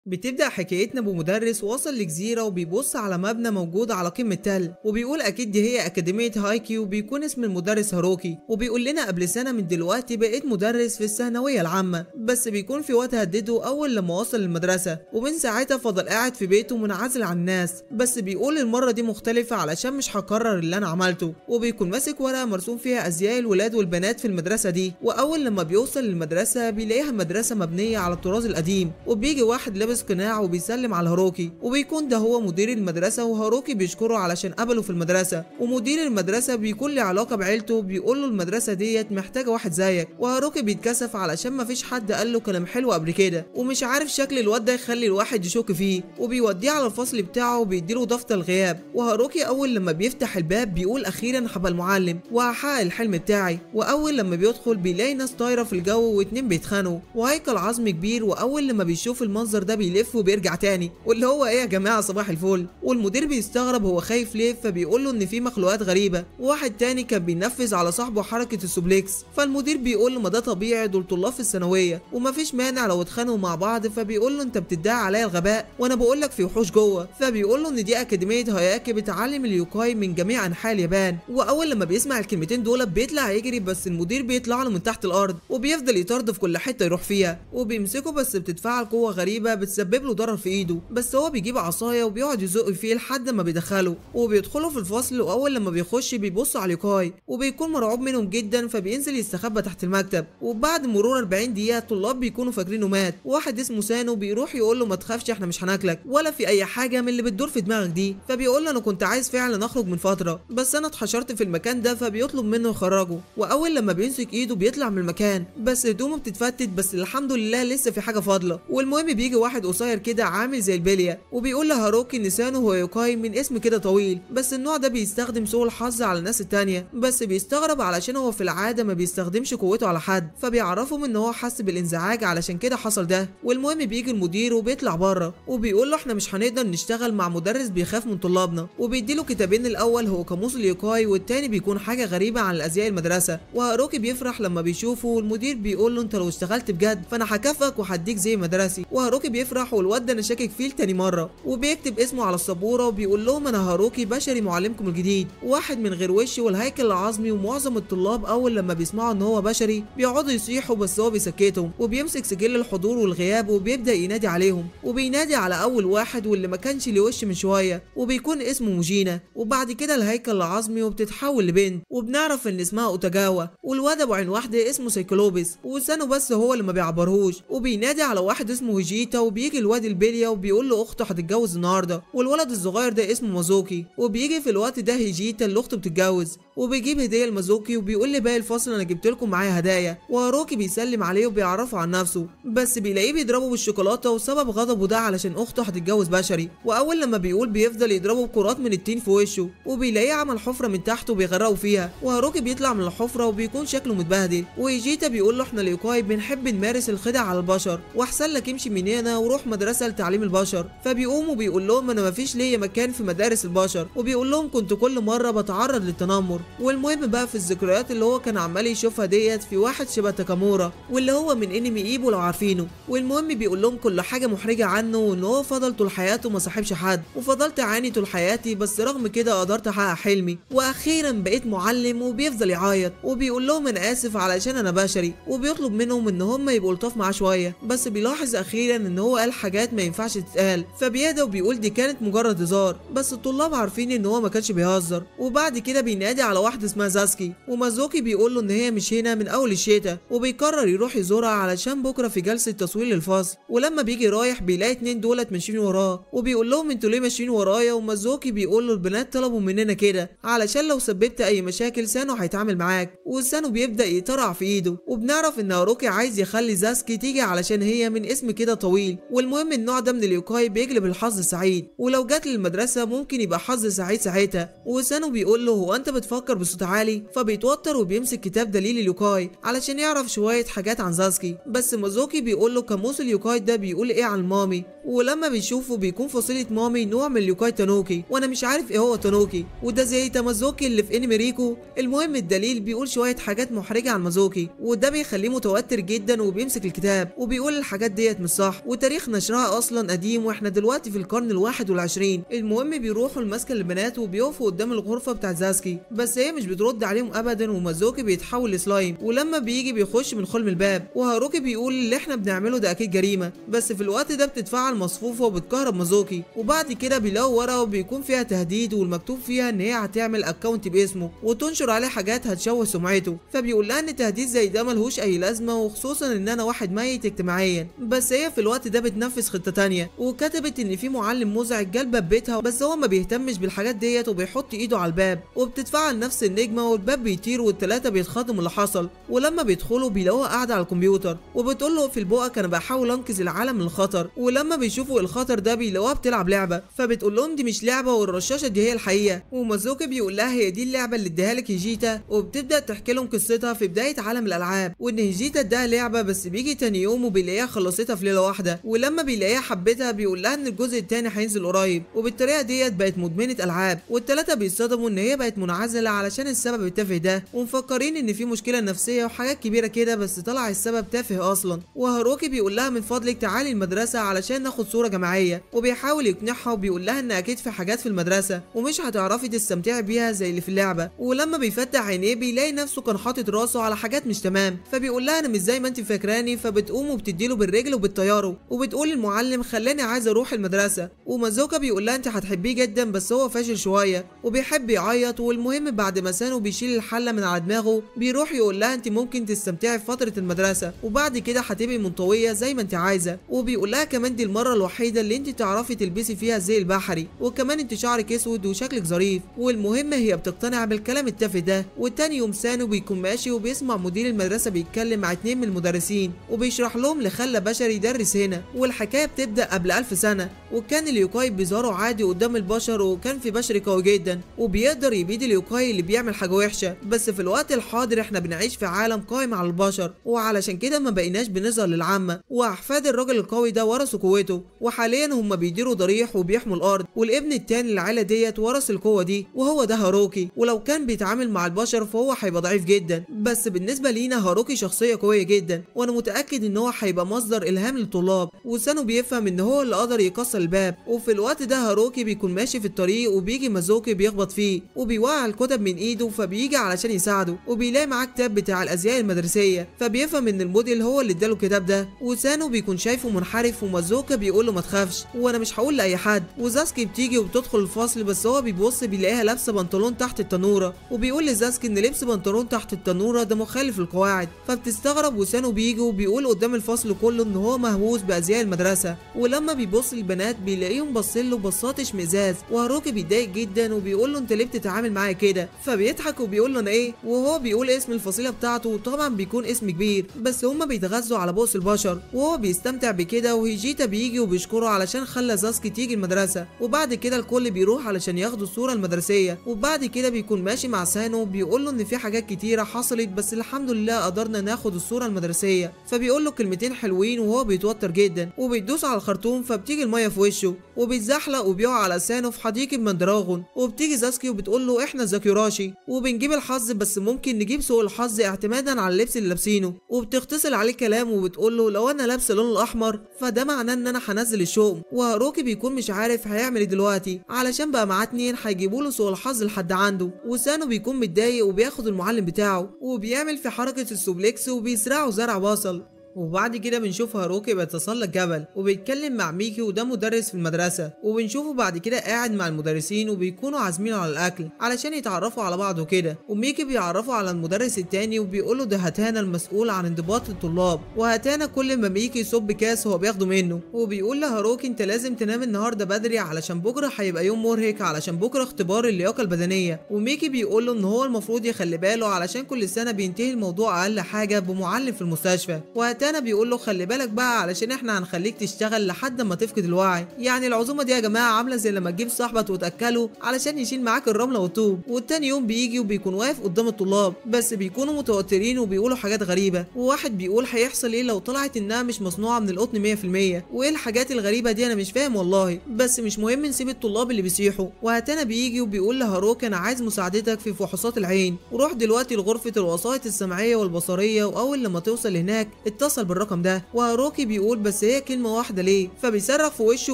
بتبدأ حكايتنا بمدرس وصل لجزيرة وبيبص على مبنى موجود على قمة تل وبيقول أكيد دي هي أكاديمية هايكي، وبيكون اسم المدرس هاروكي. وبيقول لنا قبل سنة من دلوقتي بقيت مدرس في الثانوية العامة، بس بيكون في وقت هدده أول لما وصل المدرسة، ومن ساعتها فضل قاعد في بيته منعزل عن الناس. بس بيقول المرة دي مختلفة علشان مش هكرر اللي أنا عملته. وبيكون ماسك ورقة مرسوم فيها أزياء الولاد والبنات في المدرسة دي، وأول لما بيوصل للمدرسة بيلاقيها مدرسة مبنية على الطراز القديم، وبيجي واحد لابس قناع وبيسلم على هاروكي، وبيكون ده هو مدير المدرسة، وهاروكي بيشكره علشان قبله في المدرسة. ومدير المدرسة بيكون له علاقة بعيلته، بيقول له المدرسة ديت محتاجة واحد زيك، وهاروكي بيتكسف علشان مفيش حد قال له كلام حلو قبل كده، ومش عارف شكل الواد ده يخلي الواحد يشك فيه. وبيوديه على الفصل بتاعه وبيديله دفتر الغياب، وهاروكي اول لما بيفتح الباب بيقول اخيرا هبقى المعلم وهحقق الحلم بتاعي. واول لما بيدخل بيلاقي ناس طايرة في الجو واتنين بيتخانقوا وهيكل عظم كبير، واول لما بيشوف المنظر ده بيلف وبيرجع تاني، واللي هو ايه يا جماعة صباح الفل. والمدير بيستغرب هو خايف ليه، فبيقول له ان في مخلوقات غريبة. وواحد تاني كان بينفذ على صاحبه حركة ال suplex، فالمدير بيقول له ما ده طبيعي، دول طلاب في الثانوية ومفيش مانع لو اتخانقوا مع بعض. فبيقول له انت بتدعي عليا الغباء وانا بقول لك في وحوش جوه. فبيقول له ان دي اكاديمية هاياكي بتعلم اليوكاي من جميع انحاء اليابان. واول لما بيسمع الكلمتين دول بيطلع يجري، بس المدير بيطلع له من تحت الارض وبيفضل يطارده في كل حتة يروح فيها وبيمسكه، بس بتتفاعل قوة غريبة بتسبب له ضرر في ايده، بس هو بيجيب عصاية وبيقعد يزق فيه لحد ما بيدخله. وبيدخلوا في الفصل، واول لما بيخش بيبص على اليوكاي وبيكون مرعوب منهم جدا، فبينزل يستخبى تحت المكتب. وبعد مرور 40 دقيقة الطلاب بيكونوا فاكرينه مات. واحد اسمه سانو بيروح يقول له ما تخافش احنا مش هناكلك ولا في اي حاجة من اللي بتدور في دماغك دي. فبيقول له انا كنت عايز فعلا اخرج من فترة بس انا اتحشرت في المكان ده، فبيطلب منه يخرجه. واول لما بيمسك ايده بيطلع من المكان، بس هدومه بتتفتت، بس الحمد لله لسه في حاجة فاضلة. والمهم بيجي واحد قصير كده عامل زي البلية وبيقول لهاروكي ان سانو هو يوكاي من اسم كده طويل، بس النوع ده بيستخدم سوء الحظ على الناس التانية. بس بيستغرب علشان هو في العادة ما بيستخدمش قوته على حد، فبيعرفهم ان هو حس بالانزعاج علشان كده حصل ده. والمهم بيجي المدير وبيطلع بره وبيقول له احنا مش هنقدر نشتغل مع مدرس بيخاف من طلابنا، وبيديله كتابين، الاول هو قاموس اليوكاي والتاني بيكون حاجة غريبة عن الازياء المدرسة. وهاروكي بيفرح لما بيشوفه، والمدير بيقول له انت لو اشتغلت بجد فانا هكافئك وهديك زي مدرسي. وهاروكي بيفرح، والواد ده انا شاكك فيه تاني مرة، وبيكتب اسمه على السبوره وبيقول لهم انا هاروكي بشري معلمكم الجديد، واحد من غير وش والهيكل العظمي. ومعظم الطلاب اول لما بيسمعوا ان هو بشري بيقعدوا يصيحوا، بس هو بيسكتهم وبيمسك سجل الحضور والغياب وبيبدا ينادي عليهم، وبينادي على اول واحد واللي ما كانش ليه وش من شوية وبيكون اسمه موجينا. وبعد كده الهيكل العظمي وبتتحول لبنت وبنعرف ان اسمها اوتاجاوا، والواد ابو عين واحدة اسمه سيكلوبس، وسانو بس هو اللي ما بيعبرهوش. وبينادي على واحد اسمه هيجيتا، وبيجي الواد البلية وبيقول له اخته هتتجوز النهارده، والولد الصغير ده اسمه مازوكي. وبيجي في الوقت ده هيجيتا اللي اخته بتتجوز، وبيجيب هديه لمازوكي وبيقول لباقي الفصل انا جبت لكم معايا هدايا. وهاروكي بيسلم عليه وبيعرفه عن نفسه، بس بيلاقيه بيضربه بالشوكولاته، وسبب غضبه ده علشان اخته هتتجوز بشري. واول لما بيقول بيفضل يضربه بكرات من التين في وشه، وبيلاقيه عمل حفره من تحته وبيغرقه فيها. وهاروكي بيطلع من الحفرة وبيكون شكله متبهدل، وهيجيتا بيقول له احنا اليوكاي بنحب نمارس الخدع على البشر، واحسن لك امشي من هنا وروح مدرسه لتعليم البشر. فبيقوم وبيقول لهم انا مفيش ليا مكان في مدارس البشر، وبيقول لهم كنت كل مرة بتعرض للتنمر. والمهم بقى في الذكريات اللي هو كان عمال يشوفها ديت في واحد شبه تاكامورا واللي هو من انمي ايبو لو عارفينه. والمهم بيقول لهم كل حاجة محرجه عنه، وان هو فضل طول حياته ما صاحبش حد، وفضلت اعاني طول حياتي، بس رغم كده قدرت احقق حلمي واخيرا بقيت معلم. وبيفضل يعيط وبيقول لهم انا اسف علشان انا بشري، وبيطلب منهم ان هم يبقوا لطاف معاه شوية. بس بيلاحظ اخيرا ان هو قال حاجات ما ينفعش تتقال، فبيهدى وبيقول دي كانت مجرد هزار، بس الطلاب عارفين ان هو ما كانش بيهزر. وبعد كده بينادي على واحدة اسمها زاسكي، ومازوكي بيقول له ان هي مش هنا من اول الشتاء، وبيقرر يروح يزورها علشان بكره في جلسه تصوير للفصل. ولما بيجي رايح بيلاقي اتنين دولت ماشيين وراه، وبيقول لهم انتوا ليه ماشيين ورايا؟ ومازوكي بيقول له البنات طلبوا مننا كده علشان لو سببت اي مشاكل سانو هيتعامل معاك. وسانو بيبدا يطرع في ايده، وبنعرف ان هاروكي عايز يخلي زاسكي تيجي علشان هي من اسم كده طويل. والمهم النوع ده من اليوكاي بيجلب الحظ السعيد، ولو جت للمدرسة ممكن يبقى حظ سعيد ساعتها. وسانو بيقول له هو انت بتفكر بصوت عالي؟ فبيتوتر وبيمسك كتاب دليل اليوكاي علشان يعرف شوية حاجات عن زاسكي. بس مازوكي بيقول له قاموس اليوكاي ده بيقول ايه عن مامي، ولما بيشوفه بيكون فصيلة مامي نوع من اليوكاي تانوكي، وانا مش عارف ايه هو تانوكي، وده زي تامازوكي اللي في انمي ريكو. المهم الدليل بيقول شوية حاجات محرجه عن مازوكي، وده بيخليه متوتر جدا وبيمسك الكتاب وبيقول الحاجات ديت مش صح، وتاريخ نشرها اصلا قديم واحنا دلوقتي في القرن ال21. المهم بيروحوا المسكن البنات وبيقفوا قدام الغرفة بتاعت زاسكي، بس هي مش بترد عليهم ابدا، ومازوكي بيتحول لسلايم، ولما بيجي بيخش من خلم الباب، وهاروكي بيقول اللي احنا بنعمله ده اكيد جريمة، بس في الوقت ده بتتفعل مصفوفة وبتكهرب مازوكي. وبعد كده بيلاقوا ورقة وبيكون فيها تهديد والمكتوب فيها ان هي هتعمل account باسمه وتنشر عليه حاجات هتشوه سمعته، فبيقول لها ان تهديد زي ده ملهوش اي لازمه، وخصوصا ان انا واحد ميت اجتماعيا. بس هي في الوقت ده بتنفذ خطه تانية، وكتبت ان في معلم مزعج جال باب بيتها، بس هو ما بيهتمش بالحاجات ديت وبيحط ايده على الباب، وبتتفعل نفس النجمة والباب بيطير والثلاثة بيتخضوا من اللي حصل. ولما بيدخلوا بيلاقوها قاعدة على الكمبيوتر وبتقول له في البقك انا بحاول انقذ العالم من الخطر، ولما بيشوفوا الخطر ده بيلاقوها بتلعب لعبه، فبتقول لهم دي مش لعبه والرشاشه دي هي الحقيقة. ومازوكي بيقول لها هي دي اللعبة اللي اديها لك هيجيتا، وبتبدا تحكي لهم قصتها في بداية عالم الالعاب، وان هيجيتا اداها لعبه، بس بيجي تاني يوم وبيلاقيها خلصتها في ليلة واحدة، ولما بيلاقيها حبتها بيقول لها ان الجزء الثاني هينزل قريب، وبالطريقه ديت بقت مدمنه العاب. والثلاثة بيتصدموا ان هي بقت منعزله علشان السبب التافه ده، ومفكرين ان في مشكلة نفسية وحاجات كبيرة كده، بس طلع السبب تافه اصلا. وهاروكي بيقول لها من فضلك تعالي المدرسة علشان ناخد صوره جماعية، وبيحاول يقنعها وبيقول لها ان اكيد في حاجات في المدرسة ومش هتعرفي تستمتعي بيها زي اللي في اللعبة. ولما بيفتح عينيه بيلاقي نفسه كان حاطط راسه على حاجات مش تمام، فبيقول لها انا مش زي ما انت فاكراني، فبتقوم وبتديله بالرجل وبتطيره، وبتقول المعلم خلاني عايز اروح المدرسة. ومازوكا بيقول لها انت هتحبيه جدا بس هو فاشل شوية وبيحب يعيط. والمهم بعد ما سانو بيشيل الحلة من على دماغه بيروح يقول لها انت ممكن تستمتعي في فترة المدرسة وبعد كده هتبقي منطويه زي ما انت عايزه، وبيقول لها كمان دي المرة الوحيدة اللي انت تعرفي تلبسي فيها الزي البحري، وكمان انت شعرك اسود وشكلك ظريف. والمهم هي بتقتنع بالكلام التافه ده. والتاني يوم سانو بيكون ماشي وبيسمع مدير المدرسة بيتكلم مع 2 من المدرسين وبيشرح لهم اللي خلى بشري يدرس هنا، والحكاية بتبدا قبل 1000 سنة، وكان اليوكاي بيظهروا عادي قدام البشر، وكان في بشري قوي جدا وبيقدر يبيد اليوكاي اللي بيعمل حاجة وحشة، بس في الوقت الحاضر احنا بنعيش في عالم قائم على البشر، وعلشان كده ما بقيناش بنظهر للعامة، واحفاد الراجل القوي ده ورثوا قوته، وحاليا هم بيديروا ضريح وبيحموا الارض، والابن التاني للعيلة ديت ورث القوة دي وهو ده هاروكي، ولو كان بيتعامل مع البشر فهو هيبقى ضعيف جدا، بس بالنسبة لينا هاروكي شخصية قوية جدا، وانا متاكد ان هو هيبقى مصدر الهام للطلاب. وسانو بيفهم ان هو اللي قدر يكسر الباب. وفي الوقت ده هاروكي بيكون ماشي في الطريق وبيجي مازوكي بيخبط فيه وبيوقع الكتب من ايده، فبيجي علشان يساعده وبيلاقي معاه كتاب بتاع الازياء المدرسية، فبيفهم ان الموديل هو اللي اداله الكتاب ده. وسانو بيكون شايفه منحرف ومازوكا بيقول له ما تخافش وانا مش هقول لاي حد. وزاسكي بتيجي وبتدخل الفصل، بس هو بيبص بيلاقيها لابسه بنطلون تحت التنوره، وبيقول لزاسكي ان لبس بنطلون تحت التنوره ده مخالف للقواعد، فبتستغرب. وسانو بيجي وبيقول قدام الفصل كله ان هو مهووس بازياء المدرسة، ولما بيبص البنات بيلاقيهم باصين له بصات اشمئزاز، وهاروكي بيتضايق جدا وبيقول له انت ليه بتتعامل معايا كده، فبيضحك وبيقول له انا ايه، وهو بيقول اسم الفصيله بتاعته وطبعا بيكون اسم كبير، بس هما بيتغذوا على بؤس البشر وهو بيستمتع بكده. وهيجيتا بيجي وبيشكره علشان خلى زاسكي تيجي المدرسة، وبعد كده الكل بيروح علشان ياخدوا الصورة المدرسية. وبعد كده بيكون ماشي مع سانو بيقول له ان في حاجات كتيرة حصلت بس الحمد لله قدرنا ناخد الصورة المدرسية، فبيقول له كلمتين حلوين وهو بيتوتر جدا وبيدوس على الخرطوم فبتيجي المية في وشه وبيتزحلق وبيقع على سانو في حديقة مندراغون. وبتيجي زاسكي وبتقول له احنا زاكيوراشي وبنجيب الحظ بس ممكن نجيب سوء الحظ اعتمادا على اللبس اللي لابسينه، وبتختصر عليه كلام وبتقول له لو انا لابسه اللون الاحمر فده معناه ان انا هنزل الشؤم. وهاروكي بيكون مش عارف هيعمل ايه دلوقتي علشان بقى معاه 2 هيجيبوا له سوء الحظ لحد عنده. وسانو بيكون متضايق وبياخد المعلم بتاعه وبيعمل في حركة ال suplex وبيزرعه زرع بصل. وبعد كده بنشوف هاروكي بيتسلق جبل وبيتكلم مع ميكي وده مدرس في المدرسة، وبنشوفه بعد كده قاعد مع المدرسين وبيكونوا عازمينه على الاكل علشان يتعرفوا على بعض وكده. وميكي بيعرفه على المدرس التاني وبيقوله ده هاتانا المسؤول عن انضباط الطلاب، وهاتانا كل ما ميكي يصب كاس هو بياخده منه. وبيقول لهاروكي انت لازم تنام النهارده بدري علشان بكره هيبقى يوم مرهق علشان بكره اختبار اللياقة البدنية. وميكي بيقول له ان هو المفروض يخلي باله علشان كل سنة بينتهي الموضوع اقل حاجة بمعلم في المستشفى. وهاتانا بيقول له خلي بالك بقى علشان احنا هنخليك تشتغل لحد ما تفقد الوعي. يعني العزومة دي يا جماعة عامله زي لما تجيب صاحبك وتاكله علشان يشيل معاك الرملة والطوب. والتاني يوم بيجي وبيكون واقف قدام الطلاب، بس بيكونوا متوترين وبيقولوا حاجات غريبة، وواحد بيقول هيحصل ايه لو طلعت انها مش مصنوعة من القطن 100%، وايه الحاجات الغريبة دي انا مش فاهم والله، بس مش مهم نسيب الطلاب اللي بيصيحوا. وهاتانا بيجي وبيقول لهاروكي انا عايز مساعدتك في فحوصات العين، وروح دلوقتي لغرفة الوسائط السمعية والبصريه، واول لما توصل هناك اتصل بالرقم ده. وهاروكي بيقول بس هي كلمة واحدة ليه؟ فبيصرخ في وشه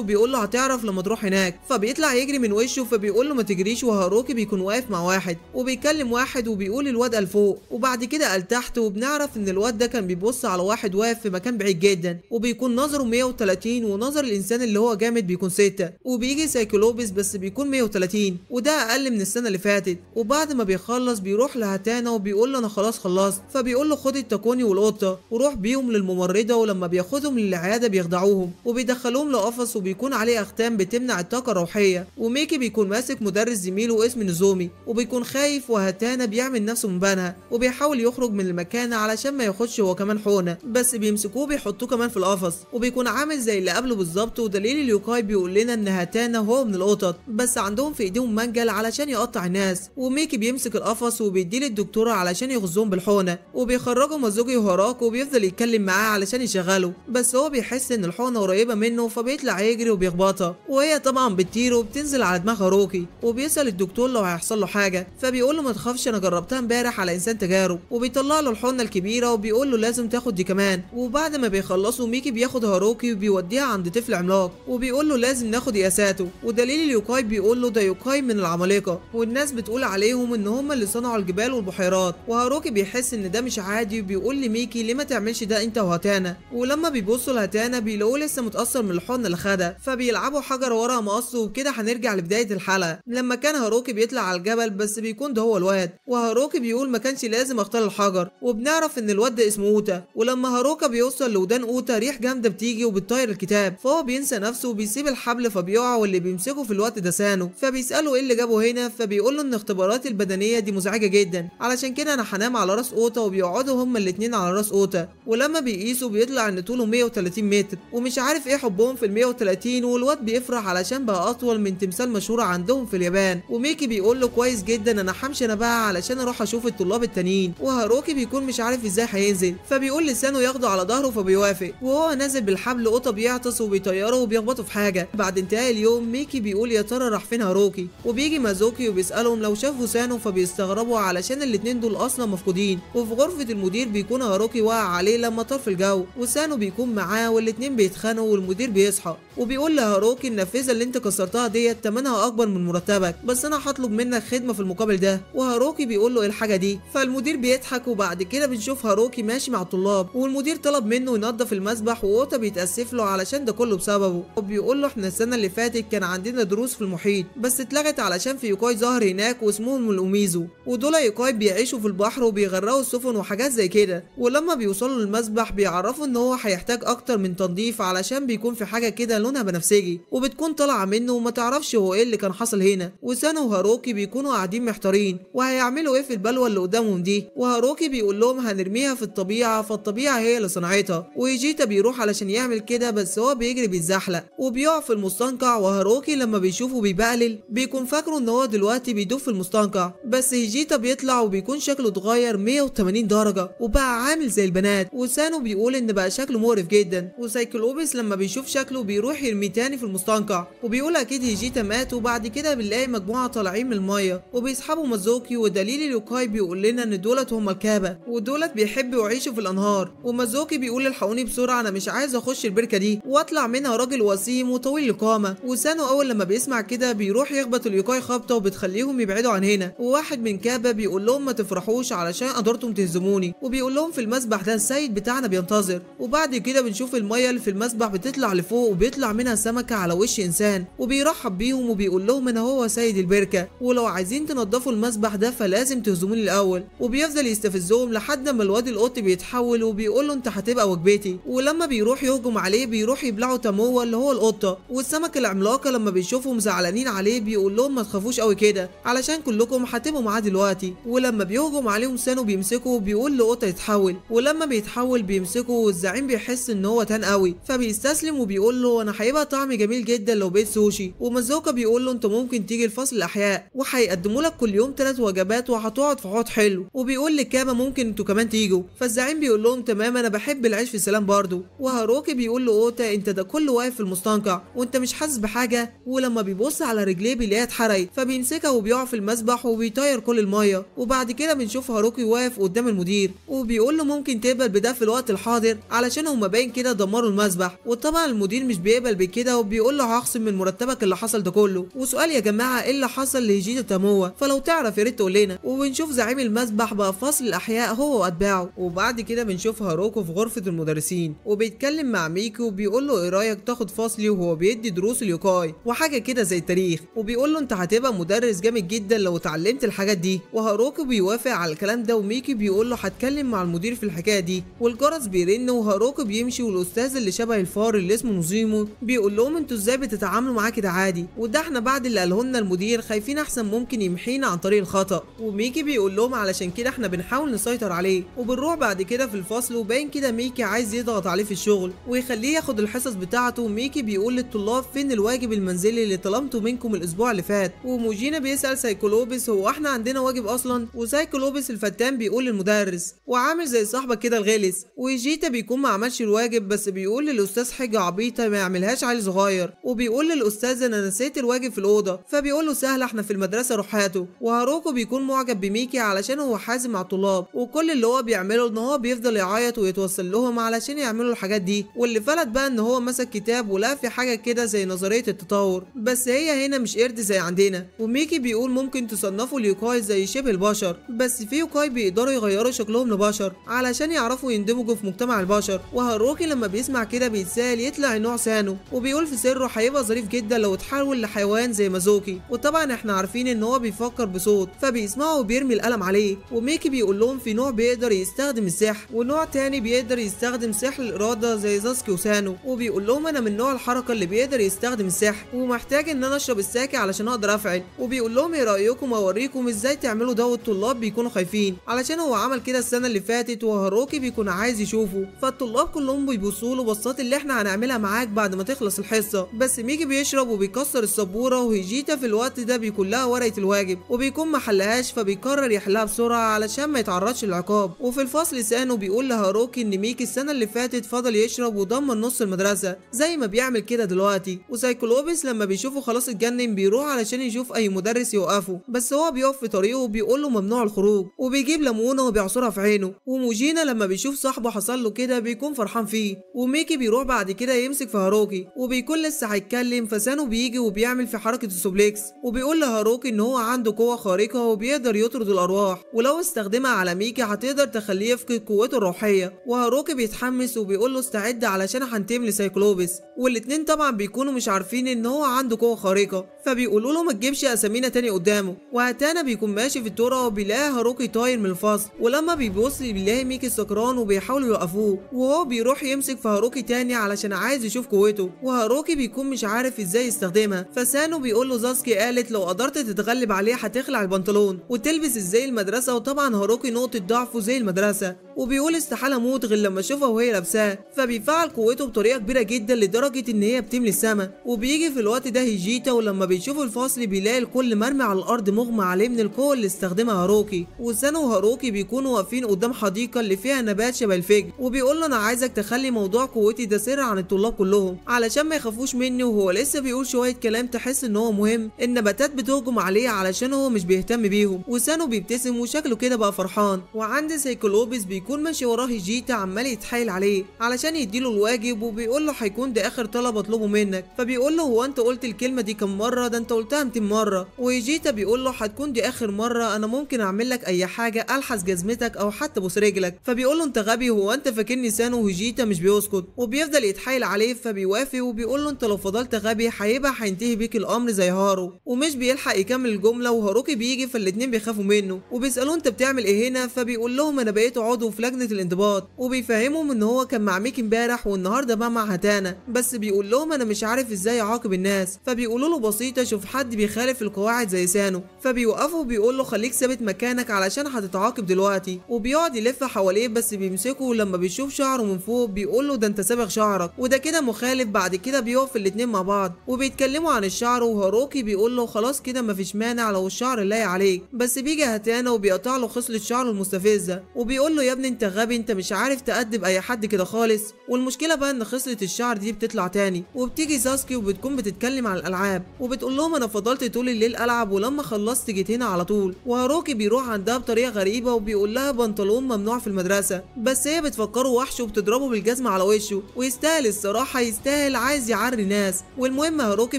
وبيقول له هتعرف لما تروح هناك، فبيطلع يجري من وشه فبيقول له ما تجريش. وهاروكي بيكون واقف مع واحد وبيكلم واحد وبيقول الواد قال فوق وبعد كده قال تحت، وبنعرف ان الواد ده كان بيبص على واحد واقف في مكان بعيد جدا وبيكون نظره 130 ونظر الانسان اللي هو جامد بيكون 6، وبيجي سايكلوبس بس بيكون 130 وده اقل من السنة اللي فاتت. وبعد ما بيخلص بيروح لهاتانا وبيقول له انا خلاص خلصت، فبيقول له خد التاكوني والقطه وروح بيهم للممرضه. ولما بياخدهم للعياده بيخدعوهم وبيدخلوهم لقفص وبيكون عليه اختام بتمنع الطاقة الروحية. وميكي بيكون ماسك مدرس زميله اسمه نزومي وبيكون خايف، وهاتانا بيعمل نفسه مبانها وبيحاول يخرج من المكان علشان ما ياخدش هو كمان حقنه، بس بيمسكوه بيحطوه كمان في القفص وبيكون عامل زي اللي قبله بالظبط. ودليل اليوكاي بيقول لنا ان هاتانا هو من القطط، بس عندهم في ايديهم منجل علشان يقطع الناس. وميكي بيمسك القفص وبيديه للدكتوره علشان يغزهم بالحقنه، وبيخرجوا مازوجي وهاراكو وبيفضل يتكلم معاه علشان يشغله، بس هو بيحس ان الحقنة قريبه منه فبيطلع يجري وبيخبطها، وهي طبعا بتطير وبتنزل على دماغ هاروكي. وبيسال الدكتور لو هيحصل له حاجة، فبيقول له ما تخافش انا جربتها امبارح على انسان تجارب، وبيطلع له الحقنة الكبيرة وبيقول له لازم تاخد دي كمان. وبعد ما بيخلصوا ميكي بياخد هاروكي وبيوديها عند طفل عملاق وبيقول له لازم ناخد قياساته. ودليل اليوكاي بيقول له ده يوكاي من العمالقة والناس بتقول عليهم ان هم اللي صنعوا الجبال والبحيرات. وهاروكي بيحس ان ده مش عادي وبيقول لميكي ليه ما تعملش ده انت وهاتانا. ولما بيبصوا لهاتانا بيلاقوه لسه متاثر من الحقنة اللي خدها، فبيلعبوا حجر ورا مقص. وبكده هنرجع لبداية الحلقة لما كان هاروكي بيطلع على الجبل، بس بيكون ده هو الواد. وهاروكي بيقول ما كانش لازم اختار الحجر، وبنعرف ان الواد ده اسمه اوتا. ولما هاروكا بيوصل لودان اوتا ريح جامدة بتيجي وبتطير الكتاب، فهو بينسى نفسه وبيسيب الحبل فبيقع، واللي بيمسكه في الوقت ده سانو، فبيساله ايه اللي جابه هنا، فبيقول له ان اختبارات البدنية دي مزعجة جدا علشان كده انا هنام على راس اوتا. وبيقعدوا هما الاثنين على راس اوتا، ولما بيقيسوا بيطلع ان طوله 130 متر، ومش عارف ايه حبهم في ال 130. والواد بيفرح علشان بقى اطول من تمثال مشهور عندهم في اليابان. وميكي بيقول له كويس جدا انا همشي انا بقى علشان اروح اشوف الطلاب التانيين. وهاروكي بيكون مش عارف ازاي هينزل، فبيقول لسانه ياخده على ظهره فبيوافق. وهو نازل بالحبل اوتا بيعطس وبيطيره وبيخبطه في حاجة. بعد انتهاء اليوم ميكي بيقول يا ترى راح فين هاروكي، وبيجي مازوكي وبيسالهم لو شافوا سانو، فبيستغربوا علشان الاتنين دول اصلا مفقودين. وفي غرفة المدير بيكون هاروكي واقع عليه لما طار في الجو، وسانو بيكون معاه والاتنين بيتخانقوا والمدير بيصحى وبيقول لهاروكي النافذة اللي انت كسرتها ديت تمنها اكبر من مرتبك، بس انا هطلب منك خدمة في المقابل ده. وهاروكي بيقول له ايه الحاجة دي، فالمدير بيضحك. وبعد كده بنشوف هاروكي ماشي مع الطلاب، والمدير طلب منه ينظف المسبح، واوتا بيتاسف له علشان ده كله بسببه، وبيقول له احنا السنة اللي فاتت كان عندنا دروس في المحيط بس اتلغت علشان في يوكاي ظهر هناك واسمهم الاوميزو، ودول يوكاي بيعيشوا في البحر وبيغرقوا السفن وحاجات زي كده. ولما بيوصلوا للمسبح بيعرفوا ان هو هيحتاج اكتر من تنظيف علشان بيكون في حاجة كده لونها بنفسجي وبتكون طالعه منه وما تعرفش هو ايه اللي كان حصل هنا. وسانو وهاروكي بيكونوا قاعدين محتارين وهيعملوا ايه في البلوه اللي قدامهم دي، وهاروكي بيقول لهم هنرميها في الطبيعة فالطبيعه هي اللي صنعتها. ويجيتا بيروح علشان يعمل كده بس هو بيجري بيتزحلق وبيقع في المستنقع. وهاروكي لما بيشوفه بيبقلل بيكون فاكره ان هو دلوقتي بيدوب في المستنقع، بس هيجيتا بيطلع وبيكون شكله اتغير 180 درجه وبقى عامل زي البنات. وسانو بيقول ان بقى شكله مقرف جدا، وسايكلوبس لما بيشوف شكله بيروح يرميه تاني في المستنقع وبيقول اكيد هيجيتا مات. وبعد كده بنلاقي مجموعة طالعين من المية وبيسحبوا مازوكي، ودليل اليوكاي بيقول لنا ان دولت هم الكابا ودولت بيحبوا يعيشوا في الانهار. ومازوكي بيقول الحقوني بسرعة انا مش عايز اخش البركة دي واطلع منها راجل وسيم وطويل القامة. وسانو اول لما بيسمع كده بيروح يخبط اليوكاي خبطه وبتخليهم يبعدوا عن هنا. وواحد من كابا بيقول لهم ما تفرحوش علشان قدرتم تهزموني، وبيقول لهم في المسبح ده السيد بتاعنا بينتظر. وبعد كده بنشوف المية اللي في المسبح بتطلع لفوق وبيطلع منها سمكة على وش انسان، وبيرحب بيهم وبيقول لهم ان هو سيد البركة ولو عايزين تنضفوا المسبح ده فلازم تهزموني الاول. وبيفضل يستفزهم لحد ما الواد القط بيتحول وبيقول له انت هتبقى وجبتي. ولما بيروح يهجم عليه بيروح يبلعه تاموا اللي هو القطة. والسمكه العملاقة لما بيشوفهم زعلانين عليه بيقول لهم ما تخافوش قوي كده علشان كلكم هتبقوا معاه دلوقتي. ولما بيهجم عليهم سانو بيمسكه وبيقول لقطة يتحول، ولما بيتحول الاول بيمسكه والزعيم بيحس ان هو تان قوي فبيستسلم وبيقول له انا هيبقى طعمي جميل جدا لو بقيت سوشي. ومازوكا بيقول له انت ممكن تيجي الفصل الاحياء وهيقدموا لك كل يوم 3 وجبات وهتقعد في حوض حلو، وبيقول لكاما ممكن انتوا كمان تيجوا. فالزعيم بيقول لهم تمام انا بحب العيش في سلام برضه. وهاروكي بيقول له اوتا انت ده كله واقف في المستنقع وانت مش حاسس بحاجة، ولما بيبص على رجليه بيلاقيها اتحرقت فبيمسكها وبيقع في المسبح وبيطير كل المية. وبعد كده بنشوف هاروكي واقف قدام المدير وبيقول له ممكن تقبل بده في الوقت الحاضر علشان هما باين كده دمروا المسبح. وطبعا المدير مش بيقبل بكده وبيقول له هخصم من مرتبك اللي حصل ده كله. وسؤال يا جماعة ايه اللي حصل لهيجيتا تاموا؟ فلو تعرف يا ريت تقول لنا. وبنشوف زعيم المسبح بقى في فصل الاحياء هو واتباعه. وبعد كده بنشوف هاروكو في غرفة المدرسين وبيتكلم مع ميكي وبيقول له ايه رايك تاخد فصلي وهو بيدي دروس اليوكاي وحاجه كده زي التاريخ، وبيقول له انت هتبقى مدرس جامد جدا لو اتعلمت الحاجات دي. وهاروكو بيوافق على الكلام ده وميكي بيقول له هتكلم مع المدير في الحكاية دي. والجرس بيرن وهاروكو بيمشي، والاستاذ اللي شبه الفار اللي اسمه نظيمو بيقول لهم انتوا ازاي بتتعاملوا معاه كده عادي، وده احنا بعد اللي قاله لنا المدير خايفين احسن ممكن يمحينا عن طريق الخطأ. وميكي بيقول لهم علشان كده احنا بنحاول نسيطر عليه. وبنروح بعد كده في الفصل وباين كده ميكي عايز يضغط عليه في الشغل ويخليه ياخد الحصص بتاعته. ميكي بيقول للطلاب فين الواجب المنزلي اللي طلبته منكم الاسبوع اللي فات. وموجينا بيسأل سايكولوبس هو احنا عندنا واجب اصلا؟ وسايكولوبس الفتان بيقول للمدرس وعامل زي صاحبك كده الغلس. وجيتا بيكون ما عملش الواجب بس بيقول للاستاذ حاجة عبيطه ما يعملهاش عيل صغير، وبيقول للاستاذ انا نسيت الواجب في الاوضة، فبيقول له سهلة احنا في المدرسة روح هاته. وهاروكو بيكون معجب بميكي علشان هو حازم مع الطلاب، وكل اللي هو بيعمله ان هو بيفضل يعيط ويتوسل لهم علشان يعملوا الحاجات دي. واللي فلت بقى ان هو مسك كتاب ولقى في حاجة كده زي نظرية التطور، بس هي هنا مش قرد زي عندنا. وميكي بيقول ممكن تصنفوا اليوكاي زي شبه البشر، بس في يوكاي بيقدروا يغيروا شكلهم لبشر علشان يعرفوا يندمجوا في مجتمع البشر. وهاروكي لما بيسمع كده بيتسال يطلع النوع سانو، وبيقول في سره هيبقى ظريف جدا لو اتحول لحيوان زي مازوكي. وطبعا احنا عارفين ان هو بيفكر بصوت فبيسمعه وبيرمي القلم عليه. وميكي بيقول لهم في نوع بيقدر يستخدم السحر ونوع تاني بيقدر يستخدم سحر الارادة زي زاسكي وسانو، وبيقول لهم انا من نوع الحركة اللي بيقدر يستخدم السحر ومحتاج ان انا اشرب الساكي علشان اقدر افعل. وبيقول لهم ايه رايكم اوريكم ازاي تعملوا ده؟ والطلاب بيكونوا خايفين علشان هو عمل كده السنة اللي فاتت وهاروكي بيكون عايز يشوفه. فالطلاب كلهم بيبصوا له بصات اللي احنا هنعملها معاك بعد ما تخلص الحصة. بس ميكي بيشرب وبيكسر السبوره، وهيجيتا في الوقت ده بيكون لها ورقة الواجب وبيكون ما حلهاش فبيقرر يحلها بسرعة علشان ما يتعرضش للعقاب. وفي الفصل سانو بيقول لهاروكي ان ميكي السنة اللي فاتت فضل يشرب ودمر نص المدرسة زي ما بيعمل كده دلوقتي. وسايكولوبس لما بيشوفه خلاص اتجنن بيروح علشان يشوف اي مدرس يوقفه، بس هو بيقف في طريقه وبيقول له ممنوع الخروج، وبيجيب ليمونه وبيعصرها في عينه. وموجينا لما بيشوف صاحبه حصل له كده بيكون فرحان فيه. وميكي بيروح بعد كده يمسك في هاروكي وبيكون لسه هيتكلم، فسانو بيجي وبيعمل في حركة ال suplex وبيقول لهاروكي ان هو عنده قوة خارقة وبيقدر يطرد الارواح، ولو استخدمها على ميكي هتقدر تخليه يفقد قوته الروحية. وهاروكي بيتحمس وبيقول له استعد علشان هنتم لسايكلوبس. والاتنين طبعا بيكونوا مش عارفين ان هو عنده قوة خارقة، فبيقولوا له ما تجيبش اسامينا تاني قدامه. وهتانا بيكون ماشي في الترعه وبيلاقي هاروكي طاير من الفصل، ولما بيبص بيلاقي ميكي سكران وبيحاولوا يوقفوه، وهو بيروح يمسك في هاروكي تاني علشان عايز يشوف قوته. وهاروكي بيكون مش عارف ازاي يستخدمها، فسانو بيقول له زاسكي قالت لو قدرت تتغلب عليه هتخلع البنطلون وتلبس ازاي المدرسة. وطبعا هاروكي نقطة ضعفه زي المدرسة، وبيقول استحالة اموت غير لما اشوفها وهي لابساه، فبيفعل قوته بطريقة كبيرة جدا لدرجة ان هي بتملي السما. وبيجي في الوقت ده هيجيتا، ولما بيشوف الفصل بيلاقي الكل مرمي على الارض مغمى عليه من القوة اللي استخدمها هاروكي. وسانو وهاروكي بيكونوا واقفين قدام حديقة اللي فيها نبات شبه الفجل، وبيقول له انا عايزك تخلي موضوع قوتي ده سر عن الطلاب كلهم علشان ما يخافوش مني. وهو لسه بيقول شوية كلام تحس ان هو مهم، النباتات بتهجم عليه علشان هو مش بيهتم بيهم. وسانو بيبتسم وشكله كده بقى فرحان. وعند سايكلوبس بيكون ماشي وراه هيجيتا عمال يتحايل عليه علشان يديله الواجب، وبيقول له هيكون ده اخر طلب اطلبه منك. فبيقول له هو انت قلت الكلمة دي كم مرة؟ ده انت قلتها 200 مرة. وهيجيتا بيقول له هتكون دي اخر مرة، انا ممكن اعمل لك اي حاجة، الحس جزمتك او حتى بوس رجلك. فبيقول له انت غبي، هو انت فاكرني سانو؟ وهيجيتا مش بيسكت وبيفضل يتحايل عليه، فبيوافق وبيقول له انت لو فضلت غبي هيبقى هينتهي بيك الامر زي هارو. ومش بيلحق يكمل الجملة وهاروكي بيجي، فالاتنين بيخافوا منه وبيسالوه انت بتعمل ايه هنا؟ فبيقول لهم انا بقيت عضو في لجنة الانضباط، وبيفهمهم ان هو كان مع ميكي امبارح والنهارده بقى مع هتانا، بس بيقول لهم انا مش عارف ازاي اعاقب الناس. فبيقولوا له بسيطة، شوف حد بيخالف القواعد زي سانو. فبيوقفه وبيقول له خليك ثابت مكانك علشان هتتعاقب دلوقتي، وبيقعد يلف حواليه بس بيمسكه وبيمسكه لما بيشوف شعره من فوق بيقول له ده انت سابغ شعرك وده كده مخالف. بعد كده بيقف الاتنين مع بعض وبيتكلموا عن الشعر، وهاروكي بيقول له خلاص كده مفيش مانع لو الشعر لايق عليك، بس بيجي هاتانا وبيقطع له خصلة شعره المستفزة وبيقول له يا ابني انت غبي، انت مش عارف تأدب اي حد كده خالص. والمشكلة بقى ان خصلة الشعر دي بتطلع تاني، وبتيجي ساسكي وبتكون بتتكلم عن الالعاب وبتقول لهم انا فضلت طول الليل العب ولما خلصت جيت هنا على طول. وهاروكي بيروح عندها بطريقة غريبة وبيقول لها بنطلون ممنوع في المدرسة، بس هي بتفكره وحش وبتضربه بالجزمه على وشه، ويستاهل الصراحة يستاهل، عايز يعري ناس. والمهم هاروكي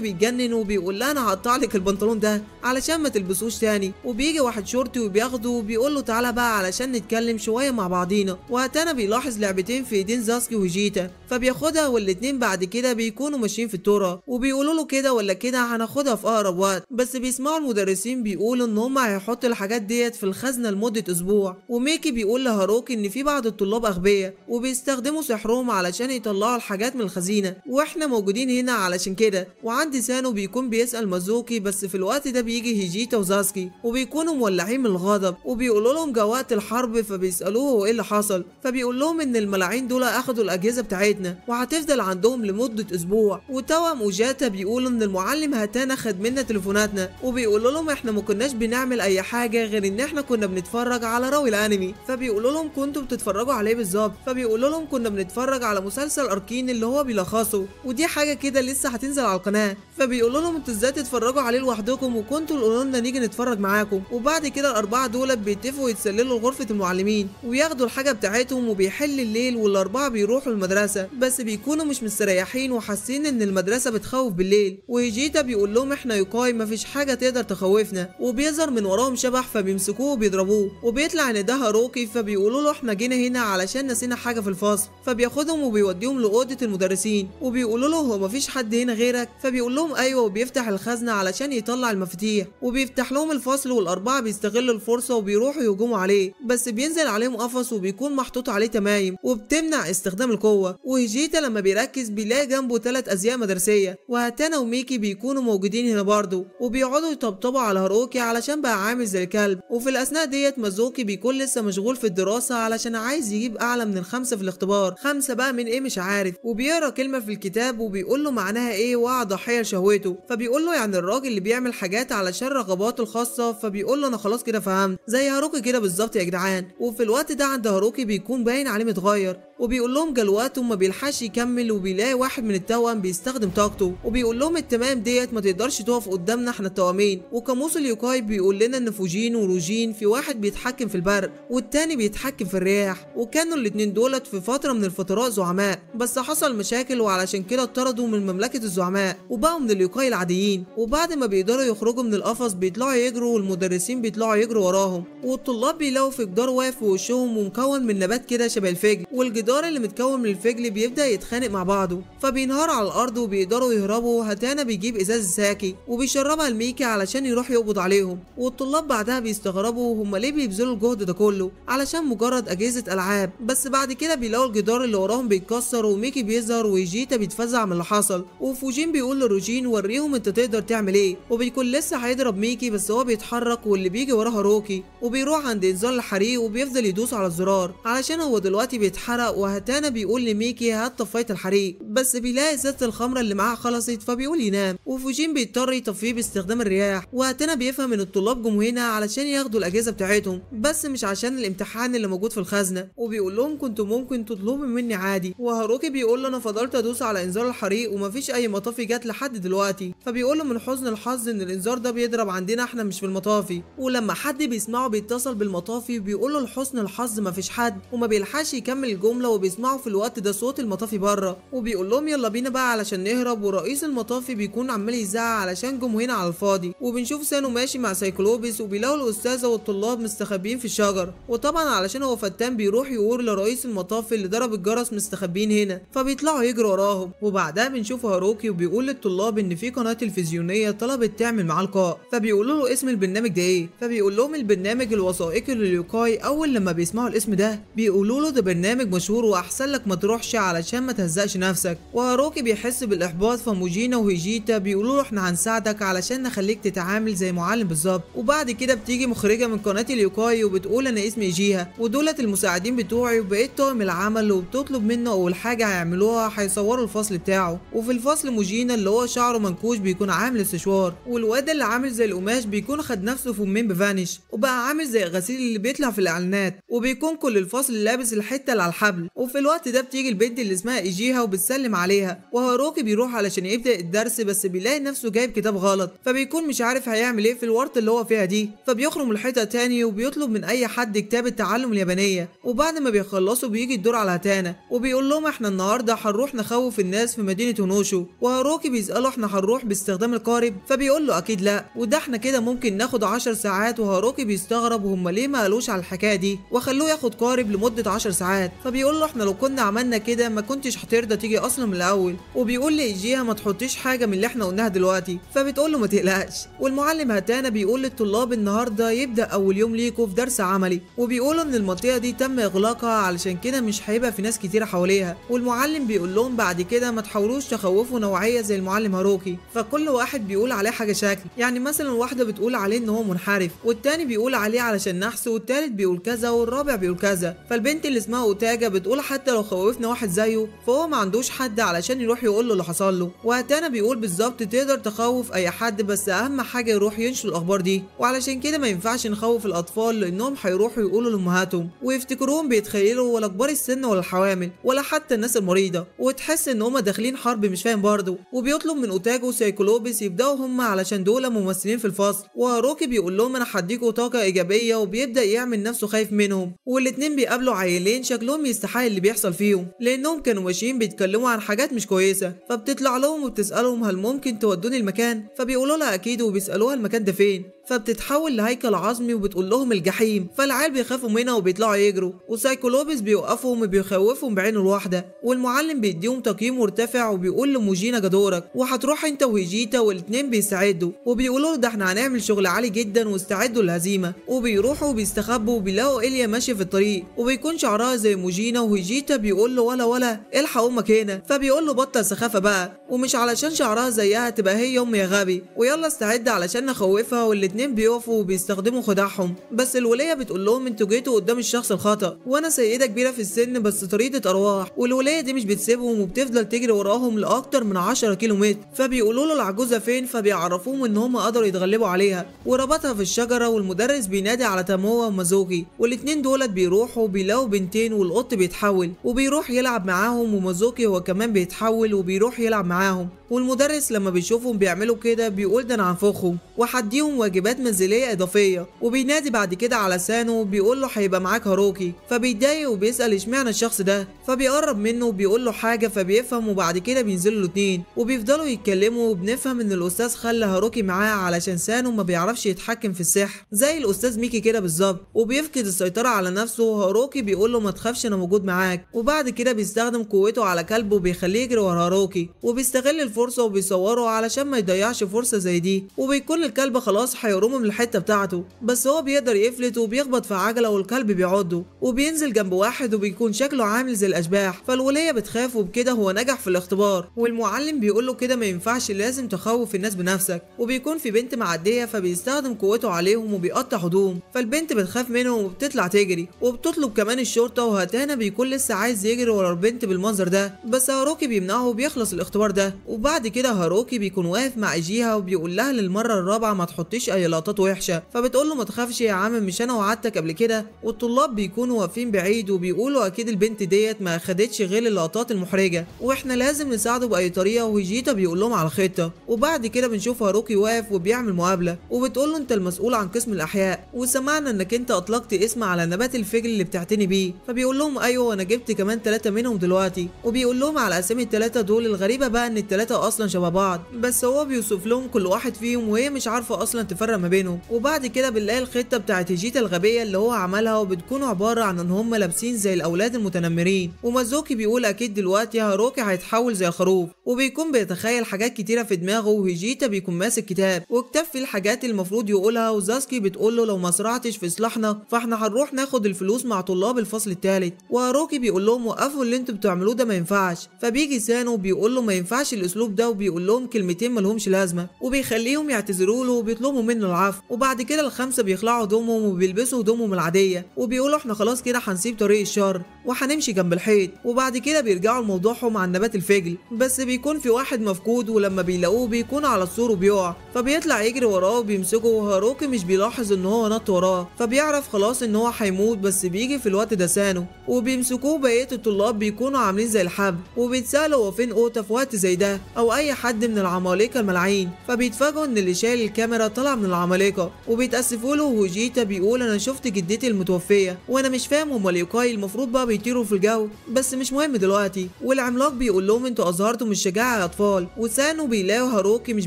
بيتجنن وبيقول لها انا هقطع لك البنطلون ده علشان ما تلبسوش تاني. وبيجي واحد شرطي وبياخده وبيقول له تعالى بقى علشان نتكلم شوية مع بعضينا. وهاتانا بيلاحظ لعبتين في ايدين زاسكي وهيجيتا فبياخدها، والاتنين بعد كده بيكونوا ماشيين في الترعه وبيقولوا له كده ولا كده هناخدها في اقرب وقت، بس بيسمعوا المدرسين بيقولوا ان هم هيحطوا الحاجات ديت في الخزنة لمدة اسبوع. وميكي بيقول لهاروكي ان في بعض الطلاب اغبياء وبيستخدموا سحرهم علشان يطلعوا الحاجات من الخزينة واحنا موجودين هنا علشان كده. وعند سانو بيكون بيسال مازوكي، بس في الوقت ده بيجي هيجيتا وزاسكي وبيكونوا مولعين من الغضب وبيقولوا لهم جه وقت الحرب، فبيسالوه هو ايه اللي حصل، فبيقول لهم ان الملاعين دول اخدوا الاجهزة بتاعتنا وهتفضل عندهم لمدة اسبوع. وتوأم وجاتا بيقولوا ان المعلم هاتانا خد منا تليفوناتنا، وبيقولوا لهم احنا ما كناش بنعمل اي حاجة غير ان احنا كنا بنتفرج على راوي الانمي، فبيقولوا لهم كنتوا بتتفرجوا عليه بالظبط، فبيقولوا لهم كنا بنتفرج على مسلسل اركين اللي هو بيلخصه ودي حاجة كده لسه هتنزل على القناة، فبيقولوا لهم انتوا ازاي تتفرجوا عليه لوحدكم وكنتوا تقولوا لنا نيجي نتفرج معاكم. وبعد كده الاربعة دول بيتفقوا يتسللوا لغرفة المعلمين وياخدوا الحاجة بتاعتهم، وبيحل الليل والاربعة بيروحوا المدرسة، بس بيكونوا مش مستريحين وحاسين ان المدرسة بتخوف بالليل. وهيجيتا بيقول لهم احنا يوكاي مفيش حاجة تقدر تخوفنا، وبيظهر من وراهم شبح فبيمسكوه وبيضربوه، وبيطلع ان ده هاروكي، فبيقولوا له احنا جينا هنا علشان نسينا حاجة في الفصل، فبياخدهم وبيوديهم لاوضه المدرسين وبيقولوا له هو مفيش حد هنا غيرك، فبيقول لهم ايوه، وبيفتح الخزنة علشان يطلع المفاتيح وبيفتح لهم الفصل، والاربعة بيستغلوا الفرصة وبيروحوا يهجموا عليه، بس بينزل عليهم قفص وبيكون محطوط عليه تمايم وبتمنع استخدام القوة. وهيجيتا لما بيركز بيلاقي جنبه 3 ازياء مدرسيه، وهاتانا وميكي بيكونوا موجودين هنا برضه، وبيقعدوا يطبطبوا على هاروكي علشان بقى عامل زي الكلب. وفي الاثناء ديت مازوكي بيكون لسه مشغول في الدراسة علشان عايز يجيب اعلى من 5 في الاختبار، 5 بقى من ايه مش عارف، وبيقرا كلمة في الكتاب وبيقول له معناها ايه وقع ضحية لشهوته، فبيقول له يعني الراجل اللي بيعمل حاجات علشان رغباته الخاصة، فبيقول له انا خلاص كده فهمت زي هاروكي كده بالظبط يا جدعان. وفي الوقت ده عند هاروكي بيكون باين عليه متغير، وبيقول لهم جه الوقت وما بيلحقش يكمل، وبيلاقي واحد من التوأم بيستخدم طاقته وبيقول لهم التمام ديت ما تقدرش تقف قدامنا احنا التوأمين. وقاموس اليوكاي بيقول لنا ان فوجين وروجين في واحد بيتحكم في البرق والتاني بيتحكم في الرياح، وكانوا الاتنين دولت في فترة من الفترات زعماء، بس حصل مشاكل وعلشان كده اتطردوا من مملكة الزعماء وبقوا من اليوكاي العاديين. وبعد ما بيقدروا يخرجوا من القفص بيطلعوا يجروا والمدرسين بيطلعوا يجروا وراهم، والطلاب بيلاقوا في جدار واقف في وشهم ومكون من نبات كده شبه الفجل، والجدار اللي متكون من الفجل بيبدا يتخانق مع بعضه فبينهار على الارض وبيقدروا يهربوا. هاتانا بيجيب ازازة ساكي وبيشربها لميكي علشان يروح يقبض عليهم، والطلاب بعدها بيستغربوا هما ليه بيبذلوا الجهد ده كله علشان مجرد اجهزة العاب، بس بعد كده بيلاقوا الجدار اللي وراهم بيتكسر وميكي بيظهر وهيجيتا بيتفزع من اللي حصل، وفوجين بيقول لروجين وريهم انت تقدر تعمل ايه، وبيكون لسه هيضرب ميكي بس هو بيتحرك واللي بيجي وراه هاروكي، وبيروح عند انذار الحريق وبيفضل يدوس على الزرار علشان هو دلوقتي بيتحرق. وهاتانا بيقول لميكي هات طفايه الحريق، بس بيلاقي ازازة الخمرة اللي معاه خلصت فبيقول ينام، وفوجين بيضطر يطفيه باستخدام الرياح. وهاتانا بيفهم ان الطلاب جم هنا علشان ياخدوا الاجهزة بتاعتهم بس مش عشان الامتحان اللي موجود في الخزنة، وبيقول لهم كنتوا ممكن تطلبوا مني عادي. وهاروكي بيقول له انا فضلت ادوس على انذار الحريق ومفيش اي مطافي جت لحد دلوقتي، فبيقول له من حزن الحظ ان الانذار ده بيضرب عندنا احنا مش في المطافي، ولما حد بيسمعه بيتصل بالمطافي وبيقول له لحسن الحظ مفيش حد، وما بيلحقش يكمل الجملة وبيسمعوا في الوقت ده صوت المطافي بره، وبيقول لهم يلا بينا بقى علشان نهرب. ورئيس المطافي بيكون عمال يزعق علشان جم هنا على الفاضي. وبنشوف سانو ماشي مع سايكلوبس وبيلاقوا الاستاذة والطلاب مستخبيين في الشجر، وطبعا علشان هو فتان بيروح يقول لرئيس المطافي اللي ضرب الجرس مستخبيين هنا، فبيطلعوا يجروا وراهم. وبعدها بنشوف هاروكي وبيقول للطلاب ان في قناة تلفزيونية طلبت تعمل معاه لقاء، فبيقولوا له اسم البرنامج ده ايه، فبيقول لهم البرنامج الوثائقي لليوكاي. اول لما بيسمعوا الاسم ده بيقولوا له ده برنامج مشهور شهور واحسن لك ما تروحش علشان ما تهزقش نفسك. وهاروكي بيحس بالاحباط، فموجينا وهيجيتا بيقولوا له احنا هنساعدك علشان نخليك تتعامل زي معلم بالظبط. وبعد كده بتيجي مخرجه من قناة اليوكاي وبتقول انا اسمي ايجيها ودولت المساعدين بتوعي وبقيت طاقم العمل، وبتطلب منه اول حاجة هيعملوها هيصوروا الفصل بتاعه. وفي الفصل موجينا اللي هو شعره منكوش بيكون عامل استشوار، والواد اللي عامل زي القماش بيكون خد نفسه فمين بفانش وبقى عامل زي الغسيل اللي بيطلع في الاعلانات، وبيكون كل الفصل لابس الحتة اللي على الحبل. وفي الوقت ده بتيجي البنت اللي اسمها ايجيها وبتسلم عليها، وهاروكي بيروح علشان يبدا الدرس بس بيلاقي نفسه جايب كتاب غلط، فبيكون مش عارف هيعمل ايه في الورطة اللي هو فيها دي، فبيخرم الحيطة تاني وبيطلب من اي حد كتاب التعلم اليابانية. وبعد ما بيخلصوا بيجي الدور على هاتانا وبيقول لهم احنا النهارده هنروح نخوف الناس في مدينة هونوشو. وهاروكي بيساله احنا هنروح باستخدام القارب؟ فبيقول له اكيد لا، وده احنا كده ممكن ناخد 10 ساعات. وهاروكي بيستغرب وهم ليه ما قالوش على الحكاية دي وخلوه ياخد قارب لمدة 10 ساعات، فبيقول له احنا لو كنا عملنا كده ما كنتش هترضى تيجي اصلا من الاول. وبيقول لايجيها ما تحطيش حاجة من اللي احنا قلناها دلوقتي، فبتقول له ما تقلقش. والمعلم هاتانا بيقول للطلاب النهارده يبدا اول يوم ليكوا في درس عملي، وبيقولوا ان المنطقة دي تم اغلاقها علشان كده مش هيبقى في ناس كتيرة حواليها. والمعلم بيقول لهم بعد كده ما تحاولوش تخوفوا نوعية زي المعلم هاروكي، فكل واحد بيقول عليه حاجة شكل، يعني مثلا واحدة بتقول عليه ان هو منحرف، والتاني بيقول عليه علشان نحس، والتالت بيقول كذا، والرابع بيقول كذا. فالبنت اللي اسمها اوتاجا بتقول حتى لو خوفنا واحد زيه فهو ما عندوش حد علشان يروح يقول له اللي حصل له. وهاتانا بيقول بالظبط تقدر تخوف اي حد بس اهم حاجة يروح ينشر الاخبار دي، وعلشان كده ما ينفعش نخوف الاطفال لانهم هيروحوا يقولوا لامهاتهم ويفتكروهم بيتخيلوا، ولا كبار السن ولا الحوامل ولا حتى الناس المريضة، وتحس ان هما داخلين حرب مش فاهم برضه. وبيطلب من اوتاجو وسايكلوبس يبداوا هما علشان دول ممثلين في الفصل، وهاروكي بيقول لهم انا هديكوا طاقة ايجابية، وبيبدا يعمل نفسه خايف منهم. والاتنين بيقابلوا عيلين شكلهم يستحق اللي بيحصل فيهم لانهم كانوا ماشيين بيتكلموا عن حاجات مش كويسة، فبتطلع لهم وبتسالهم هل ممكن تودوني المكان؟ فبيقولوا لها اكيد، وبيسالوها المكان ده فين، فبتتحول لهيكل عظمي وبتقول لهم الجحيم، فالعيال بيخافوا منها وبيطلعوا يجروا، وسايكلوبس بيوقفهم وبيخوفهم بعينه الواحدة. والمعلم بيديهم تقييم مرتفع وبيقول لموجينا جدورك وهتروح انت وهيجيتا، والاتنين بيستعدوا وبيقولوا له ده احنا هنعمل شغل عالي جدا واستعدوا للهزيمه. وبيروحوا وبيستخبوا وبيلاقوا إليا ماشية في الطريق وبيكون شعرها زي موجينا، وهيجيتا بيقول له ولا الحق امك هنا، فبيقول له بطل سخافة بقى، ومش علشان شعرها زيها تبقى هي امي يا غبي، ويلا استعد علشان نخوفها. والاتنين بيقفوا وبيستخدموا خدعهم، بس الوليه بتقول لهم انتوا جيتوا قدام الشخص الخطا، وانا سيده كبيرة في السن بس طريقه ارواح. والوليه دي مش بتسيبهم وبتفضل تجري وراهم لاكتر من 10 كيلو متر، فبيقولوا له العجوزة فين، فبيعرفوهم ان هم قدروا يتغلبوا عليها وربطها في الشجرة. والمدرس بينادي على تاموا ومازوكي، والاتنين دولت بيروحوا بيلاقوا بنتين والقط بيتحول وبيروح يلعب معاهم، ومازوكي هو كمان بيتحول وبيروح يلعب معاهم. والمدرس لما بيشوفهم بيعملوا كده بيقول ده انا هنفخهم وهديهم واجبات منزلية اضافية. وبينادي بعد كده على سانو وبيقول له هيبقى معاك هاروكي، فبيتضايق وبيسال اشمعنى الشخص ده، فبيقرب منه وبيقول له حاجة فبيفهم. وبعد كده بينزلوا الاتنين وبيفضلوا يتكلموا، وبنفهم ان الاستاذ خلى هاروكي معاه علشان سانو ما بيعرفش يتحكم في السحر زي الاستاذ ميكي كده بالظبط، وبيفقد السيطرة على نفسه. وهاروكي بيقول له ما تخافش انا موجود معاك. وبعد كده بيستخدم قوته على كلبه وبيخليه يجري ورا هاروكي، وبيستغل الفرصة وبيصوره علشان ما يضيعش فرصة زي دي. وبيكون الكلب خلاص هيرمه من الحتة بتاعته، بس هو بيقدر يفلت وبيخبط في عجله والكلب بيعضه، وبينزل جنب واحد وبيكون شكله عامل زي الاشباح، فالوليه بتخاف وبكده هو نجح في الاختبار. والمعلم بيقول له كده ما ينفعش، لازم تخوف الناس بنفسك. وبيكون في بنت معدية فبيستخدم قوته عليهم وبيقطع هدوم، فالبنت بتخاف منه وبتطلع تجري وبتطلب كمان الشرطة. وهاتانا بيكون لسه عايز يجري ورا البنت بالمنظر ده، بس هاروكي بيمنعه وبيخلص الاختبار ده. وبعد كده هاروكي بيكون واقف مع ايجيها وبيقول لها للمرة الرابعة ما تحطيش اي لقطات وحشة، فبتقول له ما تخافش يا عم مش انا وعدتك قبل كده. والطلاب بيكونوا واقفين بعيد وبيقولوا اكيد البنت ديت ما خدتش غير اللقطات المحرجة واحنا لازم نساعده باي طريقه. وهيجيتا بيقول لهم على الخطة. وبعد كده بنشوف هاروكي واقف وبيعمل مقابله وبتقول له انت المسؤول عن قسم الاحياء، وسمعنا انك انت اطلقت اسم على نبات الفجل اللي بتعتني بيه، فبيقول لهم ايوه وانا جبت كمان 3 منهم دلوقتي. وبيقول لهم على اسامي ال3 دول. الغريبة بقى ان ال3 الثلاثة اصلا شبه بعض، بس هو بيوصف لهم كل واحد فيهم وهي مش عارفه اصلا تفرق ما بينهم. وبعد كده بنلاقي الخطة بتاعت هيجيتا الغبية اللي هو عملها، وبتكون عبارة عن ان هم لابسين زي الاولاد المتنمرين. ومازوكي بيقول اكيد دلوقتي هاروكي هيتحول زي الخروف، وبيكون بيتخيل حاجات كتيرة في دماغه. وهيجيتا بيكون ماسك كتاب وكتاب فيه الحاجات المفروض يقولها، وزاسكي بتقول له لو ما سرعتش في اصلاحنا فاحنا هنروح ناخد الفلوس مع طلاب الفصل الثالث. وهاروكي بيقول لهم وقفوا اللي انتوا بتعملوه ده ما ينفعش. فبيجي سانو بيقول له ما ينفعش الاسلوب ده، وبيقول لهم كلمتين مالهمش لازمه، وبيخليهم يعتذروا له وبيطلبوا منه العفو. وبعد كده الخمسة بيخلعوا هدومهم وبيلبسوا هدومهم العادية، وبيقولوا احنا خلاص كده هنسيب طريق الشر وهنمشي جنب الحيط. وبعد كده بيرجعوا لموضوعهم عن نبات الفجل، بس بيكون في واحد مفقود، ولما بيلاقوه بيكون على السور وبيقع، فبيطلع يجري وراه وبيمسكه، وهاروكي مش بيلاحظ ان هو نط وراه، فبيعرف خلاص ان هو هيموت. بس بيجي في الوقت ده سانو وبيمسكوه. بقية الطلاب بيكونوا عاملين زي الحبل، وبيتسالوا هو فين اوتا في وقت زي ده او اي حد من العمالقة الملاعين. فبيتفاجئوا ان اللي شايل الكاميرا طلع من العمالقة، وبيتاسفوا له. وهيجيتا بيقول انا شفت جدتي المتوفيه وانا مش فاهم هما اليوكاي المفروض بقى بيطيروا في الجو، بس مش مهم دلوقتي. والعملاق بيقول لهم انتوا اظهرتم الشجاعة يا اطفال. وسانو بيلاقوا هاروكي مش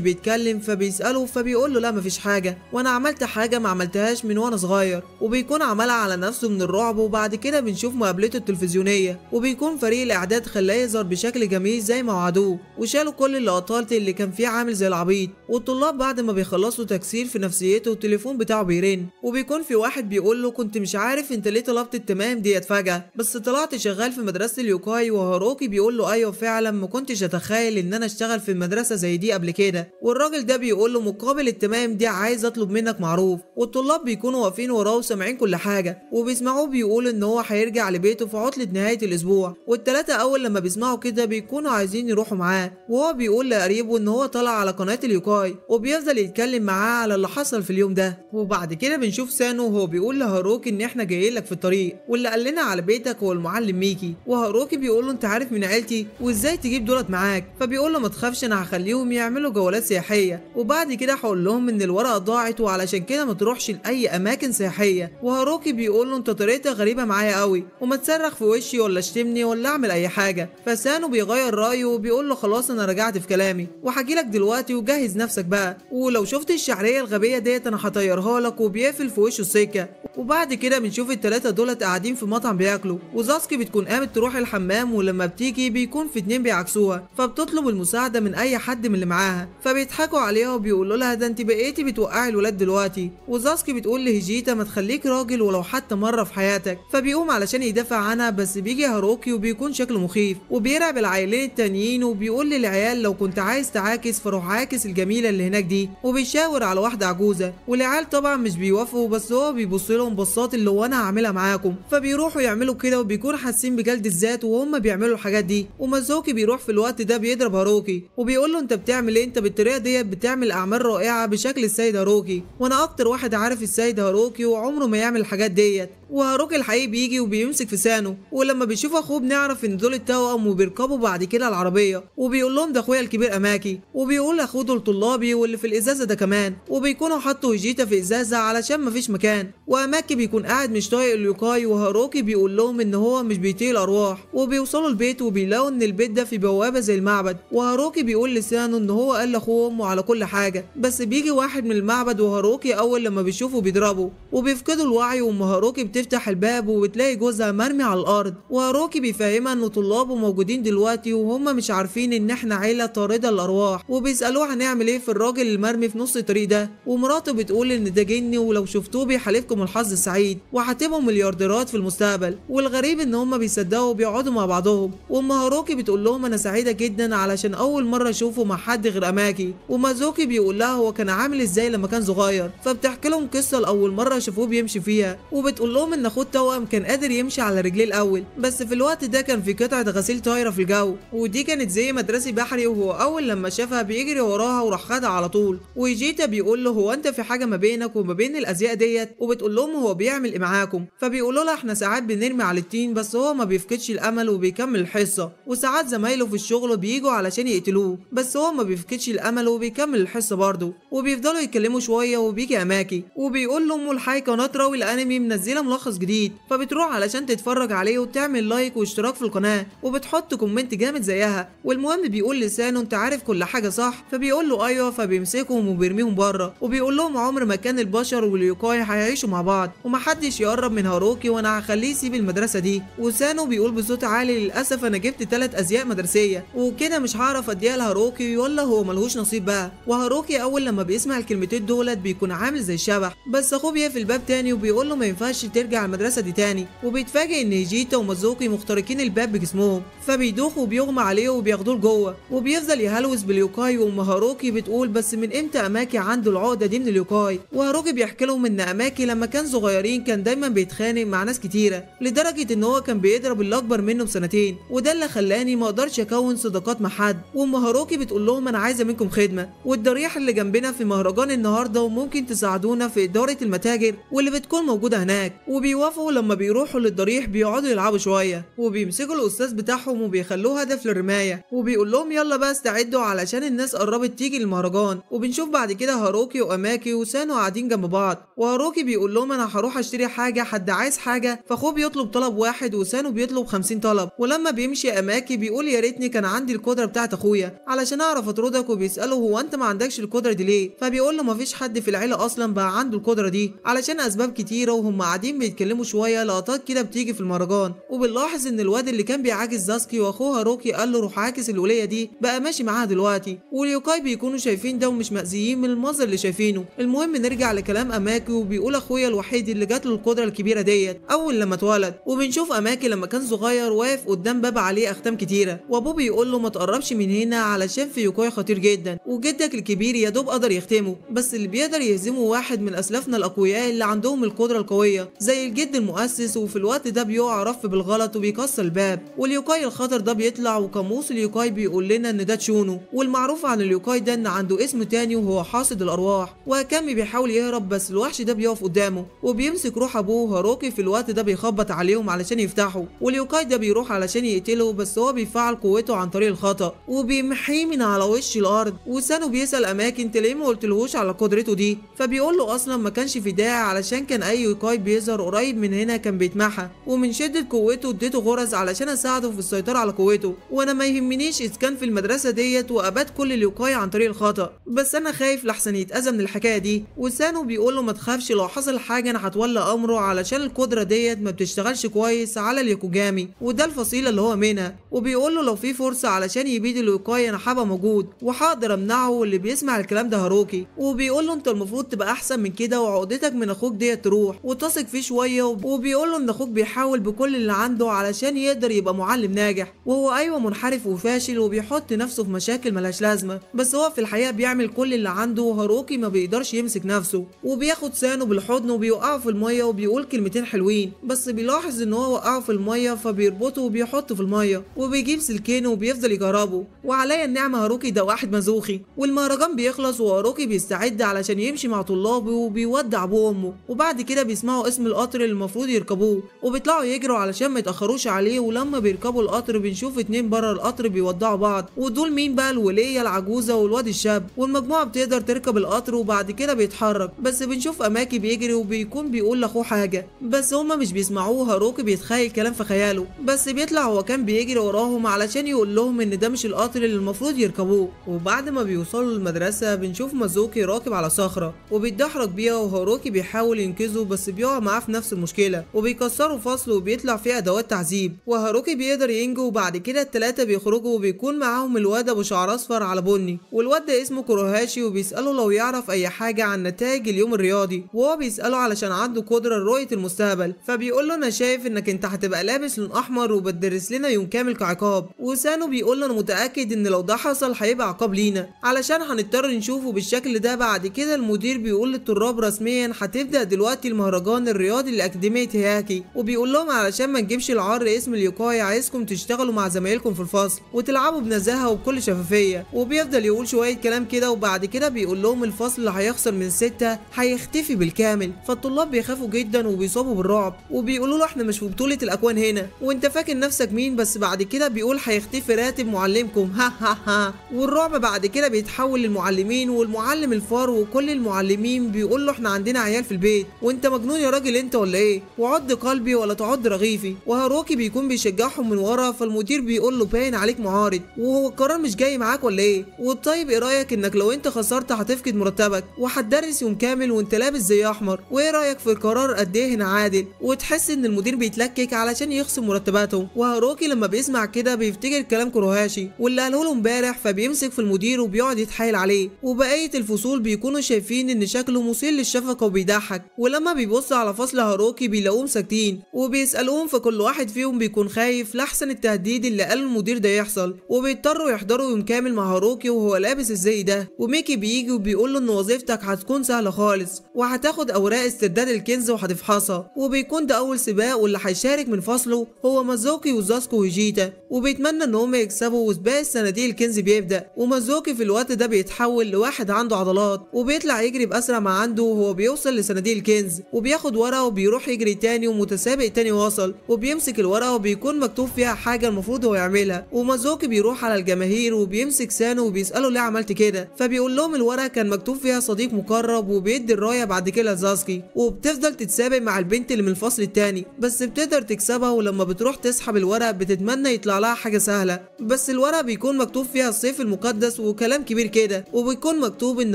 بيتكلم، فبيساله فبيقول له لا مفيش حاجة، وانا عملت حاجة ما عملتهاش من وانا صغير، وبيكون عملها على نفسه من الرعب. وبعد كده بنشوف مقابلته التلفزيونية، وبيكون فريق الاعداد خلاه يظهر بشكل جميل زي ما وعدوه، وشالوا كل اللقطات اللي كان فيه عامل زي العبيط. والطلاب بعد ما بيخلصوا تكسير في نفسيته التليفون بتاعه بيرن، وبيكون في واحد بيقول له كنت مش عارف انت ليه طلبت التمام ديت فجأة، بس طلعت شغال في مدرسة اليوكاي. وهاروكي بيقول له ايوه فعلا ما كنتش اتخيل ان انا اشتغل في مدرسة زي دي قبل كده. والراجل ده بيقول له مقابل التمام دي عايز اطلب منك معروف. والطلاب بيكونوا واقفين وراه وسامعين كل حاجة، وبيسمعوه بيقول ان هو هيرجع لبيته في عطلة نهاية الاسبوع. والثلاثة اول لما بيسمعوا كده بيكونوا عايزين يروحوا معاه، وهو بيقول لقريبه ان هو طلع على قناة اليوكاي، وبيفضل يتكلم معاه على اللي حصل في اليوم ده. وبعد كده بنشوف سانو وهو بيقول لهاروكي ان احنا جايين لك في الطريق، واللي قال لنا على بيتك هو المعلم ميكي. وهاروكي بيقول له انت عارف من عيلتي وازاي تجيب دولت معاك؟ فبيقول له ما تخافش انا هخليهم يعملوا جولات سياحية، وبعد كده هقول لهم ان الورقة ضاعت وعلشان كده ما تروحش لاي اماكن سياحية. وهاروكي بيقول له انت طريقتك غريبة معايا قوي، وما تصرخ في وشي ولا اشتمني ولا اعمل اي حاجة. فسانو بيغير رايه وبيقول له خلاص انا رجعت في كلامي وهجي لك دلوقتي وجهز نفسك بقى، ولو شفت الشعرية الغبية ديت انا هطيرها لك. وبيقفل في وشه السكة. وبعد كده بنشوف الثلاثة دولت قاعدين في مطعم بياكلوا، وزاسكي بتكون قامت تروح الحمام، ولما بتيجي بيكون في اتنين بيعكسوها، فبتطلب المساعدة من اي حد من اللي معاها، فبيضحكوا عليها وبيقولوا لها ده انت بقيتي بتوقعي الولاد دلوقتي. وزاسكي بتقول لهيجيتا ما تخليك راجل ولو حتى مرة في حياتك، فبيقوم علشان يدافع عنها، بس بيجي هاروكي وبيكون شكله مخيف وبيرعب العيلين التانيين، وبيقول للعيال لو كنت عايز تعاكس فروح عاكس الجميلة اللي هناك دي، وبيشاور على واحدة عجوزه. والعيال طبعا مش بيوافقوا، بس هو بيبص لهم بصات اللي هو انا هعملها معاكم، فبيروحوا يعملوا كده، وبيكون حاسين بجلد الذات وهم بيعملوا الحاجات دي. ومازوكي بيروح في الوقت ده بيضرب هاروكي وبيقول له انت بتعمل ايه؟ انت بالطريقة ديت بتعمل اعمال رائعة بشكل السيد هاروكي، وانا اكتر واحد عارف السيد هاروكي وعمره ما يعمل الحاجات ديت. وهاروكي الحقيقي بيجي وبيمسك في سانو، ولما بيشوف اخوه بنعرف ان دول التوأم، وبيركبوا بعد كده العربية، وبيقول لهم ده اخويا الكبير اماكي، وبيقول اخوه دول طلابي واللي في الازازه ده كمان، وبيكونوا حطوا هيجيتا في ازازة علشان مفيش مكان. واماكي بيكون قاعد مش طايق اليوكاي، وهاروكي بيقول لهم ان هو مش بيطيق الارواح. وبيوصلوا البيت وبيلاقوا ان البيت ده في بوابه زي المعبد، وهاروكي بيقول لسانو ان هو قال لاخوه وامه على كل حاجة، بس بيجي واحد من المعبد وهاروكي اول لما بيشوفه بيضربه وبيفقدوا الوعي. وام هاروكي بتفتح الباب وبتلاقي جوزها مرمي على الارض، وهاروكي بيفهمها ان طلابه موجودين دلوقتي وهم مش عارفين ان احنا عيله طارده الارواح، وبيسالوه هنعمل ايه في الراجل المرمي في نص الطريق ده. ومراته بتقول ان ده جني ولو شفتوه بيحالفكم الحظ السعيد وهتبقوا مليارديرات في المستقبل. والغريب ان هم بيصدقوا وبيقعدوا مع بعضهم. وام هاروكي بتقول لهم انا سعيدة جدا علشان اول مرة اشوفه مع حد غير اماكي. ومازوكي بيقول لها هو كان عامل ازاي لما كان صغير، فبتحكي لهم قصة لاول مرة شافوه بيمشي فيها، وبتقول لهم ان اخوه التوأم كان قادر يمشي على رجليه الاول، بس في الوقت ده كان في قطعه غسيل طايره في الجو، ودي كانت زي مدرسه بحري، وهو اول لما شافها بيجري وراها وراح خدها على طول. وجيتا بيقول له هو انت في حاجة ما بينك وما بين الازياء ديت؟ وبتقول لهم هو بيعمل ايه معاكم؟ فبيقولوا لها احنا ساعات بنرمي على التين بس هو ما بيفقدش الامل وبيكمل الحصة، وساعات زمايله في الشغل بييجوا علشان يقتلوه بس هو ما بيفقدش الامل وبيكمل الحصة برضه. وبيفضلوا يتكلموا شوية وبيجي اماكي وبيقول لامه الحي قناة راوي الانمي منزله ملخص ملخص جديد، فبتروح علشان تتفرج عليه وتعمل like واشتراك في القناة وبتحط comment جامد زيها. والمهم بيقول لسانو انت عارف كل حاجة صح؟ فبيقول له ايوه، فبيمسكهم وبيرميهم بره وبيقول لهم عمر ما كان البشر واليوكاي هيعيشوا مع بعض ومحدش يقرب من هاروكي وانا هخليه يسيب المدرسة دي. وسانو بيقول بصوت عالي للاسف انا جبت 3 ازياء مدرسيه وكده مش هعرف اديها لهاروكي، ولا هو ملهوش نصيب بقى. وهاروكي اول لما بيسمع الكلمتين دولت بيكون عامل زي الشبح، بس اخوه بيقفل الباب تاني وبيقول له ما ينفعش ترجع المدرسة دي تاني. وبيتفاجئ ان هيجيتا ومازوكي مخترقين الباب بجسمهم، فبيدوخ وبيغمى عليه وبياخدوه لجوه وبيفضل يهلوس باليوكاي. وام هاروكي بتقول بس من امتى اماكي عنده العقدة دي من اليوكاي؟ وهاروكي بيحكي لهم ان اماكي لما كان صغيرين كان دايما بيتخانق مع ناس كتيرة لدرجة ان هو كان بيضرب اللي اكبر منه بسنتين، وده اللي خلاني ما اقدرش اكون صداقات مع حد. وام هاروكي بتقول لهم انا عايزه منكم خدمة، والضريح اللي جنبنا في مهرجان النهارده وممكن تساعدونا في ادارة المتاجر واللي بتكون موجودة هناك. وبيوافقوا. لما بيروحوا للضريح بيقعدوا يلعبوا شوية وبيمسكوا الاستاذ بتاعهم وبيخلوه هدف للرمايه وبيقول لهم يلا بقى استعدوا علشان الناس قربت تيجي المهرجان. وبنشوف بعد كده هاروكي واماكي وسانو قاعدين جنب بعض، وهاروكي بيقول لهم انا هروح اشتري حاجة، حد عايز حاجة؟ فاخوه بيطلب طلب واحد وسانو بيطلب 50 طلب. ولما بيمشي اماكي بيقول يا ريتني كان عندي القدرة بتاعت اخويا علشان اعرف اطردك، وبيساله هو انت ما عندكش القدرة دي ليه؟ فبيقول له مفيش حد في العيلة اصلا بقى عنده القدرة دي علشان اسباب كتيرة. وهم قاعدين بيتكلموا شوية لقطات كده بتيجي في المهرجان، وبنلاحظ ان الواد اللي كان بيعاكس زاسكي واخوه هاروكي قال له روح عاكس الوليه دي بقى ماشي معاها دلوقتي، واليوكاي بيكونوا شايفين ده ومش مأذيين من المنظر اللي شايفينه. المهم نرجع لكلام اماكي وبيقول اخويا الوحيد اللي جات له القدرة الكبيرة ديت اول لما اتولد. وبنشوف اماكي لما كان صغير واقف قدام باب عليه اختام كتيرة، وابوه بيقول له ما تقربش من هنا علشان في يوكاي خطير جدا، وجدك الكبير يا دوب قدر يختمه، بس اللي بيقدر يهزمه واحد من اسلافنا الاقوياء اللي عندهم القدرة القوية زي الجد المؤسس. وفي الوقت ده بيقع رف بالغلط وبيكسر الباب، واليوكاي الخطر ده بيطلع، وقاموس اليوكاي بيقول لنا ان ده تشونو، والمعروف عن اليوكاي ده ان عنده اسم تاني وهو حاصد الارواح. وهكامي بيحاول يهرب بس الوحش ده بيقف قدامه وبيمسك روح ابوه. هاروكي في الوقت ده بيخبط عليهم علشان يفتحوا، واليوكاي ده بيروح علشان يقتله بس هو بيفعل قوته عن طريق الخطأ وبيمحيه من على وش الارض. وسانو بيسأل اماكي انت ليه ما قلتلهوش على قدرته دي؟ فبيقول له اصلا ما كانش في داعي علشان كان اي يوكاي بيظهر قريب من هنا كان بيتمحى، ومن شدة قوته اديته غرز علشان اساعده في السيطرة على قوته، وانا ما يهمنيش اذا كان في المدرسة ديت واباد كل اليوكاي عن طريق الخطأ، بس انا خايف لحسن يتأذى من الحكاية دي. وسانو بيقول له ما تخافش لو حصل حاجة انا هتولى امره علشان القدرة ديت ما بتشتغلش كويس على اليوكوجامي وده الفصيلة اللي هو منها، وبيقول له لو في فرصة علشان يبيد اليوكاي انا هبقى موجود وهقدر امنعه. واللي بيسمع الكلام ده هاروكي، وبيقول له انت المفروض تبقى احسن من كده وعقدتك من اخوك ديت تروح وتثق فيه شوية. وبيقول له ان اخوك بيحاول بكل اللي عنده علشان يقدر يبقى معلم ناجح، وهو ايوه منحرف وفاشل وبيحط نفسه في مشاكل ملهاش لازمه، بس هو في الحقيقة بيعمل كل اللي عنده. وهاروكي ما بيقدرش يمسك نفسه وبياخد سانو بالحضن وبيوقعه في المية وبيقول كلمتين حلوين، بس بيلاحظ ان هو وقعه في المية فبيربطه وبيحطه في المية وبيجيب سلكين وبيفضل يجربه. وعليا النعمة هاروكي ده واحد مزوخي. والمهرجان بيخلص وهاروكي بيستعد علشان يمشي مع طلابه وبيودع ابوه وامه، وبعد كده بيسمعوا اسم القطر اللي المفروض يركبوه وبيطلعوا يجروا علشان ما يتاخروش عليه. ولما بيركبوا القطر بنشوف 2 بره القطر بيودعوا بعض، ودول مين بقى؟ الوليه العجوزة والواد الشاب. والمجموعة بتقدر تركب القطر وبعد كده بيتحرك، بس بنشوف اماكي بيجري وبيكون بيقول لاخوه حاجة بس هما مش بيسمعوه. هاروكي بيتخيل كلام في خياله بس بيطلع هو كان بيجري وراهم علشان يقول لهم ان ده مش القطر اللي المفروض يركبوه. وبعد ما بيوصلوا للمدرسة بنشوف مازوكي راكب على صخرة وبيتدحرج بيها، وهاروكي بيحاول ينقذه بس بيقع معاه في نفس المشكلة وبيكسروا فصل وبيطلع فيه ادوات تعذيب، وهاروكي بيقدر ينجو. وبعد كده الثلاثة بيخرجوا وبيكون معاهم الواد ابو شعر اصفر على بني، والواد ده اسمه كوروهاشي، وبيساله لو يعرف اي حاجة عن نتائج اليوم الرياضي، وهو بيساله علشان عنده قدره لرؤية المستقبل، فبيقول له انا شايف انك انت هتبقى لابس لون احمر وبتدرس لنا يوم كامل كعقاب. وسانو بيقول له انا متاكد ان لو ده حصل هيبقى عقاب لينا علشان هنضطر نشوفه بالشكل ده. بعد كده المدير بيقول للطلاب رسميا هتبدا دلوقتي المهرجان الرياضي لاكاديميه هياكي، وبيقول لهم علشان ما نجيبش العار اسم اليوكاي عايزكم تشتغلوا مع زمايلكم في الفصل وتلعبوا بنزاهه وبكل شفافية. وبيفضل يقول شوية كلام كده، وبعد كده بيقول لهم الفصل اللي هيخسر من 6 هيختفي بالكامل. فالطلاب بيخافوا جدا وبيصابوا بالرعب وبيقولوا له احنا مش في بطوله الاكوان هنا وانت فاكر نفسك مين؟ بس بعد كده بيقول هيختفي راتب معلمكم ها ها ها. والرعب بعد كده بيتحول للمعلمين والمعلم الفار وكل المعلمين بيقول له احنا عندنا عيال في البيت وانت مجنون يا راجل انت. انت ولا ايه؟ وعض قلبي ولا تعض رغيفي. وهاروكي بيكون بيشجعهم من ورا، فالمدير بيقول له باين عليك معارض وهو القرار مش جاي معاك ولا ايه؟ وطيب ايه رايك انك لو انت خسرت هتفقد مرتبك وهتدرس يوم كامل وانت لابس زي احمر، وايه رايك في القرار قد ايه هنا عادل؟ وتحس ان المدير بيتلكك علشان يخصم مرتباتهم. وهاروكي لما بيسمع كده بيفتكر كلام كوروهاشي واللي قاله له امبارح، فبيمسك في المدير وبيقعد يتحايل عليه، وبقية الفصول بيكونوا شايفين ان شكله مثير للشفقه وبيضحك. ولما بيبص على فصل هاروكي بيلاقوهم ساكتين وبيسالوهم، فكل واحد فيهم بيكون خايف لحسن التهديد اللي قاله المدير ده يحصل، وبيضطروا يحضروا يوم كامل مع هاروكي وهو لابس الزي ده. وميكي بيجي وبيقول له ان وظيفتك هتكون سهلة خالص وهتاخد اوراق استرداد الكنز وهتفحصها، وبيكون ده اول سباق واللي هيشارك من فصله هو مازوكي وزاسكو وهيجيتا، وبيتمنى ان هم يكسبوا. وسباق الصناديق الكنز بيبدا، ومازوكي في الوقت ده بيتحول لواحد عنده عضلات وبيطلع يجري باسرع ما عنده وهو بيوصل لصناديق الكنز، وبياخد ورقة وبيروح يجري تاني، ومتسابق تاني وصل وبيمسك الورقة وبيكون مكتوب فيها حاجة المفروض هو يعملها. ومازوكي بيروح على الجماهير وبيمسك سانو وبيساله ليه عملت كده، فبيقول لهم الورقة كان مكتوب فيها صديق مقرب، وبيدي الراية بعد كده لزاسكي، وبتفضل تتسابق مع البنت اللي من الفصل التاني بس بتقدر تكسبها. ولما بتروح تسحب الورق بتتمنى يطلع لها حاجة سهلة، بس الورق بيكون مكتوب فيها السيف المقدس وكلام كبير كده، وبيكون مكتوب ان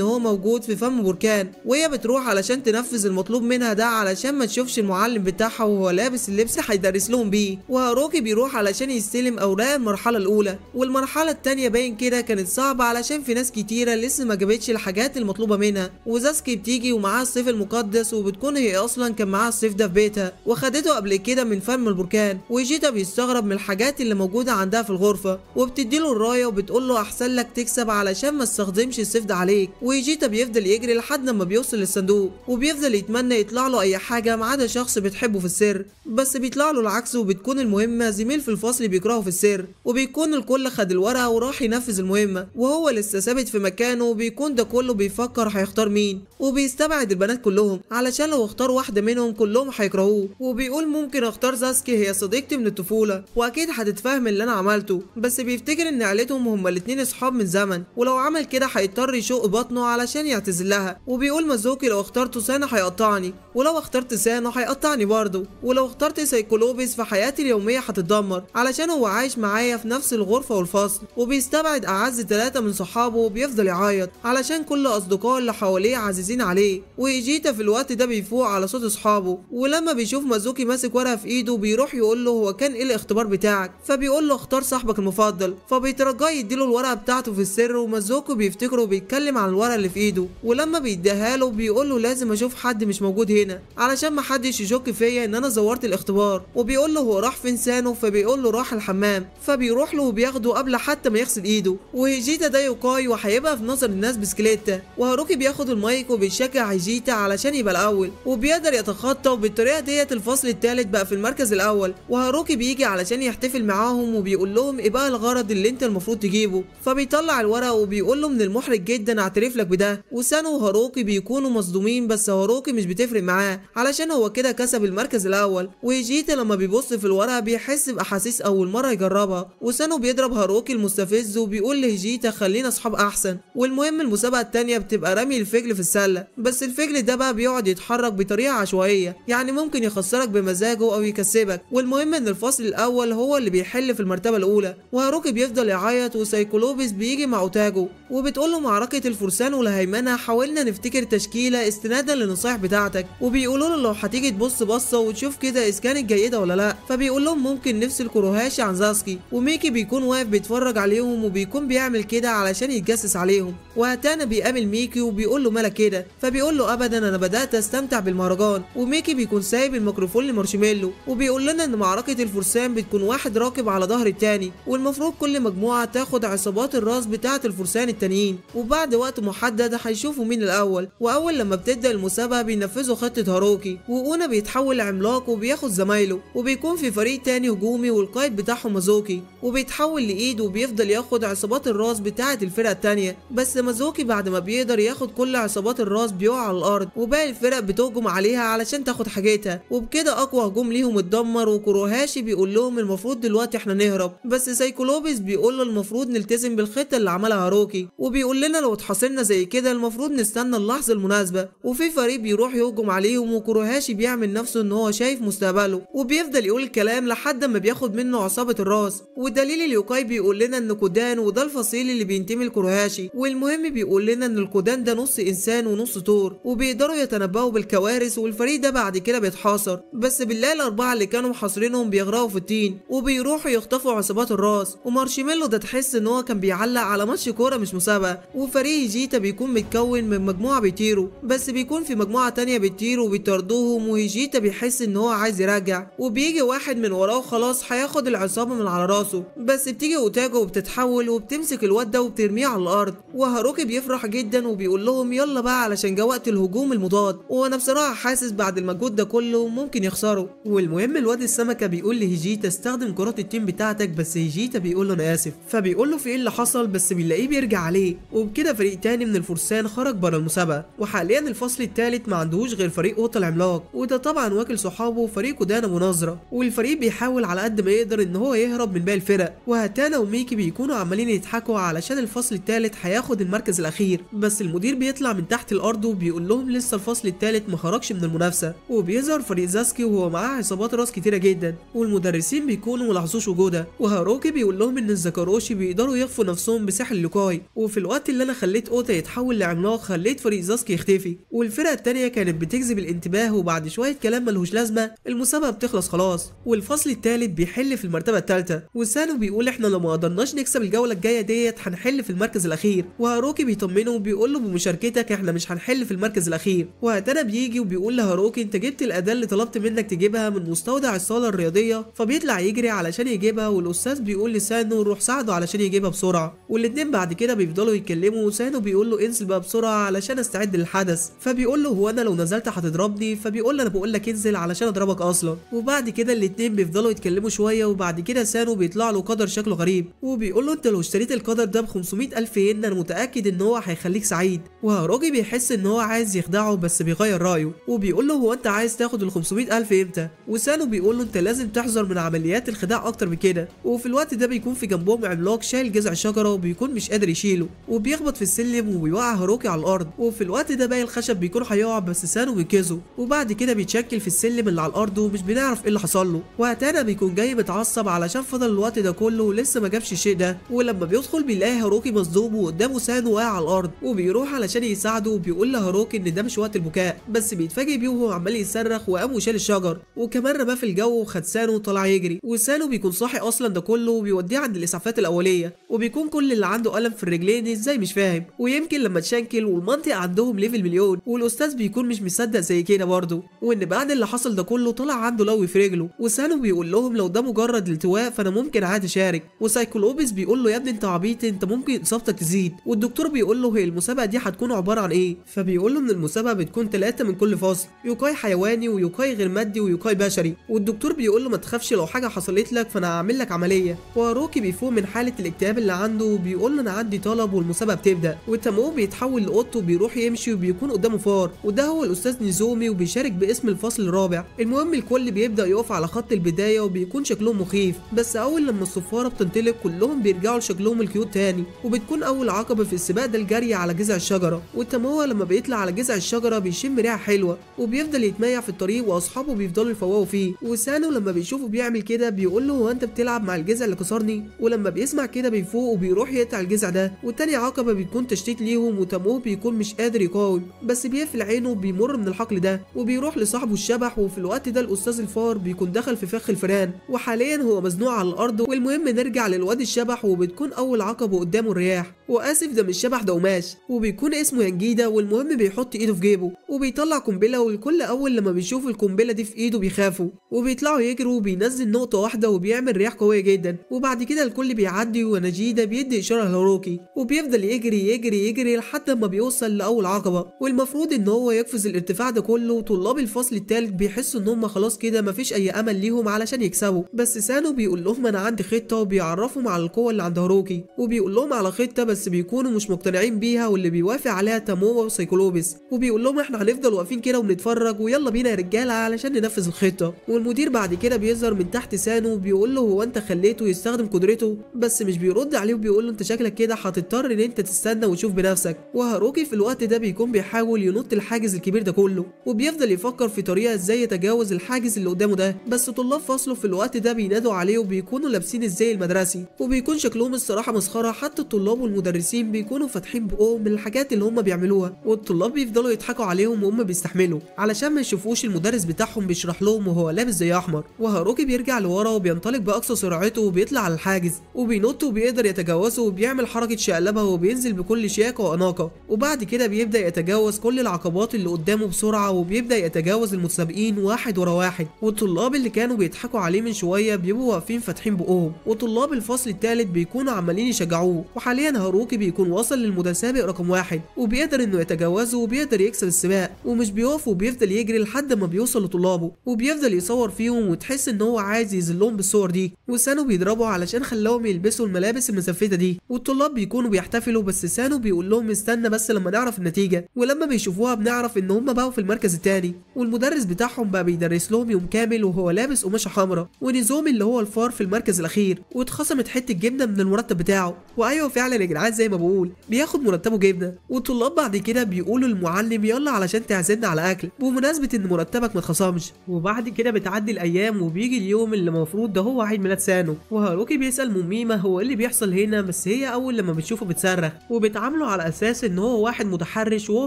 هو موجود في فم بركان. وهي بتروح علشان تنفذ المطلوب منها ده علشان ما تشوفش المعلم بتاعها وهو لابس اللبس هيدرس لهم بيه. وهاروكي بيروح علشان يستلم اوراق المرحلة الاولى، والمرحلة الثانية باين كده كانت صعبة علشان في ناس كتيرة لسه ما جابتش الحاجات المطلوبة منها. وزاسكي بتيجي ومعاها السيف المقدس، وبتكون هي اصلا كان معاها السيف ده في بيتها وخدته قبل كده من فم البركان. وجيتا بيستغرب من الحاجات اللي موجودة عندها في الغرفة، وبتديله الراية وبتقول له احسن لك تكسب علشان ما تستخدمش السيف ده عليك. وجيتا بيفضل يجري لحد ما بيوصل للصندوق، وبيفضل يتمنى يطلع له اي حاجة ما عدا شخص بتحبه في السر، بس بيطلع له العكس، وبتكون المهمة زميل في الفصل بيكرهه في السر، وبيكون الكل خد الورقة وراح ينفذ المهمة وهو لسه ثابت في مكانه. وبيكون ده كله بيفكر هيختار مين، وبيستبعد البنات كلهم علشان لو اختار واحدة منهم كلهم هيكرهوه، وبيقول ممكن اختار زاسكي هي صديقتي من الطفولة واكيد هتتفهم اللي انا عملته، بس بيفتكر ان عيلتهم هما الاتنين اصحاب من زمن، ولو عمل كده هيضطر يشق بطنه علشان يعتذر لها. وبيقول مازوكي لو اخترت سانو هيقطعني، ولو اخترت سانو هيقطعني برضه، ولو اخترت سايكولوبيس فحياتي اليومية هتتدمر علشان هو عايش معايا في نفس الغرفة والفصل. وبيستبعد اعز 3 من صحابه وبيفضل يعيط علشان كل اصدقائه اللي حواليه عزيزين عليه. وإيجيتا في الوقت ده بيفوق على صوت اصحابه، ولما بيشوف مازوكي ماسك ورقة في ايده بيروح يقول له هو كان ايه الاختبار بتاعك، فبيقول له اختار صاحبك المفضل، فبيترجاه يديله الورقة بتاعته في السر. ومازوكي بيفتكره بيتكلم عن الورقة اللي في ايده، ولما بيديها له بيقول له لازم اشوف حد مش موجود هنا علشان ما حدش يشك فيا ان انا زورت الاختبار. وبيقول له هو راح فين سانو، فبيقول له راح الحمام، فبيروح له وبياخده قبل حتى ما يغسل ايده. وهيجيتا ده يوكاي وهيبقى في نظر الناس بسكليتا. وهاروكي بياخد المايك وبيشجع هيجيتا علشان يبقى الاول، وبيقدر يتخطى، وبالطريقه ديت الفصل الثالث بقى في المركز الاول. وهاروكي بيجي علشان يحتفل معاهم وبيقول لهم ايه بقى الغرض اللي انت المفروض تجيبه، فبيطلع الورق وبيقول له من المحرج جدا اعترف لك بده. وسانو وهاروكي بيكونوا مصدومين، بس هاروكي مش بتفرق معاه علشان هو كده كسب المركز الاول. وهيجيتا لما بيبص في الورقة بيحس باحاسيس اول مرة يجربها، وسانو بيضرب هاروكي المستفز وبيقول لهيجيتا خلينا اصحاب احسن. والمهم المسابقة الثانية بتبقى رمي الفجل في السلة، بس الفجل ده بقى بيقعد يتحرك بطريقة عشوائية، يعني ممكن يخسرك بمزاجه او يكسبك. والمهم ان الفصل الاول هو اللي بيحل في المرتبة الاولى، وهاروكي بيفضل يعيط، وسايكولوبيس بيجي مع اوتاجو وبتقول له معركة الفرسان والهيمنه حاولنا نفتكر تشكيله استنادا للنصايح بتاعتك، وبيقولوا له لو هتيجي تبص بصة وتشوف كده اذا كانت جيدة ولا لا، فبيقول لهم ممكن نفصل كوروهاشي عن زاسكي. وميكي بيكون واقف بيتفرج عليهم وبيكون بيعمل كده علشان يتجسس عليهم. وهتانا بيقابل ميكي وبيقول له مالك كده، فبيقول له ابدا انا بدات استمتع بالمهرجان. وميكي بيكون سايب الميكروفون لمارشميلو وبيقول لنا ان معركة الفرسان بتكون واحد راكب على ظهر التاني، والمفروض كل مجموعة تاخد عصابات الراس بتاعه الفرسان التانيين، وبعد وقت محدد هيشوفوا مين الاول. واول لما بتبدا المسابقة بينفذوا خطه هاروكي، واونا بيتحول لعملاق وبياخد زمايله، وبيكون في فريق تاني هجومي والقائد بتاعهم مازوكي، وبيتحول لايد وبيفضل ياخد عصابات الراس بتاعه الفرقة التانية. بس مازوكي بعد ما بيقدر ياخد كل عصابات الراس بيقع على الارض، وباقي الفرق بتهجم عليها علشان تاخد حاجتها، وبكده اقوى هجوم ليهم اتدمر. وكوروهاشي بيقول لهم المفروض دلوقتي احنا نهرب، بس سايكولوبيس بيقول له المفروض نلتزم بالخطة اللي عملها هاروكي. وبيقول لنا لو اتحاصرنا زي كده المفروض نستنى اللحظة المناسبة. وفي فريق بيروح يهجم عليهم، وكوروهاشي بيعمل نفسه ان هو شايف مستقبله وبيفضل يقول الكلام لحد ما بياخد منه عصابة الراس. ودليل اليوكاي بيقول لنا ان كودان وده الفصيل اللي بينتمي لكوروهاشي، والمهم بيقول لنا ان الكودان ده نص انسان ونص طور وبيقدروا يتنبؤوا بالكوارث، والفريق ده بعد كده بيتحاصر، بس بالله الاربعة اللي كانوا محاصرينهم بيغرقوا في الطين وبيروحوا يخطفوا عصابات الراس. ومارشميلو ده تحس ان هو كان بيعلق على ماتش كورة مش مسابقة. وفريق جيتا بيكون متكون من مجموعة بيطيروا، بس بيكون في مجموعة تانية بتطير وبيطاردوهم، وهيجيتا بيحس ان هو عايز يرجع، وبيجي واحد من وراه خلاص هياخد العصابة من على راسه، بس بتيجي اوتاجو وبتتحول وبتمسك الواد ده وبترميه على الارض. وهاروكي بيفرح جدا وبيقول لهم يلا بقى علشان جه وقت الهجوم المضاد، وانا بصراحة حاسس بعد المجهود ده كله ممكن يخسروا. والمهم الواد السمكة بيقول لهيجيتا استخدم كرات التيم بتاعتك، بس هيجيتا بيقول له انا اسف، فبيقول له في ايه اللي حصل، بس بنلاقيه بيرجع عليه. وبكده فريق تاني من الفرسان خرج بره المسابقة، وحاليا الفصل الثالث ما عندهوش غير فريق قوط العملاق، وده طبعا واكل صحابه فريق كودان ابو نظره. والفريق بيحاول على قد ما يقدر ان هو يهرب من باقي الفرق، وهتانا وميكي بيكونوا عمالين يضحكوا علشان الفصل الثالث هياخد المركز الاخير، بس المدير بيطلع من تحت الارض وبيقول لهم لسه الفصل الثالث ما خرجش من المنافسة. وبيظهر فريق زاسكي وهو معاه عصابات راس كتيرة جدا، والمدرسين بيكونوا ملاحظوش وجوده. وهاروكي بيقول لهم ان الزكاروشي بيقدروا يخفوا نفسهم بسحر اللوكاي، وفي الوقت اللي انا خليت اوتا يتحول لعملاق خليت فريق زاسكي يختفي. والفرقة الثانية كانت بتجذب الانتباه، وبعد شوية كلام ملهوش لازمه المسابقة بتخلص خلاص، والفصل الثالث بيحل في المرتبة الثالثة. وسانو بيقول احنا لو ما قدرناش نكسب الجولة الجاية ديت هنحل في المركز الاخير، وهاروكي بيطمنه وبيقول له بمشاركتك احنا مش هنحل في المركز الاخير. وهتانا بيجي وبيقول لهاروكي انت جبت الاداة اللي طلبت منك تجيبها من مستودع الصاله الرياضية، فبيطلع يجري علشان يجيبها، والاستاذ بيقول لسانو روح ساعده علشان يجيبها بسرعة. والاتنين بعد كده بيفضلوا يتكلموا، وسانو بيقول له انزل بقى بسرعة علشان استعد للحدث، فبيقول له هو انا لو نزلت هتضربني، فبيقول له انا بقول لك انزل علشان اضربك اصلا. وبعد كده الاتنين بيفضلوا يتكلموا شوية، وبعد كده سانو بيطلع له قدر شكله غريب وبيقول له انت لو اشتريت القدر ده ب 500,000 ين انا متاكد ان هو هيخليك سعيد. وهاروكي بيحس ان هو عايز يخدعه بس بيغير رايه وبيقول له هو انت عايز تاخد ال 500,000 امتى؟ وسانو بيقول له انت لازم تحذر من عمليات الخداع اكتر من كده. وفي الوقت ده بيكون في جنبهم عملاق شايل جذع شجرة وبيكون مش قادر يشيله، وبيخبط في السلم وبيوقع هاروكي على الارض. وفي الوقت ده باقي الخشب بيكون هيقع بس سانو بينقذه، وبعد كده بيتشكل في السلم اللي على الارض ومش بنعرف ايه اللي حصل له. وهتانا بيكون جاي متعصب علشان فضل الوقت ده كله ولسه ما جابش الشيء ده، ولما بيدخل بيلاقي هاروكي مصدوم وقدامه سانو واقع على الارض، وبيروح علشان يساعده وبيقول لهاروكي ان ده مش وقت البكاء، بس بيتفاجئ بيه وهو عمال يصرخ وقام وشال الشجر وكمان رماه في الجو وخد سانو وطلع يجري. وسانو بيكون صاحي اصلا ده كله وبيوديه عند الاسعافات الاولية، وبيكون كل اللي عنده الم في الرجلين ازاي مش فاهم، ويمكن لما تشنكل والمنطقة عندهم level مليون، والاستاذ بيكون مش مصدق زي كده برضه، وان بعد اللي حصل ده كله طلع عنده لوي في رجله. وسانو بيقول لهم لو ده مجرد التواء فانا ممكن عادي اشارك، وسايكلوبس بيقول له يا ابني انت عبيط انت ممكن اصابتك تزيد. والدكتور بيقول له هي المسابقة دي هتكون عبارة عن ايه؟ فبيقول له ان المسابقة بتكون 3 من كل فصل، يوكاي حيواني ويوكاي غير مادي ويوكاي بشري. والدكتور بيقول له ما تخافش لو حاجة حصلت لك فانا هعمل لك عملية. وهاروكي بيفوق من حاله الاكتئاب اللي عنده وبيقول له انا عندي طلب، والمسابقه بتبدا. وتامو بيتحول لقط وبيروح يمشي وبيكون قدامه فار، وده هو الاستاذ نيزومي وبيشارك باسم الفصل الرابع. المهم الكل بيبدا يقف على خط البداية وبيكون شكلهم مخيف، بس اول لما الصفاره بتنطلق كلهم بيرجعوا لشكلهم ال cute تاني. وبتكون اول عقبه في السباق ده الجري على جذع الشجرة، وتامو لما بيطلع على جذع الشجرة بيشم ريحه حلوة وبيفضل يتميع في الطريق واصحابه بيفضلوا يفوقوا فيه. وسانو لما بيشوفه بيعمل كده بيقول له هو انت بتلعب مع الجذع اللي كسرني؟ ولما بيسمع كده بيفوق وبيروح يقطع الجذع ده. وتاني عقبه بتكون تشتيت ليهم، وتامو بيكون مش قادر يقاوم بس بيقفل عينه وبيمر من الحقل ده وبيروح لصاحبه الشبح. وفي الوقت ده الاستاذ الفار بيكون دخل في فخ الفئران وحاليا هو مزنوق على الارض. والمهم نرجع للواد الشبح، وبتكون اول عقبه قدامه الرياح، واسف ده مش شبح ده قماش، وبيكون اسمه ينجيدا. والمهم بيحط ايده في جيبه وبيطلع قنبلة، والكل اول لما بيشوف القنبلة دي في ايده بيخافوا وبيطلعوا يجروا، وبينزل نقطة واحدة وبيعمل رياح قوية جدا. وبعد كده الكل بيعدي، ونجيدا بيدي اشارة لهاروكي وبيفضل يجري يجري يجري لحد ما بيوصل لاول عقبه، والمفروض ان هو يقفز الارتفاع ده كله. وطلاب الفصل الثالث بيحسوا ان هم خلاص كده مفيش اي امل ليهم علشان يكسبوا، بس سانو بيقول لهم انا عندي خطه، وبيعرفهم على القوة اللي عند هاروكي وبيقول لهم على خطه، بس بس بيكونوا مش مقتنعين بيها، واللي بيوافق عليها تاموا وسايكلوبس، وبيقول لهم احنا هنفضل واقفين كده وبنتفرج ويلا بينا يا رجاله علشان ننفذ الخطة. والمدير بعد كده بيظهر من تحت سانو وبيقول له هو انت خليته يستخدم قدرته؟ بس مش بيرد عليه وبيقول له انت شكلك كده هتضطر ان انت تستنى وتشوف بنفسك. وهاروكي في الوقت ده بيكون بيحاول ينط الحاجز الكبير ده كله، وبيفضل يفكر في طريقه ازاي يتجاوز الحاجز اللي قدامه ده، بس طلاب فصله في الوقت ده بينادوا عليه وبيكونوا لابسين الزي المدرسي، وبيكون شكلهم الصراحة مسخرة، حتى الطلاب والمدرسين بيكونوا فاتحين بقهم من الحاجات اللي هم بيعملوها، والطلاب بيفضلوا يضحكوا عليهم وهم بيستحملوا علشان ما يشوفوش المدرس بتاعهم بيشرح لهم وهو لابس زي احمر. وهاروكي بيرجع لورا وبينطلق باقصى سرعته وبيطلع على الحاجز وبينط وبيقدر يتجاوزه وبيعمل حركة شقلبه وبينزل بكل شياكه واناقه، وبعد كده بيبدا يتجاوز كل العقبات اللي قدامه بسرعة، وبيبدا يتجاوز المتسابقين واحد ورا واحد، والطلاب اللي كانوا بيضحكوا عليه من شوية بيبقوا واقفين فاتحين بقهم، وطلاب الفصل الثالث بيكونوا عمالين يشجعوه. وحاليا هاروكي بيكون وصل للمتسابق رقم 1 وبيقدر انه يتجاوزه وبيقدر يكسب السباق، ومش بيقف وبيفضل يجري لحد ما بيوصل لطلابه وبيفضل يصور فيهم، وتحس ان هو عايز يذلهم بالصور دي. وسانو بيضربه علشان خلاهم يلبسوا الملابس المزفته دي، والطلاب بيكونوا بيحتفلوا، بس سانو بيقول لهم استنى بس لما نعرف النتيجة، ولما بيشوفوها بنعرف ان هم بقوا في المركز الثاني، والمدرس بتاعهم بقى بيدرس لهم يوم كامل وهو لابس قماشة حمراء، ونيزومي اللي هو الفار في المركز الاخير، واتخصمت حتة جبنه من المرتب بتاعه. وايوة فعلا يا جدعان زي ما بقول بياخد مرتبه جبنه. والطلاب بعد كده بيقولوا للمعلم يلا علشان تعزمنا على اكل بمناسبة ان مرتبك ما اتخصمش. وبعد كده بتعدي الايام وبيجي اليوم اللي المفروض ده هو عيد ميلاد سانو، وهاروكي بيسال موميما هو ايه اللي بيحصل هنا، بس هي اول لما بتشوفه بتصرخ وبتعامله على اساس ان هو واحد متحرش، وهو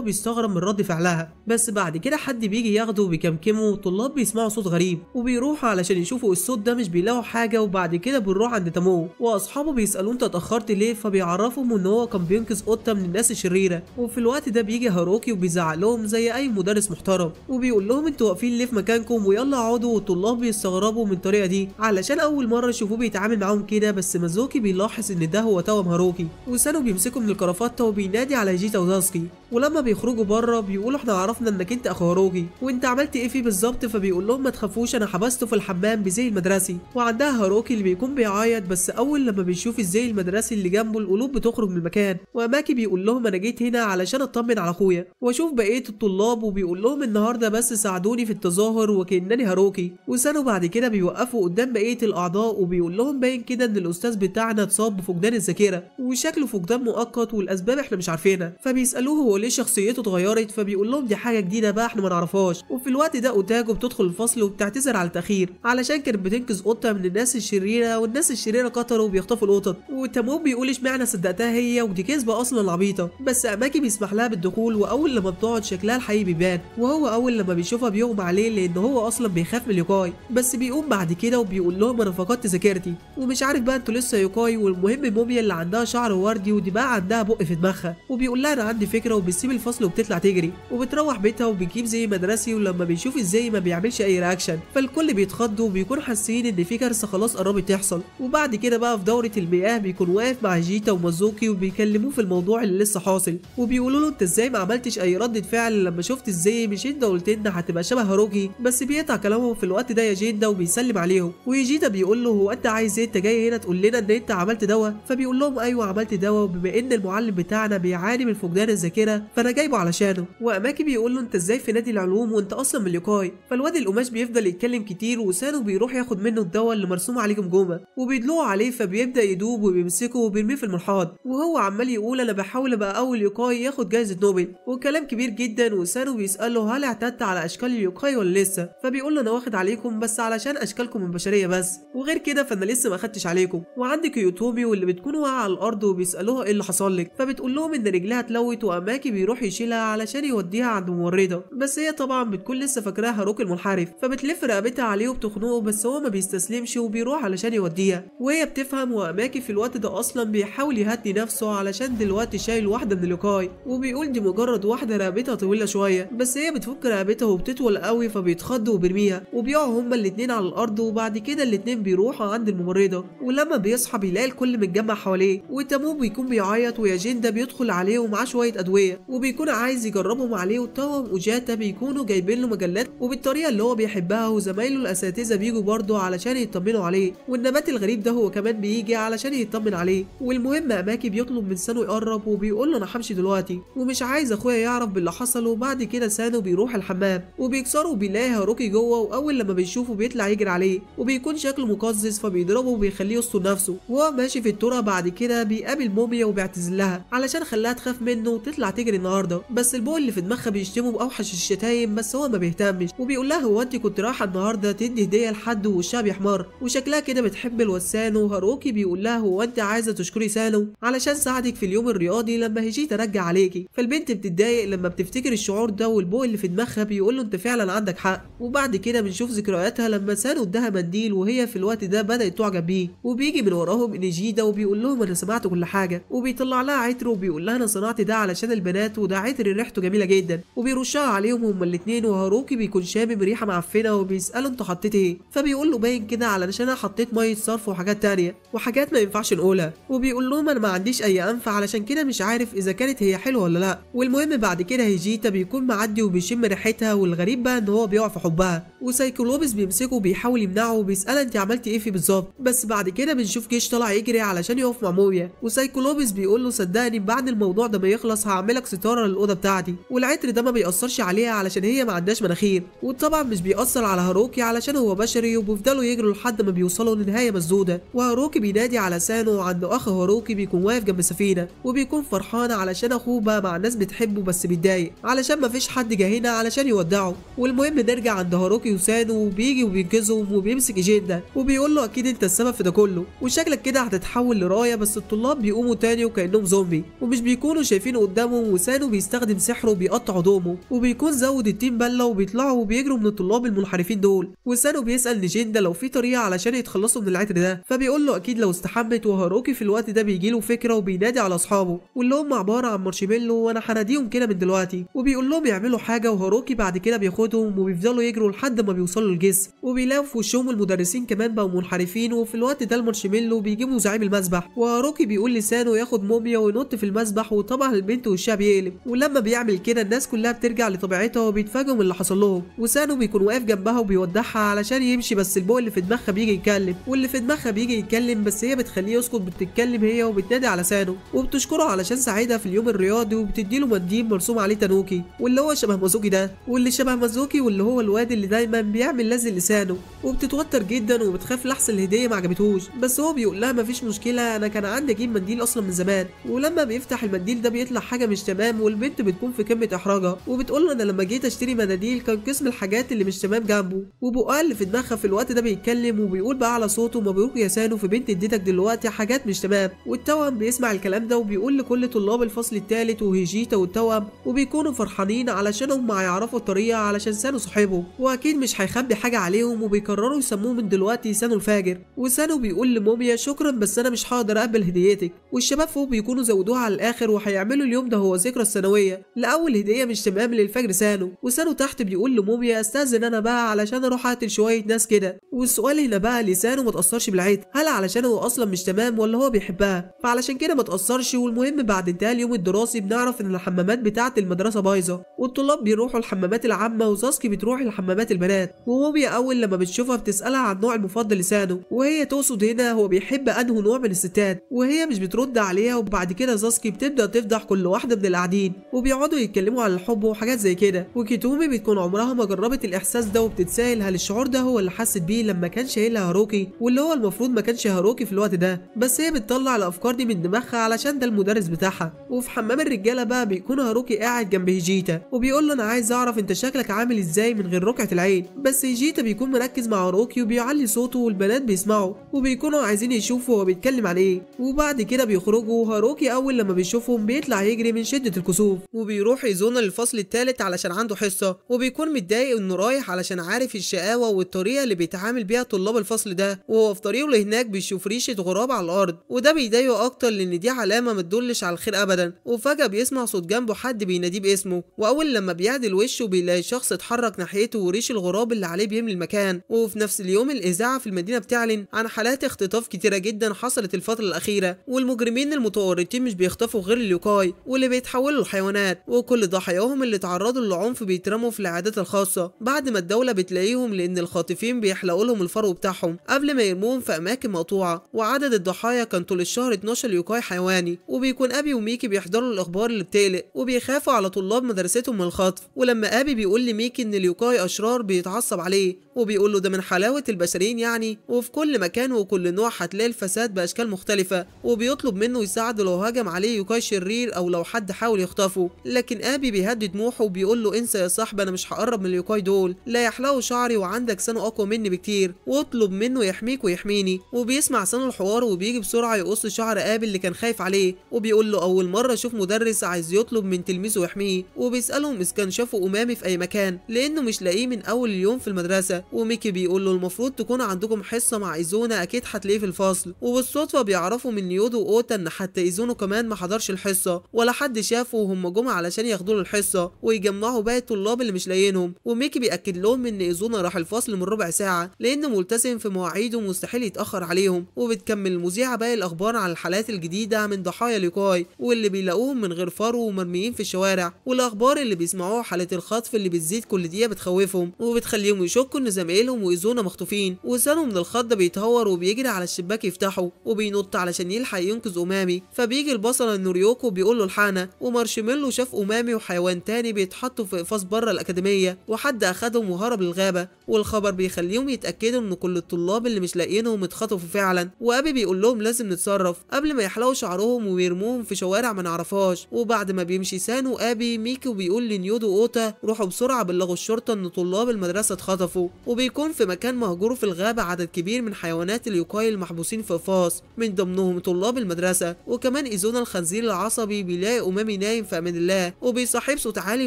بيستغرب من رد فعلها. بس بعد كده حد بيجي ياخده وبيكمكمه، والطلاب بيسمعوا صوت غريب وبيروحوا علشان يشوفوا الصوت ده مش بيلاقوا حاجة. وبعد كده بنروح عند تامو واصحابه بيسالوه انت اتاخرت ليه، فبيعرفهم ان هو كان بينقذ قطة من الناس الشريرة. وفي الوقت ده بيجي هاروكي وبيزعق لهم زي اي مدرس محترم وبيقول لهم انتوا واقفين ليه في مكانكم ويلا اقعدوا. والطلاب بيستغربوا من الطريقة دي علشان اول مرة يشوفوه بيتعامل معاهم كده، بس مازوكي بيلاحظ ان ده هو توأم هاروكي، وسانو بيمسكه من الكرافته وبينادي على جيتا وزاسكي. ولما بيخرجوا بره بيقولوا احنا عرفنا انك انت اخو هاروكي وانت عملت ايه فيه بالظبط، فبيقول لهم ما تخافوش انا حبسته في الحمام بزي المدرسي. وعندها هاروكي اللي بيكون بيعيط، بس اول لما بيشوف الزي المدرسي اللي جنبه القلوب بتخرج من المكان. واماكي بيقول لهم انا جيت هنا علشان اطمن على اخويا واشوف بقية الطلاب، وبيقول لهم النهارده بس ساعدوني في التظاهر وكانني هاروكي. وسانو بعد كده بيوقفوا قدام بقية الاعضاء وبيقول لهم باين كده ان الاستاذ بتاعنا اتصاب بفقدان الذاكرة وشكله فقدان مؤقت والاسباب احنا مش عارفينها، فبيسالوه هو ليه شخصيته اتغيرت، فبيقول لهم دي حاجة جديدة بقى احنا ما نعرفهاش. وفي الوقت ده اوتاجو بتدخل الفصل وبتعتذر على التاخير علشان كانت بتنقذ قطة من الناس الشريرة، والناس الشريرة قتلوا وبيخطفوا القطط. وتامو بيقول اشمعنى صدقتها هي ودي كذبه اصلا عبيطه، بس اماكي بيسمح لها بالدخول، واول لما بتقعد شكلها الحقيقي بيبان، وهو اول لما بيشوفها بيغمى عليه لان هو اصلا بيخاف من اليوكاي. بس بيقوم بعد كده وبيقول لهم انا فقدت ذاكرتي ومش عارف بقى انتوا لسه يوكاي. والمهم موميا اللي عندها شعر وردي ودي بقى عندها بق في دماغها، وبيقول لها انا عندي فكرة، وبتسيب الفصل وبتطلع تجري وبتروح بيتها وبتجيب زي مدرسي، ولما بيشوف ازاي ما بيعملش اي reaction، فالكل بيتخض وبيكون حاسين ان في كارثة خلاص قربت تحصل. وبعد كده بقى في دوره المياه بيكون واقف مع جيتا ومازوكي وبيكلموه في الموضوع اللي لسه حاصل، وبيقولوا له انت ازاي ما عملتش اي رده فعل لما شفت ازاي، مش انت قلت لنا هتبقى شبه هاروكي؟ بس بيقطع كلامهم في الوقت ده يا جيندا وبيسلم عليهم، ويجيتا بيقول له هو انت عايز ايه، انت جاي هنا تقول لنا ان انت عملت دواء؟ فبيقول لهم ايوه عملت دواء، وبما ان المعلم بتاعنا بيعاني من فقدان الذاكرة فانا جايبه علشانه. واماكي بيقول له انت ازاي في نادي العلوم وانت اصلا من اليوكاي؟ فالواد القماش بيفضل يتكلم كتير، وسانو بيروح ياخد منه الدواء اللي مرسوم عليه جمجمه وبيدلوه عليه، فبيبدا يدوب وبيمسكه وبيرميه في المرحاض، وهو عمال يقول انا بحاول ابقى اول يوكاي ياخد جائزة نوبل وكلام كبير جدا. وسانو بيساله هل اعتدت على اشكال اليوكاي ولا لسه؟ فبيقول له انا واخد عليكم بس علشان اشكالكم البشرية بس، وغير كده فانا لسه ما اخدتش عليكم. وعندك يوتومي واللي بتكون واقعه على الارض وبيسالوها ايه اللي حصل لك، فبتقول لهم ان رجلها اتلوت، واماكي بيروح يشيلها علشان يوديها عند ممرضة، بس هي طبعا بتكون لسه فاكراها هاروكي المنحرف، فبتلف رقبتها عليه وبتخنقه، بس هو ما بيستسلمش وبيروح علشان يوديها، وهي بتفهم. واماكي في الوقت ده اصلا بيحاول يهدي نفسه علشان دلوقتي شايل واحدة من اليوكاي، وبيقول دي مجرد واحدة رقبتها طويلة شوية، بس هي بتفك رقبتها وبتطول قوي فبيتخض وبيرميها، وبيقعوا هما الاثنين على الارض. وبعد كده الاثنين بيروحوا عند الممرضة، ولما بيصحى بيلاقي الكل متجمع حواليه، وتامو بيكون بيعيط، وياجيندا بيدخل عليه ومعاه شوية ادوية وبيكون عايز يجربهم عليه، وتوم وجاتا بيكونوا جايبين له مجلات وبالطريقه اللي هو بيحبها، وزمايله الاساتذة بيجوا برضه علشان يطمنوا عليه، والنبات الغريب ده هو كمان بيجي علشان يطمن عليه. والمهم اماكي وهايكي بيطلب من سانو يقرب وبيقول له انا همشي دلوقتي ومش عايز اخويا يعرف باللي حصل. وبعد كده سانو بيروح الحمام وبيكسره وبيلاقي هاروكي جوه، واول لما بيشوفه بيطلع يجري عليه وبيكون شكله مقزز فبيضربه وبيخليه يستر نفسه. وهو ماشي في الترعه بعد كده بيقابل موميا وبيعتذر لها علشان خلاها تخاف منه وتطلع تجري النهارده، بس البوق اللي في دماغها بيشتمه باوحش الشتايم بس هو ما بيهتمش وبيقول لها هو انت كنت رايحة النهارده تدي هديه لحد ووشها بيحمر وشكلها كده بتحب الوسانو. وهاروكي بيقول لها هو انت عايزه تشكري سانو علشان ساعدك في اليوم الرياضي لما هيجيتا رجع عليكي، فالبنت بتتضايق لما بتفتكر الشعور ده، والبوق اللي في دماغها بيقول له انت فعلا عندك حق. وبعد كده بنشوف ذكرياتها لما سانو اداها منديل وهي في الوقت ده بدات تعجب بيه، وبيجي من وراهم انيجيدا وبيقول لهم انا سمعت كل حاجة، وبيطلع لها عطر وبيقول لها انا صنعت ده علشان البنات وده عطر ريحته جميلة جدا، وبيرشها عليهم هما الاثنين. وهاروكي بيكون شامم ريحه معفنه وبيساله انت حطيت ايه، فبيقول له باين كده علشان انا حطيت مية صرف وحاجات تانية وحاجات ما ينفعش نقولها، وبيقول لهم انا ما عنديش اي انف علشان كده مش عارف اذا كانت هي حلوة ولا لا. والمهم بعد كده هيجيتا بيكون معدي وبيشم ريحتها، والغريب بقى ان هو بيقع في حبها، وسايكلوبس بيمسكه وبيحاول يمنعه وبيساله انت عملتي ايه فيه بالظبط. بس بعد كده بنشوف جيش طالع يجري علشان يقف مع مويا، وسايكلوبس بيقول له صدقني بعد الموضوع ده ما يخلص هعملك ستارة للاوضه بتاعتي، والعطر ده ما بيأثرش عليها علشان هي ما عندهاش مناخير، وطبعا مش بيأثر على هاروكي علشان هو بشري. وبيفضلوا يجروا لحد ما بيوصلوا لنهاية مسدودة، وهاروكي بينادي على سانو عند اخ هاروكي بيكون واقف جنب سفينة وبيكون فرحان علشان اخوه بقى مع الناس بتحبه، بس بيتضايق علشان ما فيش حد جه هنا علشان يودعه. والمهم نرجع عند هاروكي وسانو، وبيجي وبينقذهم وبيمسك ايجيندا وبيقول له اكيد انت السبب في ده كله وشكلك كده هتتحول لرايه. بس الطلاب بيقوموا تاني وكانهم زومبي ومش بيكونوا شايفين قدامهم، وسانو بيستخدم سحره وبيقطع هدومه وبيكون زود التيم بله وبيطلعوا وبيجروا من الطلاب المنحرفين دول. وسانو بيسال نيجيندا لو في طريقه علشان يتخلصوا من العطر ده، فبيقول له اكيد لو استحمت. وهاروكي في الوقت ده بيجي له فكرة وبينادي على اصحابه واللي هم عبارة عن مارشميلو وانا هناديهم كده من دلوقتي، وبيقول لهم يعملوا حاجة. وهاروكي بعد كده بياخدهم وبيفضلوا يجروا لحد ما بيوصلوا الجسر، وبيلاقوا في وشهم المدرسين كمان بقوا منحرفين. وفي الوقت ده المارشميلو بيجيبوا زعيم المسبح، وهاروكي بيقول لسانو ياخد موميا وينط في المسبح، وطبعا البنت وشها بيقلب، ولما بيعمل كده الناس كلها بترجع لطبيعتها وبيتفاجئوا من اللي حصل لهم. وسانو بيكون واقف جنبها وبيودعها علشان يمشي، بس البوق اللي في دماغها بيجي يتكلم، واللي في دماغها بيجي يتكلم بس هي بتخليه يسكت، بتتكلم هي وبتنادي على سانو وبتشكره علشان ساعدها في اليوم الرياضي، وبتديله منديل مرسوم عليه تانوكي واللي هو شبه مازوكي ده، واللي شبه مازوكي واللي هو الواد اللي دايما بيعمل لزق لسانه. وبتتوتر جدا وبتخاف لحسن الهدية ما عجبتهوش، بس هو بيقول لها مفيش مشكلة انا كان عندي اجيب منديل اصلا من زمان. ولما بيفتح المنديل ده بيطلع حاجة مش تمام، والبنت بتكون في قمة احراجها وبتقول له انا لما جيت اشتري مناديل كان قسم الحاجات اللي مش تمام جنبه. وبقها اللي في دماغها في الوقت ده بيتكلم وبيقول بقى على صوته مبروك يا سانو في بنت اديتك دلوقتي حاجات مش تمام. والتوأم بيسمع الكلام ده وبيقول لكل طلاب الفصل الثالث وهيجيتا والتوأم، وبيكونوا فرحانين علشان هم هيعرفوا الطريقة علشان سانو صاحبه واكيد مش هيخبي حاجة عليهم، وبيقرروا يسموه من دلوقتي سانو الفاجر. وسانو بيقول لموميا شكرا بس انا مش هقدر اقبل هديتك. والشباب فوق بيكونوا زودوها على الاخر وهيعملوا اليوم ده هو ذكرى الثانوية لاول هديه مش تمام للفجر سانو. وسانو تحت بيقول لموميا استاذن انا بقى علشان اروح اقتل شوية ناس كده. والسؤال هنا بقى لسانو ما تاثرش بالعطر، هل علشان هو اصلا مش تمام ولا هو بيحبها فعلشان كده ما تاثرش؟ والمهم بعد انتهاء اليوم الدراسي بنعرف ان الحمامات بتاعه المدرسة بايظة والطلاب بيروحوا الحمامات العامة وساسكي بتروح لحمامات البنات. وموميا اول لما بتشوفها بتسالها عن النوع المفضل لسانو، وهي تقصد هنا هو بيحب انه نوع من الستات، وهي مش بترد عليها. وبعد كده ساسكي بتبدا تفضح كل واحدة من القاعدين وبيقعدوا يتكلموا عن الحب وحاجات زي كده. وكيتومي بتكون عمرها ما جربت الاحساس ده وبتتسائل هل الشعور ده هو اللي حست بيه لما كان شايلها هاروكي واللي هو المفروض ما كانش هاروكي في الوقت ده، بس هي بتطلع الافكار دي من دماغها علشان ده المدرس بتاعها. وفي حمام الرجالة بقى بيكون هاروكي قاعد جنب هيجيتا وبيقول له انا عايز اعرف انت شكلك عامل ازاي من غير ركعة العين، بس هيجيتا بيكون مركز مع هاروكي وبيعلي صوته والبنات بيسمعوا وبيكونوا عايزين يشوفوا هو بيتكلم عن ايه. وبعد كده بيخرجوا، وهاروكي اول لما بيشوفهم بيطلع يجري من شده الكسوف وبيروح يزون للفصل الثالث علشان عنده حصة، وبيكون متضايق انه رايح علشان عارف الشقاوة والطريقة اللي بيتعامل بيها طلاب الفصل ده. وهو في طريقه لهناك بيشوف ريشه غراب على الارض، وده بيضايقه اكتر لان دي علامة ما تدلش على الخير ابدا. وفجاة بيسمع صوت جنبه حد بيناديه باسمه، واول لما بيعدل وشه بيلاقي شخص اتحرك ناحيته وريش الغراب اللي عليه بيملي المكان. وفي نفس اليوم الاذاعة في المدينة بتعلن عن حالات اختطاف كتيرة جدا حصلت الفترة الاخيرة، والمجرمين المتورطين مش بيخطفوا غير اليوكاي واللي بيتحولوا لحيوانات، وكل ضحاياهم اللي اتعرضوا للعنف بيترموا في العيادات الخاصة بعد ما الدولة بتلاقيهم، لان الخاطفين بيحلقوا لهم الفرو بتاعهم قبل ما يرموهم في اماكن مقطوعة. وعدد الضحايا كان طول الشهر 12 15 يوكاي حيواني. وبيكون ابي وميكي بيحضروا الاخبار اللي بتقلق وبيخافوا على طلاب مدرستهم من الخطف. ولما ابي بيقول لميكي ان اليوكاي اشرار بيتعصب عليه وبيقول له ده من حلاوة البشريين يعني، وفي كل مكان وكل نوع هتلاقي الفساد باشكال مختلفة، وبيطلب منه يساعده لو هجم عليه يوكاي شرير او لو حد حاول يخطفه. لكن ابي بيهدد طموحه وبيقول له انسى يا صاحبي، انا مش هقرب من اليوكاي دول، لا يحلقوا شعري وعندك سانو اقوى مني بكتير، واطلب منه يحميك ويحميني. وبيسمع سانو الحوار وبيجي بسرعة يقص شعر ابي اللي كان خايف عليه، وبيقول له اول مرة اشوف مدرس عايز يطلب من تلميذه يحميه، وبيسالهم اذا كان شافوا امامي في اي مكان لانه مش لاقيه من اول اليوم في المدرسة. وميكي بيقول له المفروض تكون عندكم حصة مع ايزونا، اكيد هتلاقيه في الفصل. وبالصدفه بيعرفوا من نيودو واوتا ان حتى ايزونو كمان ما حضرش الحصة ولا حد شافه، وهم جم علشان ياخدوا له الحصة ويجمعوا باقي الطلاب اللي مش لاقيينهم. وميكي بيأكد لهم ان ايزونا راح الفصل من ربع ساعة لانه ملتزم في مواعيده ومستحيل يتاخر عليهم. وبتكمل المذيعه باقي الاخبار عن الحالات الجديدة من ضحايا اليوكاي واللي بيلاقوهم من غير فرو ومرميين في الشوارع، والاخبار اللي بيسمعوها حاله الخطف اللي بتزيد كل دقيقة بتخوفهم وبتخليهم يشكوا ان زمايلهم وايزونا مخطوفين. وسانو من الخضه بيتهور وبيجري على الشباك يفتحه وبينط علشان يلحق ينقذ امامي. فبيجي البصله نوريوكو بيقول له الحقنا، ومارشميلو شاف امامي وحيوان تاني بيتحطوا في اقفاص بره الاكاديمية وحد اخدهم وهرب للغابه. والخبر بيخليهم يتاكدوا ان كل الطلاب اللي مش لاقيينهم اتخطفوا فعلا. وابي بيقول لهم لازم نتصرف قبل ما يحلقوا شعرهم ويرموهم في شوارع ما نعرفهاش. وبعد ما بيمشي سانو ابي، ميكي وبيقول لنيودو اوتا روحوا بسرعة بلغوا الشرطة ان طلاب المدرسة اتخطفوا. وبيكون في مكان مهجور في الغابة عدد كبير من حيوانات اليوكاي المحبوسين في اقفاص من ضمنهم طلاب المدرسة. وكمان ايزونا الخنزير العصبي بيلاقي امامي نايم في امان الله وبيصاحب صوت عالي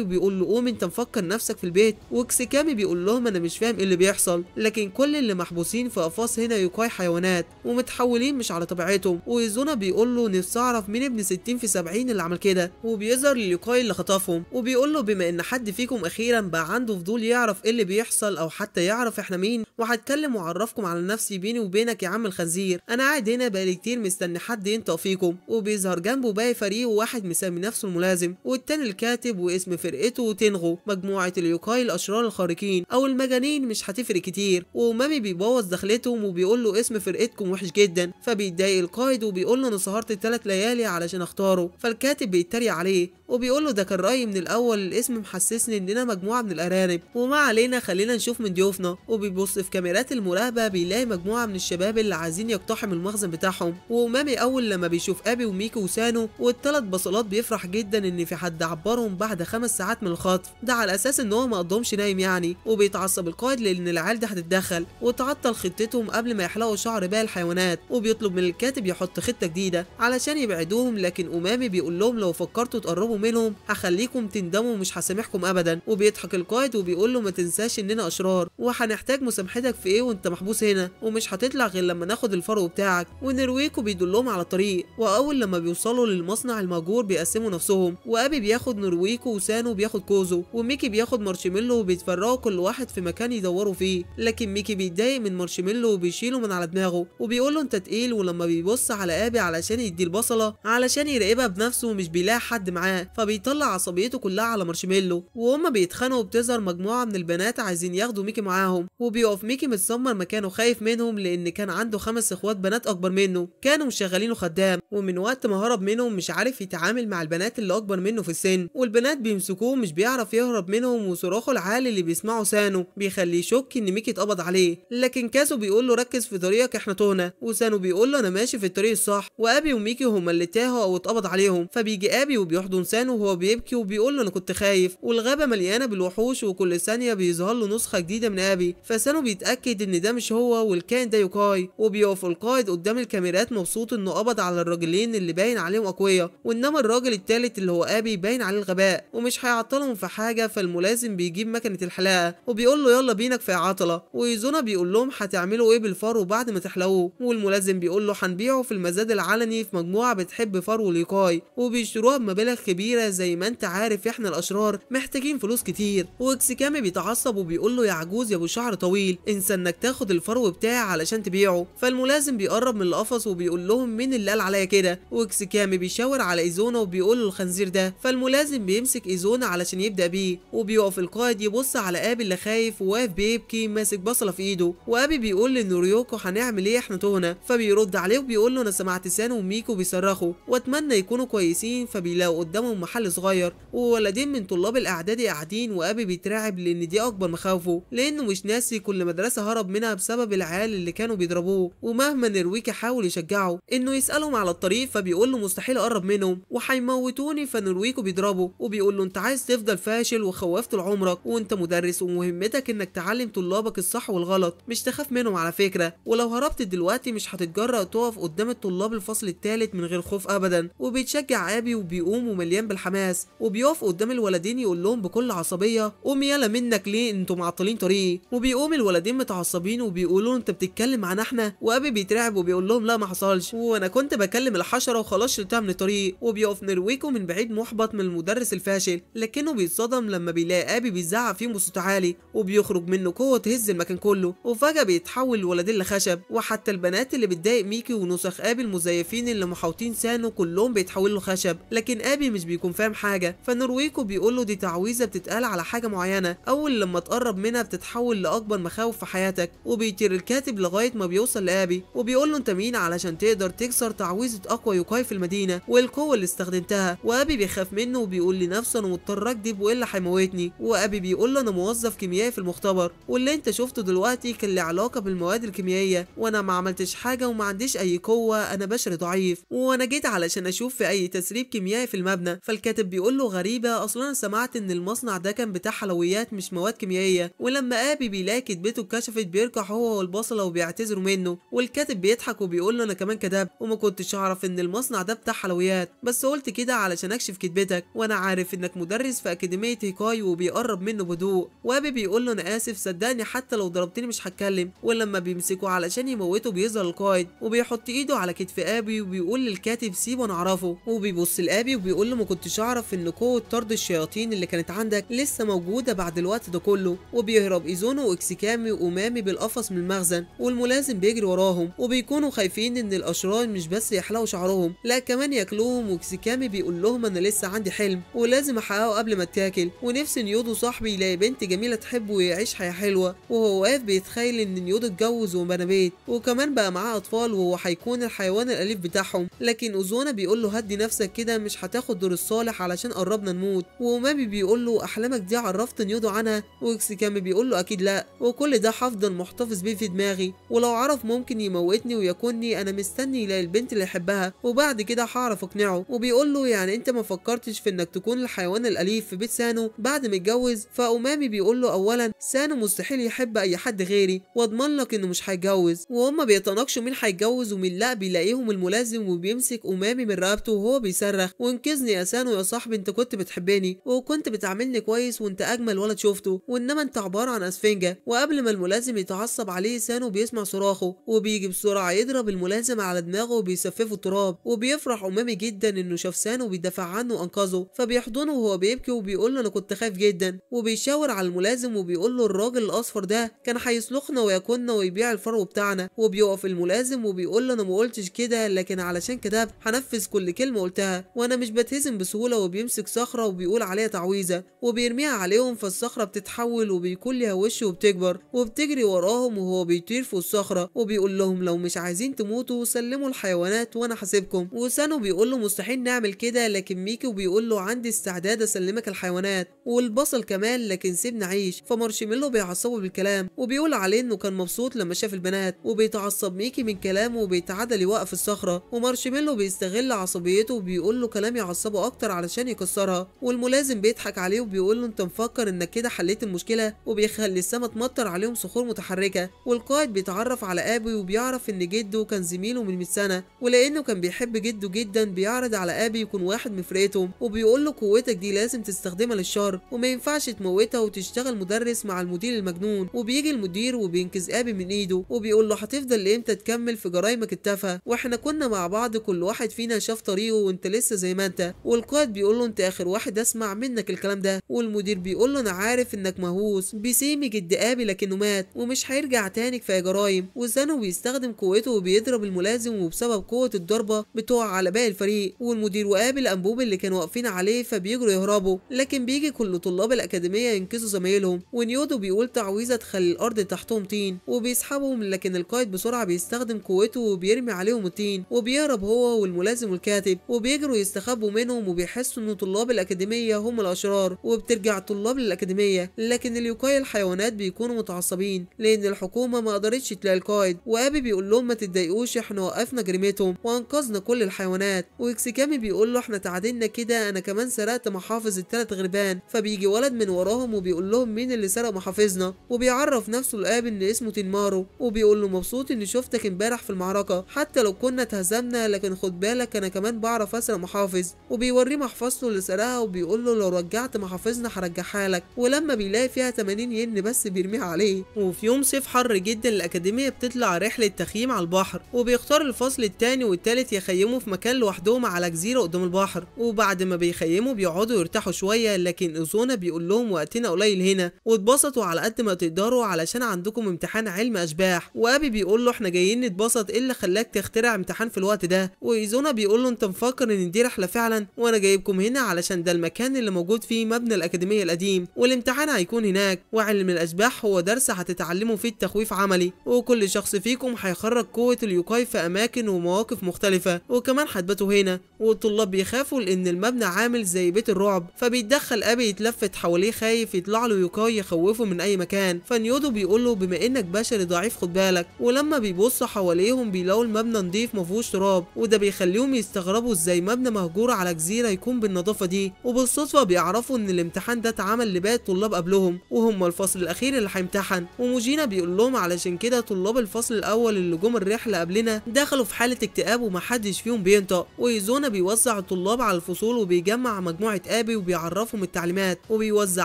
وبيقول له قوم انت مفكر نفسك في البيت. وكسيكامي بيقول لهم انا مش فاهم ايه اللي بيحصل، لكن كل اللي محبوسين في اقفاص هنا يوكاي حيوانات ومتحولين مش على طبيعتهم. وايزونا بيقول له نفسي اعرف مين ابن 60 في 70 اللي عمل كده. وبيظهر لليوكاي اللي خطفهم وبيقول له بما ان حد فيكم اخيرا بقى عنده فضول يعرف ايه اللي بيحصل او حتى يعرف احنا مين، وهتكلم واعرفكم على نفسي بيني وبينك يا عم الخنزير، انا قاعد هنا بقالي كتير مستني حد ينطق فيكم. وبيظهر جنبه باقي فريق، وواحد مسمي نفسه الملازم والتاني الكاتب واسم فرقته تنغو، مجموعة اليوكاي الاشرار الخارقين او المجانين مش هتفرق كتير. وامامي بيبوظ دخلتهم وبيقول له اسم فرقتكم وحش جدا، فبيتضايق القائد وبيقول له انا سهرت 3 ليالي علشان اختاره. فالكاتب بيتريق عليه وبيقول له ده كان رايي من الاول، الاسم محسسني اننا مجموعة من الارانب، وما علينا خلينا نشوف من ضيوفنا. وبيبص في كاميرات المراقبة بيلاقي مجموعة من الشباب اللي عايزين يقتحم المخزن بتاعهم. وامامي اول لما بيشوف ابي وميكي وسانو والثلاث بصلات بيفرح جدا ان في حد عبرهم بعد 5 ساعات من الخطف، ده على اساس ان هو ما قضهمش نايم يعني. وبيتعصب القائد لان العيال ده هتتدخل وتعطل خطتهم قبل ما يحلقوا شعر باقي الحيوانات، وبيطلب من الكاتب يحط خطه جديدة علشان يبعدوهم. لكن امامي بيقول لهم لو فكرتوا تقربوا منهم هخليكم تندموا ومش هسامحكم ابدا. وبيضحك القائد وبيقول له ما تنساش اننا اشرار وهنحتاج مسامحتك في ايه وانت محبوس هنا، ومش هتطلع غير لما ناخد الفرو بتاعك. ونرويكو بيدلهم على الطريق، واول لما بيوصلوا للمصنع المهجور بيقسموا نفسهم، وابي بياخد نرويكو وسانو بياخد كوزو وميكي بياخد مارشميلو، وبيتفرقوا كل واحد في مكان يدوروا فيه. لكن ميكي بيتضايق من مارشميلو وبيشيله من على دماغه وبيقول له انت تقيل. ولما بيبص على ابي علشان يدي البصله علشان يراقبها بنفسه ومش بيلاقي حد معاه، فبيطلع عصبيته كلها على مارشميلو. وهما بيتخانقوا بتظهر مجموعة من البنات عايزين ياخدوا ميكي معاهم، وبيقف ميكي متسمر مكانه خايف منهم لان كان عنده 5 اخوات بنات اكبر منه كانوا مشغلينه خدام، ومن وقت ما هرب منهم مش عارف يتعامل مع البنات اللي اكبر منه في السن، والبنات بيمسكوه مش بيعرف يهرب منهم، وصراخه العالي اللي بيسمعه سانو بيخليه يشك ان ميكي اتقبض عليه. لكن كاسو بيقول له ركز في طريقك احنا تهنا، وسانو بيقول له انا ماشي في الطريق الصح، وابي وميكي هما اللي تاهوا او اتقبض عليهم. فبيجي ابي وبيحضن سانو وهو بيبكي وبيقول له انا كنت خايف، والغابه مليانة بالوحوش وكل ثانية بيظهر له نسخه جديدة من ابي. فسانو بيتاكد ان ده مش هو والكائن ده يوكاي، وبيقف القائد قدام الكاميرات مبسوط انه قبض على الراجلين اللي باين عليهم اقوياء، وانما الراجل الثالث اللي هو ابي باين عليه الغباء ومش هيعطلهم في حاجة. فالملازم بيجيب مكنه الحلاقة وبيقول له يلا بينا كفاية عطله، وإيزونا بيقول لهم هتعملوا ايه بالفرو بعد ما تحلقوه، والملازم بيقول له هنبيعه في المزاد العلني في مجموعة بتحب فرو اليوكاي وبيشتروها بمبالغ كبيرة كبيرة، زي ما انت عارف احنا الاشرار محتاجين فلوس كتير. واكسكامي بيتعصب وبيقول له يا عجوز يا ابو شعر طويل، انسى انك تاخد الفرو بتاعي علشان تبيعه. فالملازم بيقرب من القفص وبيقول لهم مين اللي قال عليا كده، واكسكامي بيشاور على ايزونا وبيقول له الخنزير ده. فالملازم بيمسك ايزونا علشان يبدا بيه، وبيقف القائد يبص على ابي اللي خايف وواقف بيبكي ماسك بصله في ايده. وابي بيقول لنوريوكو هنعمل ايه احنا تهنا، فبيرد عليه وبيقول له انا سمعت سانو وميكو بيصرخوا واتمنى يكونوا كويسين. فبيلاقوا قدامهم محل صغير وولدين من طلاب الاعدادي قاعدين، وابي بيترعب لان دي اكبر مخاوفه، لانه مش ناسي كل مدرسه هرب منها بسبب العيال اللي كانوا بيضربوه. ومهما نرويكي حاول يشجعه انه يسالهم على الطريق فبيقول له مستحيل اقرب منهم وهيموتوني، فنرويكو بيضربه وبيقول له انت عايز تفضل فاشل وخوفت لعمرك، وانت مدرس ومهمتك انك تعلم طلابك الصح والغلط، مش تخاف منهم على فكرة، ولو هربت دلوقتي مش هتتجرأ تقف قدام الطلاب الفصل الثالث من غير خوف ابدا. وبيتشجع ابي وبيقوم ومليان بالحماس، وبيقف قدام الولدين يقول لهم بكل عصبية قوم يلا منك ليه انتوا معطلين طريقي. وبيقوم الولدين متعصبين وبيقولوا انت بتتكلم عن احنا، وابي بيترعب وبيقول لهم لا ما حصلش وانا كنت بكلم الحشرة وخلاص شلتها من الطريق. وبيقف نرويكو من بعيد محبط من المدرس الفاشل، لكنه بيتصدم لما بيلاقي ابي بيزعق فيهم بصوت عالي وبيخرج منه قوة تهز المكان كله، وفجاة بيتحول الولدين لخشب، وحتى البنات اللي بتضايق ميكي ونسخ ابي المزيفين اللي محاوطين سانو كلهم بيتحولوا لخشب، لكن ابي مش بيكون فاهم حاجة. فنرويكو بيقول له دي تعويذه بتتقال على حاجة معينة، اول لما تقرب منها بتتحول لاكبر مخاوف في حياتك. وبيطير الكاتب لغاية ما بيوصل لابي وبيقول له انت مين علشان تقدر تكسر تعويذه اقوى يوكاي في المدينة والقوه اللي استخدمتها. وابي بيخاف منه وبيقول لنفسه انا مضطر اكدب والا هيموتني. وابي بيقول له انا موظف كيميائي في المختبر، واللي انت شفته دلوقتي كان له علاقة بالمواد الكيميائية، وانا ما عملتش حاجة وما عنديش اي قوة، انا بشري ضعيف، وانا جيت علشان اشوف في اي تسريب كيميائي في المبنى. فالكاتب بيقول له غريبة، اصلا انا سمعت ان المصنع ده كان بتاع حلويات مش مواد كيميائية. ولما ابي بيلاقي كدبته اتكشفت بيركع هو والبصله وبيعتذروا منه، والكاتب بيضحك وبيقول له انا كمان كدبت وما كنتش اعرف ان المصنع ده بتاع حلويات، بس قلت كده علشان اكشف كدبتك، وانا عارف انك مدرس في اكاديمية هيكاي. وبيقرب منه بهدوء، وابي بيقول له انا اسف صدقني حتى لو ضربتني مش هتكلم. ولما بيمسكه علشان يموته بيظهر القائد وبيحط ايده على كتف ابي وبيقول للكاتب سيبه انا اعرفه. وبيبص لابي وبيقول له ما كنتش اعرف ان قوة طرد الشياطين اللي كانت عندك لسه موجودة بعد الوقت ده كله. وبيهرب ايزونو واكسكامي وامامي بالقفص من المخزن، والملازم بيجري وراهم، وبيكونوا خايفين ان الاشرار مش بس يحلقوا شعرهم لا كمان ياكلوهم. واكسكامي بيقول لهم انا لسه عندي حلم ولازم احققه قبل ما اتاكل، ونفسي نيودو صاحبي يلاقي بنت جميلة تحبه ويعيش حياة حلوة. وهو واقف بيتخيل ان نيودو اتجوز وبنى بيت وكمان بقى معاه اطفال وهو هيكون الحيوان الاليف بتاعهم. لكن اوزونا بيقول له هدي نفسك كده، مش هتاخد دور الصالح علشان قربنا نموت. وامامي بيقول له احلامك دي عرفت نيودو عنها؟ واكسكامي بيقول له اكيد لا، وكل ده هفضل محتفظ بيه في دماغي، ولو عرف ممكن يموتني ويكوني انا مستني يلاقي البنت اللي يحبها وبعد كده هعرف اقنعه. وبيقول له يعني انت ما فكرتش في انك تكون الحيوان الاليف في بيت سانو بعد ما اتجوز؟ فامامي بيقول له اولا سانو مستحيل يحب اي حد غيري، واضمن لك انه مش هيتجوز. وهما بيتناقشوا مين هيتجوز ومين لا، بيلاقيهم الملازم وبيمسك امامي من رقبته وهو بيصرخ وانقذني يا سانو يا صاحبي، انت كنت بتحبني وكنت بتعاملني كويس وانت اجمل ولد شفته، وانما انت عبارة عن اسفنجه. وقبل ما الملازم يتعصب عليه سانو بيسمع صراخه وبيجي بسرعة يضرب الملازم على دماغه وبيسففه التراب. وبيفرح امامي جدا انه شاف سانو بيدافع عنه وانقذه، فبيحضنه وهو بيبكي وبيقول له انا كنت خايف جدا. وبيشاور على الملازم وبيقول له الراجل الاصفر ده كان هيسلخنا وياكلنا ويبيع الفرو بتاعنا. وبيقف الملازم وبيقول له انا ما قلتش كده، لكن علشان كدبت هنفذ كل كلمة قلتها وانا مش بتهزم بسهولة. وبيمسك صخرة وبيقول عليها تعويذه وبيرميها عليهم، فالصخره بتتحول وبيكون ليها وش وبتكبر وبتجري وراهم وهو بيطير فوق الصخرة. وبيقول لهم لو مش عايزين تموتوا سلموا الحيوانات وانا حاسبكم. وسانو بيقول له مستحيل نعمل كده، لكن ميكي وبيقول له عندي استعداد اسلمك الحيوانات والبصل كمان، لكن سيبني اعيش. فمارشميلو بيعصبه بالكلام وبيقول عليه انه كان مبسوط لما شاف البنات. وبيتعصب ميكي من كلامه وبيتعدل يوقف الصخرة، ومارشميلو بيستغل عصبيته وبيقول له كلام يعصبه اكتر علشان يكسرها. والملازم بيضحك عليه وبيقول له انت مفكر انك كده حليت المشكلة، وبيخلي السما تمطر عليهم صخور متحركة. والقائد بيتعرف على ابي وبيعرف ان جده كان زميله من 100 سنة، ولانه كان بيحب جده جدا بيعرض على ابي يكون واحد من فرقتهم، وبيقول له قوتك دي لازم تستخدمها للشر وما ينفعش تموتها وتشتغل مدرس مع المدير المجنون. وبيجي المدير وبينقذ ابي من ايده وبيقول له هتفضل لامتى تكمل في جرايمك التافهة، واحنا كنا مع بعض كل واحد فينا شاف طريقه وانت لسه زي ما انت. والقائد بيقول له انت اخر واحد اسمع منك الكلام ده. والمدير بيقول له انا عارف انك مهووس بسيمي جد ابي لكنه مات ومش هيرجع تاني، كفاية جرايم. وسانو بيستخدم قوته وبيضرب الملازم، وبسبب قوة الضربة بتقع على باقي الفريق. والمدير وقابل الانبوب اللي كانوا واقفين عليه فبيجروا يهربوا، لكن بيجي كل طلاب الاكاديمية ينقذوا زمايلهم. ونيودو بيقول تعويذه تخلي الارض تحتهم طين وبيسحبهم، لكن القائد بسرعة بيستخدم قوته وبيرمي عليهم الطين وبيهرب هو والملازم والكاتب، وبيجروا يستخبوا منهم وبيحسوا ان طلاب الاكاديمية هم الاشرار. وبترجع طلاب للاكاديميه، لكن اليوكاي الحيوانات بيكونوا متعصبين لان الحكومة ما قدرتش تلاقي القائد. وابي بيقول لهم ما تتضايقوش، احنا وقفنا جريمتهم وانقذنا كل الحيوانات. واكسيكامي بيقول له احنا تعادلنا كده، انا كمان سرقت محافظ الثلاث غربان. فبيجي ولد من وراهم وبيقول لهم مين اللي سرق محافظنا، وبيعرف نفسه لابي ان اسمه تنمارو، وبيقول له مبسوط اني شفتك امبارح في المعركة حتى لو كنا اتهزمنا، لكن خد بالك انا كمان بعرف اسرق محافظ. وبيوريه محفظته اللي سرقها وبيقول له لو رجعت محافظنا هرجعها لك. ولما بيلاقي فيها 80 ين بس بيرميها عليه. وفي يوم صيف حر جدا الاكاديمية بتطلع رحله تخييم على البحر، وبيختار الفصل الثاني والثالث يخيموا في مكان لوحدهم على جزيرة قدام البحر. وبعد ما بيخيموا بيقعدوا يرتاحوا شوية، لكن اوزونا بيقول لهم وقتنا قليل هنا واتبسطوا على قد ما تقدروا علشان عندكم امتحان علم اشباح. وابي بيقول له احنا جايين نتبسط، ايه اللي خلاك تخترع امتحان في الوقت ده؟ وايزونا بيقول له انت مفكر ان دي رحله فعلا، وانا جايبكم هنا علشان ده المكان اللي موجود فيه مبنى الاكاديمية القديم والامتحان هيكون هناك، وعلم الاشباح هو درس هتتعلموا فيه التخويف عملي، وكل شخص فيكم هيخرج قوة اليوكاي في اماكن ومواقف مختلفة، وكمان هتباتوا هنا. والطلاب بيخافوا لان المبنى عامل زي بيت الرعب، فبيتدخل ابي يتلفت حواليه خايف يطلع له يوكاي يخوفه من اي مكان. فنيودو بيقول له بما انك بشري ضعيف خد بالك. ولما بيبصوا حواليهم بيلاقوا المبنى نضيف مفيهوش تراب، وده بيخليهم يستغربوا ازاي مبنى مهجور على جزيرة يكون بالنظافة دي. وبالصدفه بيعرفوا ان الامتحان ده اتعمل لباقي الطلاب قبلهم وهم الفصل الاخير اللي هيمتحن. وموجينا بيقول لهم علشان كده طلاب الفصل الاول اللي جم الرحلة قبلنا دخلوا في حاله اكتئاب ومحدش فيهم بينطق. وايزونا بيوزع الطلاب على الفصول وبيجمع مجموعة ابي وبيعرفهم التعليمات، وبيوزع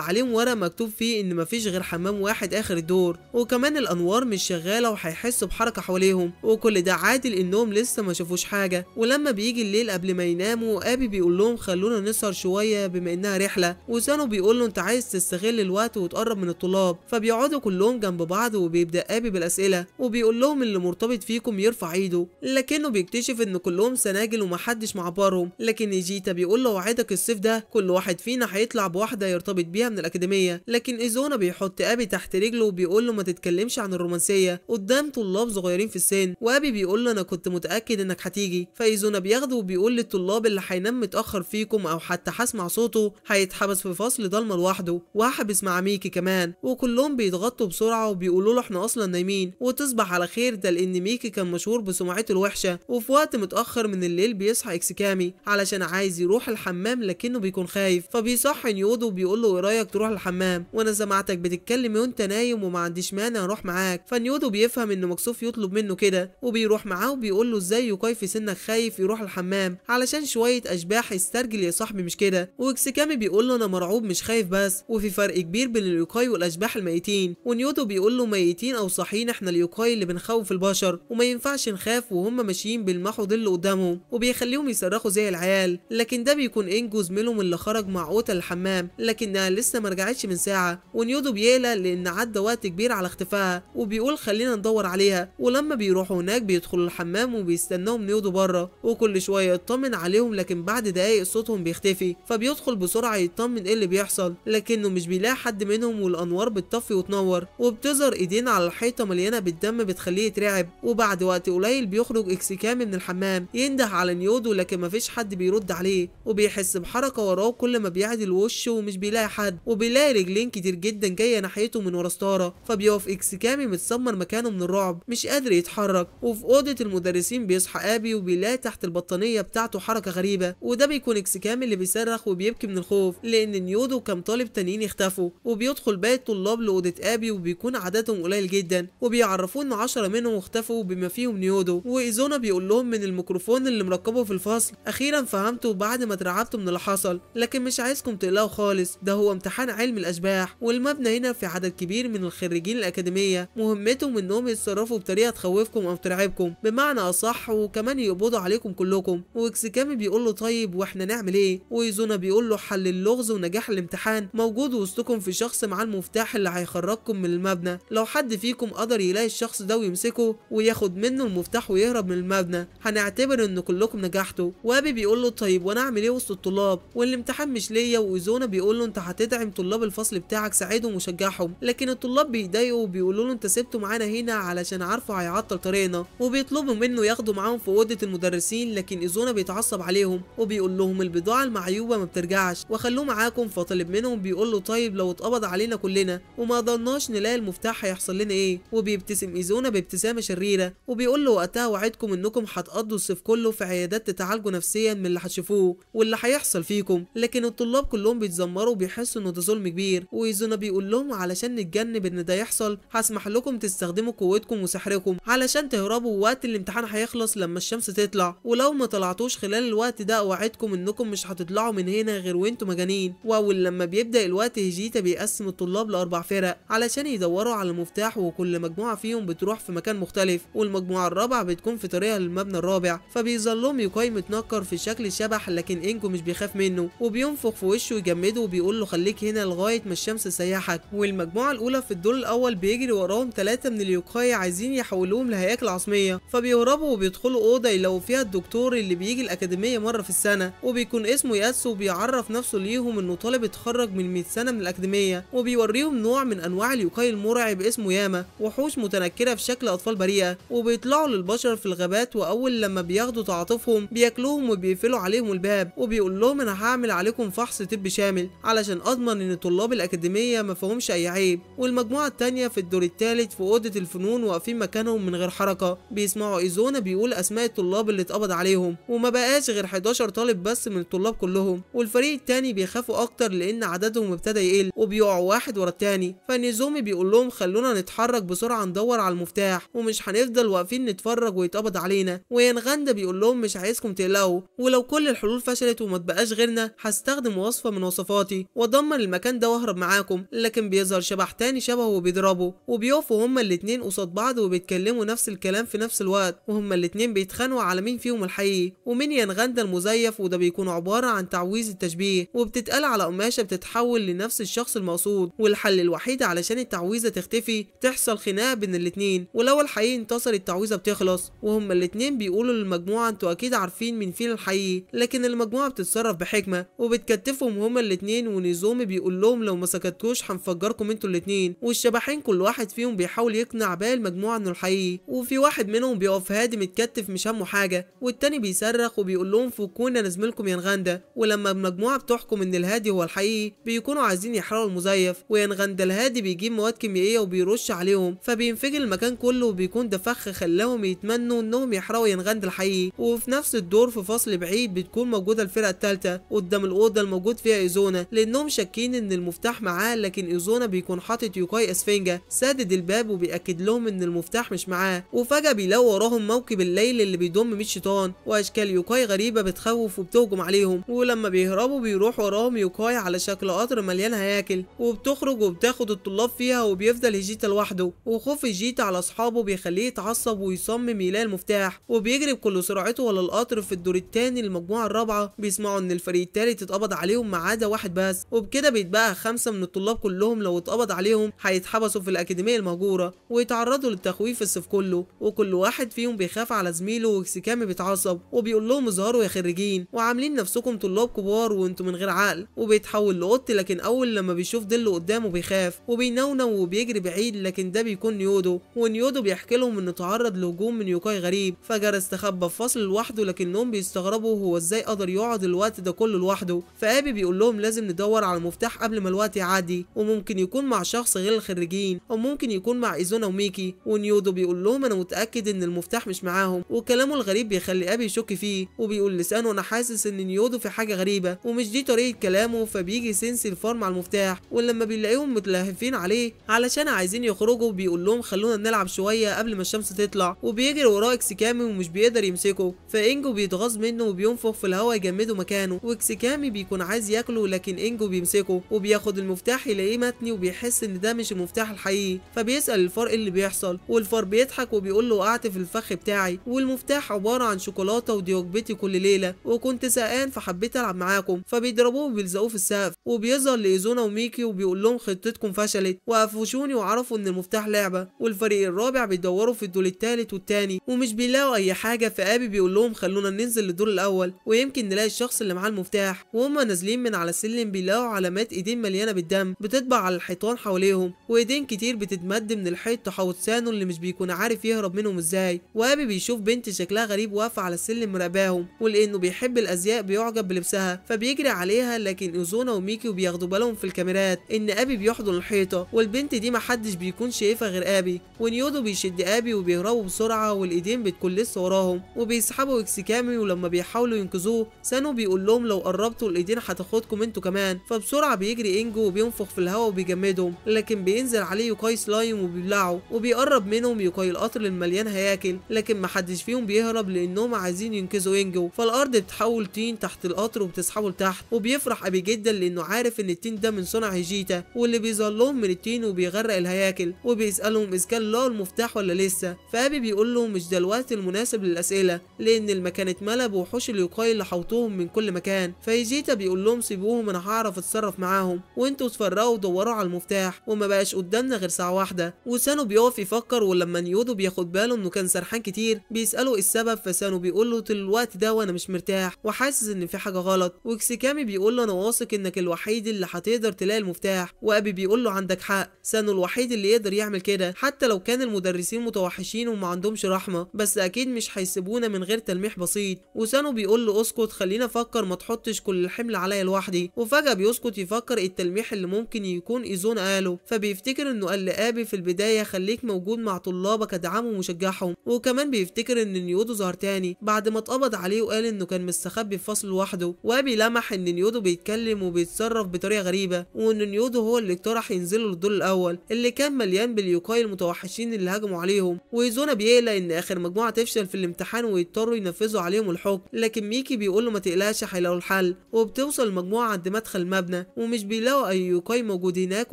عليهم ورق مكتوب فيه ان مفيش غير حمام واحد اخر الدور، وكمان الانوار مش شغالة وهيحسوا بحركة حواليهم، وكل ده عادل انهم لسه ما شافوش حاجة. ولما بيجي الليل قبل ما يناموا ابي بيقول لهم خلونا نسهر شوية بما انها رحله. وسانو بيقول له انت عايز تستغل الوقت وتقرب من الطلاب، فبيقعدوا كلهم جنب بعض وبيبدا ابي بالاسئلة وبيقول لهم اللي مرتبط فيكم يرفع ايده، لكنه بيكتشف ان كلهم سناجل ومحدش معبرهم. لكن ايجيتا بيقول له وعدك الصيف ده كل واحد فينا هيطلع بواحدة يرتبط بيها من الاكاديمية. لكن ايزونا بيحط ابي تحت رجله وبيقول له ما تتكلمش عن الرومانسية قدام طلاب صغيرين في السن. وابي بيقول له انا كنت متاكد انك هتيجي. فايزونا بياخده وبيقول للطلاب اللي هينام متاخر فيكم او حتى هسمع صوته هيتحبس في فصل ضلمة لوحده، وهحبس مع ميكي كمان. وكلهم بيتغطوا بسرعة وبيقولوا له احنا اصلا نايمين وتصبح على خير، ده لان ميكي كان مشهور بسمعته الوحشة. وفي وقت متاخر من الليل بيصحى اكسيكامي علشان عايز يروح الحمام لكنه بيكون خايف، فبيصحي نيودو وبيقول له ايه رايك تروح الحمام وانا سمعتك بتتكلم وانت نايم وما عنديش مانع اروح معاك. فنيودو بيفهم انه مكسوف يطلب منه كده وبيروح معاه وبيقول له ازاي يوكاي في سنك خايف يروح الحمام علشان شوية اشباح يسترجل يا صاحبي مش كده. واكسيكامي بيقول له انا مرعوب مش خايف بس، وفي فرق كبير بين اليوكاي والاشباح الميتين. ونيودو بيقول له ميتين او صاحيين احنا اليوكاي اللي بنخوف البشر وما ينفعش نخاف، وهم ماشيين بيلمحوا ظل قدامهم وبيخليهم يصرخوا زي العيال. لكن ده بيكون انجو زميلهم اللي خرج مع اوتا الحمام لكنها لسه ما رجعتش من ساعة. ونيودو بيقلق لان عدى وقت كبير على اختفائها وبيقول خلينا ندور عليها. ولما بيروحوا هناك بيدخلوا الحمام وبيستناهم نيودو بره وكل شوية يطمن عليهم، لكن بعد دقايق صوتهم بيختفي، فبيدخل بسرعة يطمن ايه اللي بيحصل لكنه مش بيلاقي حد منهم، والانوار بتطفي وتنور وبتظهر ايدين على الحيطة مليانة بالدم بتخليه يترعب. وبعد وقت قليل بيخرج اكسيكامي من الحمام ينده على نيودو لكن مفيش حد بيرد عليه، وبيحس بحركة وراه كل ما بيعدل وشه ومش بيلاقي حد، وبيلاقي رجلين كتير جدا جاية ناحيته من ورا ستارة، فبيقف اكسيكامي متسمر مكانه من الرعب مش قادر يتحرك. وفي اوضة المدرسين بيصحى ابي وبيلاقي تحت البطانيه بتاعته حركة غريبة، وده بيكون اكسيكامي اللي بيصرخ وبيبكي من الخوف لان نيودو وكام طالب تانيين اختفوا. وبيدخل باقي الطلاب لاوضه ابي وبيكون عددهم قليل جدا، وبيعرفوه ان 10 منهم اختفوا بما فيهم نيودو. وايزونا بيقول لهم من الميكروفون اللي مركبة في الفصل اخيرا فهمتوا بعد ما اترعبتوا من اللي حصل، لكن مش عايزكم تقلقوا خالص، ده هو امتحان علم الاشباح، والمبنى هنا في عدد كبير من الخريجين الاكاديمية مهمتهم انهم يتصرفوا بطريقة تخوفكم او ترعبكم بمعنى اصح، وكمان يقبضوا عليكم كلكم. واكسكامي بيقول له طيب واحنا نعمل ايه؟ وايزونا بيقول له حل اللغز ونجاح الامتحان موجود وسطكم في شخص معاه المفتاح اللي هيخرجكم من المبنى، لو حد فيكم قدر يلاقي الشخص ده ويمسكه وياخد منه المفتاح ويهرب من المبنى هنعتبر ان كلكم نجحتوا. وابي بيقول له طيب وانا اعمل ايه وسط الطلاب والامتحان مش ليا؟ وايزونا بيقول له انت هتدعم طلاب الفصل بتاعك، ساعدهم وشجعهم. لكن الطلاب بيضايقوا وبيقولوا له انت سبته معانا هنا علشان عارفه هيعطل طريقنا، وبيطلبوا منه ياخدوا معاهم في اوضة المدرسين. لكن ايزونا بيتعصب عليهم وبيقول لهم البضاعة المعيوبه ما بترجعش وخلوه معاكم. فطلب منهم بيقول له طيب لو اتقبض علينا كلنا وما قدرناش نلاقي المفتاح هيحصل لنا ايه؟ وبيبتسم ايزونا بابتسامة شريرة وبيقول له وقتها وعدكم انكم هتقضوا الصيف كله في عيادات تتعالجوا نفسيا من اللي هتشوفوه واللي هيحصل فيكم. لكن الطلاب كلهم بيتذمروا وبيحسوا انه ده ظلم كبير. وايزونا بيقول لهم علشان نتجنب ان ده يحصل هسمح لكم تستخدموا قوتكم وسحركم علشان تهربوا وقت الامتحان هيخلص لما الشمس تطلع، ولو ما طلعتوش خلال الوقت ده اوعدكم انكم مش هتطلعوا من هنا غير وانتم مجانين. واول لما بيبدا الوقت هيجيتا بيقسم الطلاب لاربع فرق علشان يدوروا على المفتاح، وكل مجموعة فيهم بتروح في مكان مختلف، والمجموعة الرابعة بتكون في طريقها للمبنى الرابع. فبيظل لهم يوكاي متنكر في شكل شبح، لكن انجو مش بيخاف منه وبينفخ في وشه ويجمده وبيقول له خليك هنا لغاية ما الشمس تسيحك. والمجموعة الاولى في الدور الاول بيجري وراهم 3 من اليوكاي عايزين يحولوهم لهياكل عظميه، فبيهربوا وبيدخلوا اوضة يلاقوا فيها الدكتور اللي بيجي الاكاديمية مرة في السنة، وبيكون اسمه ياسو، وبيعرف نفسه ليهم انه طالب اتخرج من 100 سنة من الاكاديمية، وبيوريهم نوع من انواع اليوكاي المرعب اسمه ياما، وحوش متنكره في شكل اطفال بريئة، وبيطلعوا للبشر في الغابات، واول لما بياخدوا تعاطفهم بياكلوهم وبيقفلوا عليهم الباب، وبيقول لهم انا هعمل عليكم فحص طبي شامل علشان اضمن ان طلاب الاكاديمية ما فيهمش اي عيب. والمجموعة الثانية في الدور الثالث في اوضة الفنون واقفين مكانهم من غير حركة، بيسمعوا ايزونا بيقول اسماء الطلاب اللي اتقبض عليهم، وما بقاش غير 11 طالب بس من الطلاب كلهم. والفريق الثاني بيخافوا اكتر لان عددهم ابتدى يقل وبيقعوا واحد ورا الثاني. فنيزومي بيقول لهم خلونا نتحرك بسرعة ندور على المفتاح ومش هنفضل واقفين نتفرج ويتقبض علينا. وينغندا بيقول لهم مش عايزكم تقلقوا، ولو كل الحلول فشلت وما تبقاش غيرنا هستخدم وصفه من وصفاتي وادمر المكان ده واهرب معاكم. لكن بيظهر شبح تاني شبهه وبيضربه، وبيقفوا هما الاتنين قصاد بعض وبيتكلموا نفس الكلام في نفس الوقت، وهما الاتنين بيتخانقوا على مين فيهم الحقيقي ومين ينغندا المزيف، وده بيكون عبارة عن تعويذ التشبيه وبتتقال على قماشة بتتحول لنفس الشخص المقصود. والحل الوحيد علشان التعويذه تختفي تحصل خناقه بين الاتنين، ولو الحقيقي انتصر التعويذه بتخلص. وهما الاتنين بيقولوا للمجموعة انتوا اكيد عارفين مين فينا الحقيقي، لكن المجموعة بتتصرف بحكمه وبتكتفهم هما الاتنين. ونيزومي بيقول لهم لو ما سكتوش هنفجركم انتوا الاتنين. والشبحين كل واحد فيهم بيحاول يقنع باقي المجموعة انه الحقيقي، وفي واحد منهم بيقف هادي متكتف مش همه حاجة، والتاني بيصرخ وبيقول لهم فكونا لزميلكم ينغندا. ولما المجموعة بتحكم ان الهادي هو الحقيقي بيكونوا عايزين يحرقوا المزيف، وينغندا الهادي بيجيب مواد كيميائية وبيرش عليهم فبينفجر المكان كله، وبيكون ده فخ خلاهم يتمنوا انهم يحرقوا ينغندا الحقيقي. وفي نفس الدور في فصل بعيد بتكون موجودة الفرقة الثالثة قدام الاوضة الموجود فيها ايزونا، لانهم شاكين ان المفتاح معاه، لكن ايزونا بيكون حاطط يوكاي اسفنجه سادد الباب وبيأكد لهم ان المفتاح مش معاه. وفجأة بيلاقوا وراهم موكب الليل اللي بيضم 100 شيطان واشكال يوكاي غريبة بتخوف وبتهجم عليهم، ولما بيهربوا بيروح وراهم يوكاي على شكل قطر مليان هياكل، وبتخرج وبتاخد الطلاب فيها، وبيفضل هيجيتا لوحده. وخوف هيجيتا على اصحابه بيخليه يتعصب ويصمم يلاقي المفتاح، وبيجري بكل سرعته ورا القطر. في الدور الثاني المجموعة الرابعة بيسمعوا ان الفريق الثالث اتقبض عليهم ما عدا واحد بس، وبكده بيتبقى 5 من الطلاب كلهم لو اتقبض عليهم هيتحبسوا في الاكاديمية المهجورة ويتعرضوا للتخويف الصيف كله. وكل واحد فيهم بيخاف على زميله، وكسيكامي بيتعصب وبيقول لهم اظهروا يا خريجين وعاملين نفسكم طلاب كبار وانتم من غير عقل، وبيتحول لقط، لكن اول لما بيشوف ظله قدامه بيخاف وبينونو وبيجري بعيد، لكن ده بيكون نيودو. ونيودو بيحكي لهم انه تعرض لهجوم من يوكاي غريب فجرى استخبى في فصل لوحده، لكنهم بيستغربوا هو ازاي قدر يقعد الوقت ده كله لوحده. فابي بيقول لهم لازم ندور على المفتاح قبل ما الوقت يعدي، وممكن يكون مع شخص غير الخريجين او ممكن يكون مع ايزونا وميكي. ونيودو بيقول لهم انا متاكد ان المفتاح مش معاهم، وكلامه الغريب بيخلي ابي يشك فيه وبيقول لسانه انا حاسس ان نيودو في حاجة غريبة ومش دي طريقه كلامه. فبيجي سينسي الفار مع المفتاح، ولما بيلاقيهم متلهفين عليه علشان عايزين يخرجوا بيقول لهم خلونا نلعب شوية قبل ما الشمس تطلع، وبيجري وراه اكسيكامي ومش بيقدر يمسكه، فانجو بيتغاظ منه وبينفخ في الهواء يجمده مكانه، واكسيكامي بيكون عايز ياكله لكن انجو بيمسكه وبياخد المفتاح يلاقيه متني وبيحس ان ده مش المفتاح الحقيقي، فبيسأل الفار ايه اللي بيحصل، والفار بيضحك وبيقول له وقعت في الفخ بتاعي والمفتاح والمفتاح عبارة عن شوكولاتة ودي وجبتي كل ليلة، وكنت زهقان فحبيت العب معاكم. فبيضربوه وبيلزقوه في السقف، وبيظهر لايزونا وميكي وبيقول لهم خطتكم فشلت وقفشوني وعرفوا ان المفتاح لعبه. والفريق الرابع بيدوروا في الدور الثالث والثاني ومش بيلاقوا اي حاجة، فابي بيقول لهم خلونا ننزل للدور الاول ويمكن نلاقي الشخص اللي معاه المفتاح. وهم نازلين من على السلم بيلاقوا علامات ايدين مليانة بالدم بتطبع على الحيطان حواليهم، وايدين كتير بتتمد من الحيط تحوط سانو اللي مش بيكون عارف يهرب منهم ازاي. وابي بيشوف بنت شكلها غريب واقفة على السلم مراقباهم، ولانه بيحب الازياء بيعجب بلبسها فبيجري عليها، لكن ايزونا وميكي وبياخدوا بالهم في الكاميرات ان ابي بيحضن الحيطة، والبنت دي محدش بيكون شايفها غير ابي. ونيودو بيشد ابي وبيهربوا بسرعة والايدين بتكون لسه وراهم، وبيسحبوا اكسيكامي، ولما بيحاولوا ينقذوه سانو بيقول لهم لو قربتوا الايدين هتاخدكم انتوا كمان. فبسرعه بيجري انجو وبينفخ في الهواء وبيجمدهم، لكن بينزل عليه يوكاي سلايم وبيبلعه، وبيقرب منهم يوكاي القطر المليان هياكل، لكن محدش فيهم بيهرب لانهم عايزين ينقذوا انجو. فالارض بتحول طين تحت القطر وبتسحبه لتحت، وبيفرح ابي جدا لانه عارف ان الطين ده من صنع هيجيتا واللي بيظهر لهم من الطين وبيغرق الهياكل، وبيسالهم اذا كان لقوا المفتاح ولا لسه. فابي بيقول له مش ده الوقت المناسب للاسئلة لان المكان اتملى بوحوش اليوكاي اللي حوطوهم من كل مكان. فهيجيتا بيقول لهم سيبوهم انا هعرف اتصرف معاهم، وانتوا اتفرقوا ودوروا على المفتاح، وما بقاش قدامنا غير ساعة واحدة. وسانو بيقف يفكر، ولما نيودو بياخد باله انه كان سرحان كتير بيساله السبب، فسانو بيقول له طول الوقت ده وانا مش مرتاح وحاسس ان في حاجة غلط. واكسيكامي بيقول له انا واثق انك الوحيد اللي هتقدر تلاقي المفتاح، وابي بيقول له عندك حق، سانو الوحيد اللي يقدر يعمل كده حتى لو كان المدرسين متوحشين وما عندهمش رحمه، بس اكيد مش هيسيبونا من غير تلميح بسيط. وسانو بيقول له اسكت خلينا افكر، ما تحطش كل الحمل عليا لوحدي. وفجاة بيسكت يفكر التلميح اللي ممكن يكون ايزونا قاله، فبيفتكر انه قال لابي في البداية خليك موجود مع طلابك ادعمهم وشجعهم. وكمان بيفتكر ان نيودو ظهر تاني بعد ما اتقبض عليه وقال انه كان مستخبي في فصل لوحده. وابي لمح ان نيودو بيتكلم وبيتصرف بطريقة غريبة، وان نيودو هو اللي اقترح ينزلوا للدور الاول اللي كان مليان باليوكاي المتوحشين اللي هجموا عليهم. وايزونا بيقلق ان اخر مجموعة تفشل في الامتحان ويضطروا ينفذوا عليهم الحكم، لكن ميكي بيقول له ما تقلقش هيلاقوا الحل. وبتوصل المجموعة عند مدخل المبنى ومش بيلاقوا اي يوكاي موجود هناك،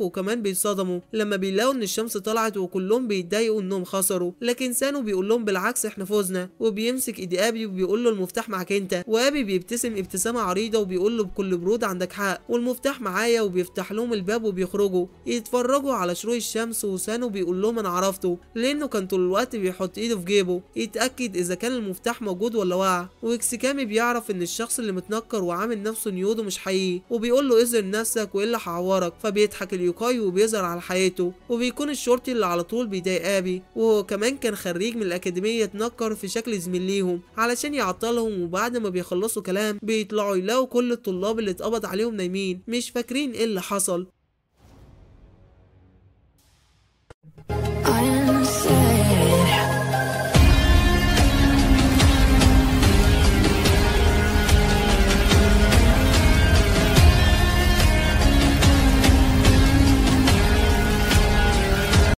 وكمان بيتصدموا لما بيلاقوا ان الشمس طلعت وكلهم بيتضايقوا انهم خسروا، لكن سانو بيقول لهم بالعكس احنا فزنا. وبيمسك ايد ابي وبيقول له المفتاح معاك انت، وابي بيبتسم ابتسامة عريضة وبيقول له بكل برود عندك حق والمفتاح معايا. وبيفتح لهم الباب وبيخرجوا يتفرجوا على شروق الشمس، وسانو بيقول لهم انا عرفته لانه كان طول الوقت بيحط ايده في جيبه يتاكد اذا كان المفتاح موجود ولا وقع. واكسيكامي بيعرف ان الشخص اللي متنكر وعامل نفسه نيودو مش حقيقي، وبيقول له اظهر نفسك والا هعورك. فبيضحك اليوكاي وبيظهر على حقيقته، وبيكون الشرطي اللي على طول بيضايق ابي، وهو كمان كان خريج من الاكاديمية اتنكر في شكل زميل ليهم علشان يعطلهم. وبعد ما بيخلصوا كلام بيطلعوا يلاقوا كل الطلاب اللي اتقبض عليهم نايمين مش فاكرين ايه اللي حصل.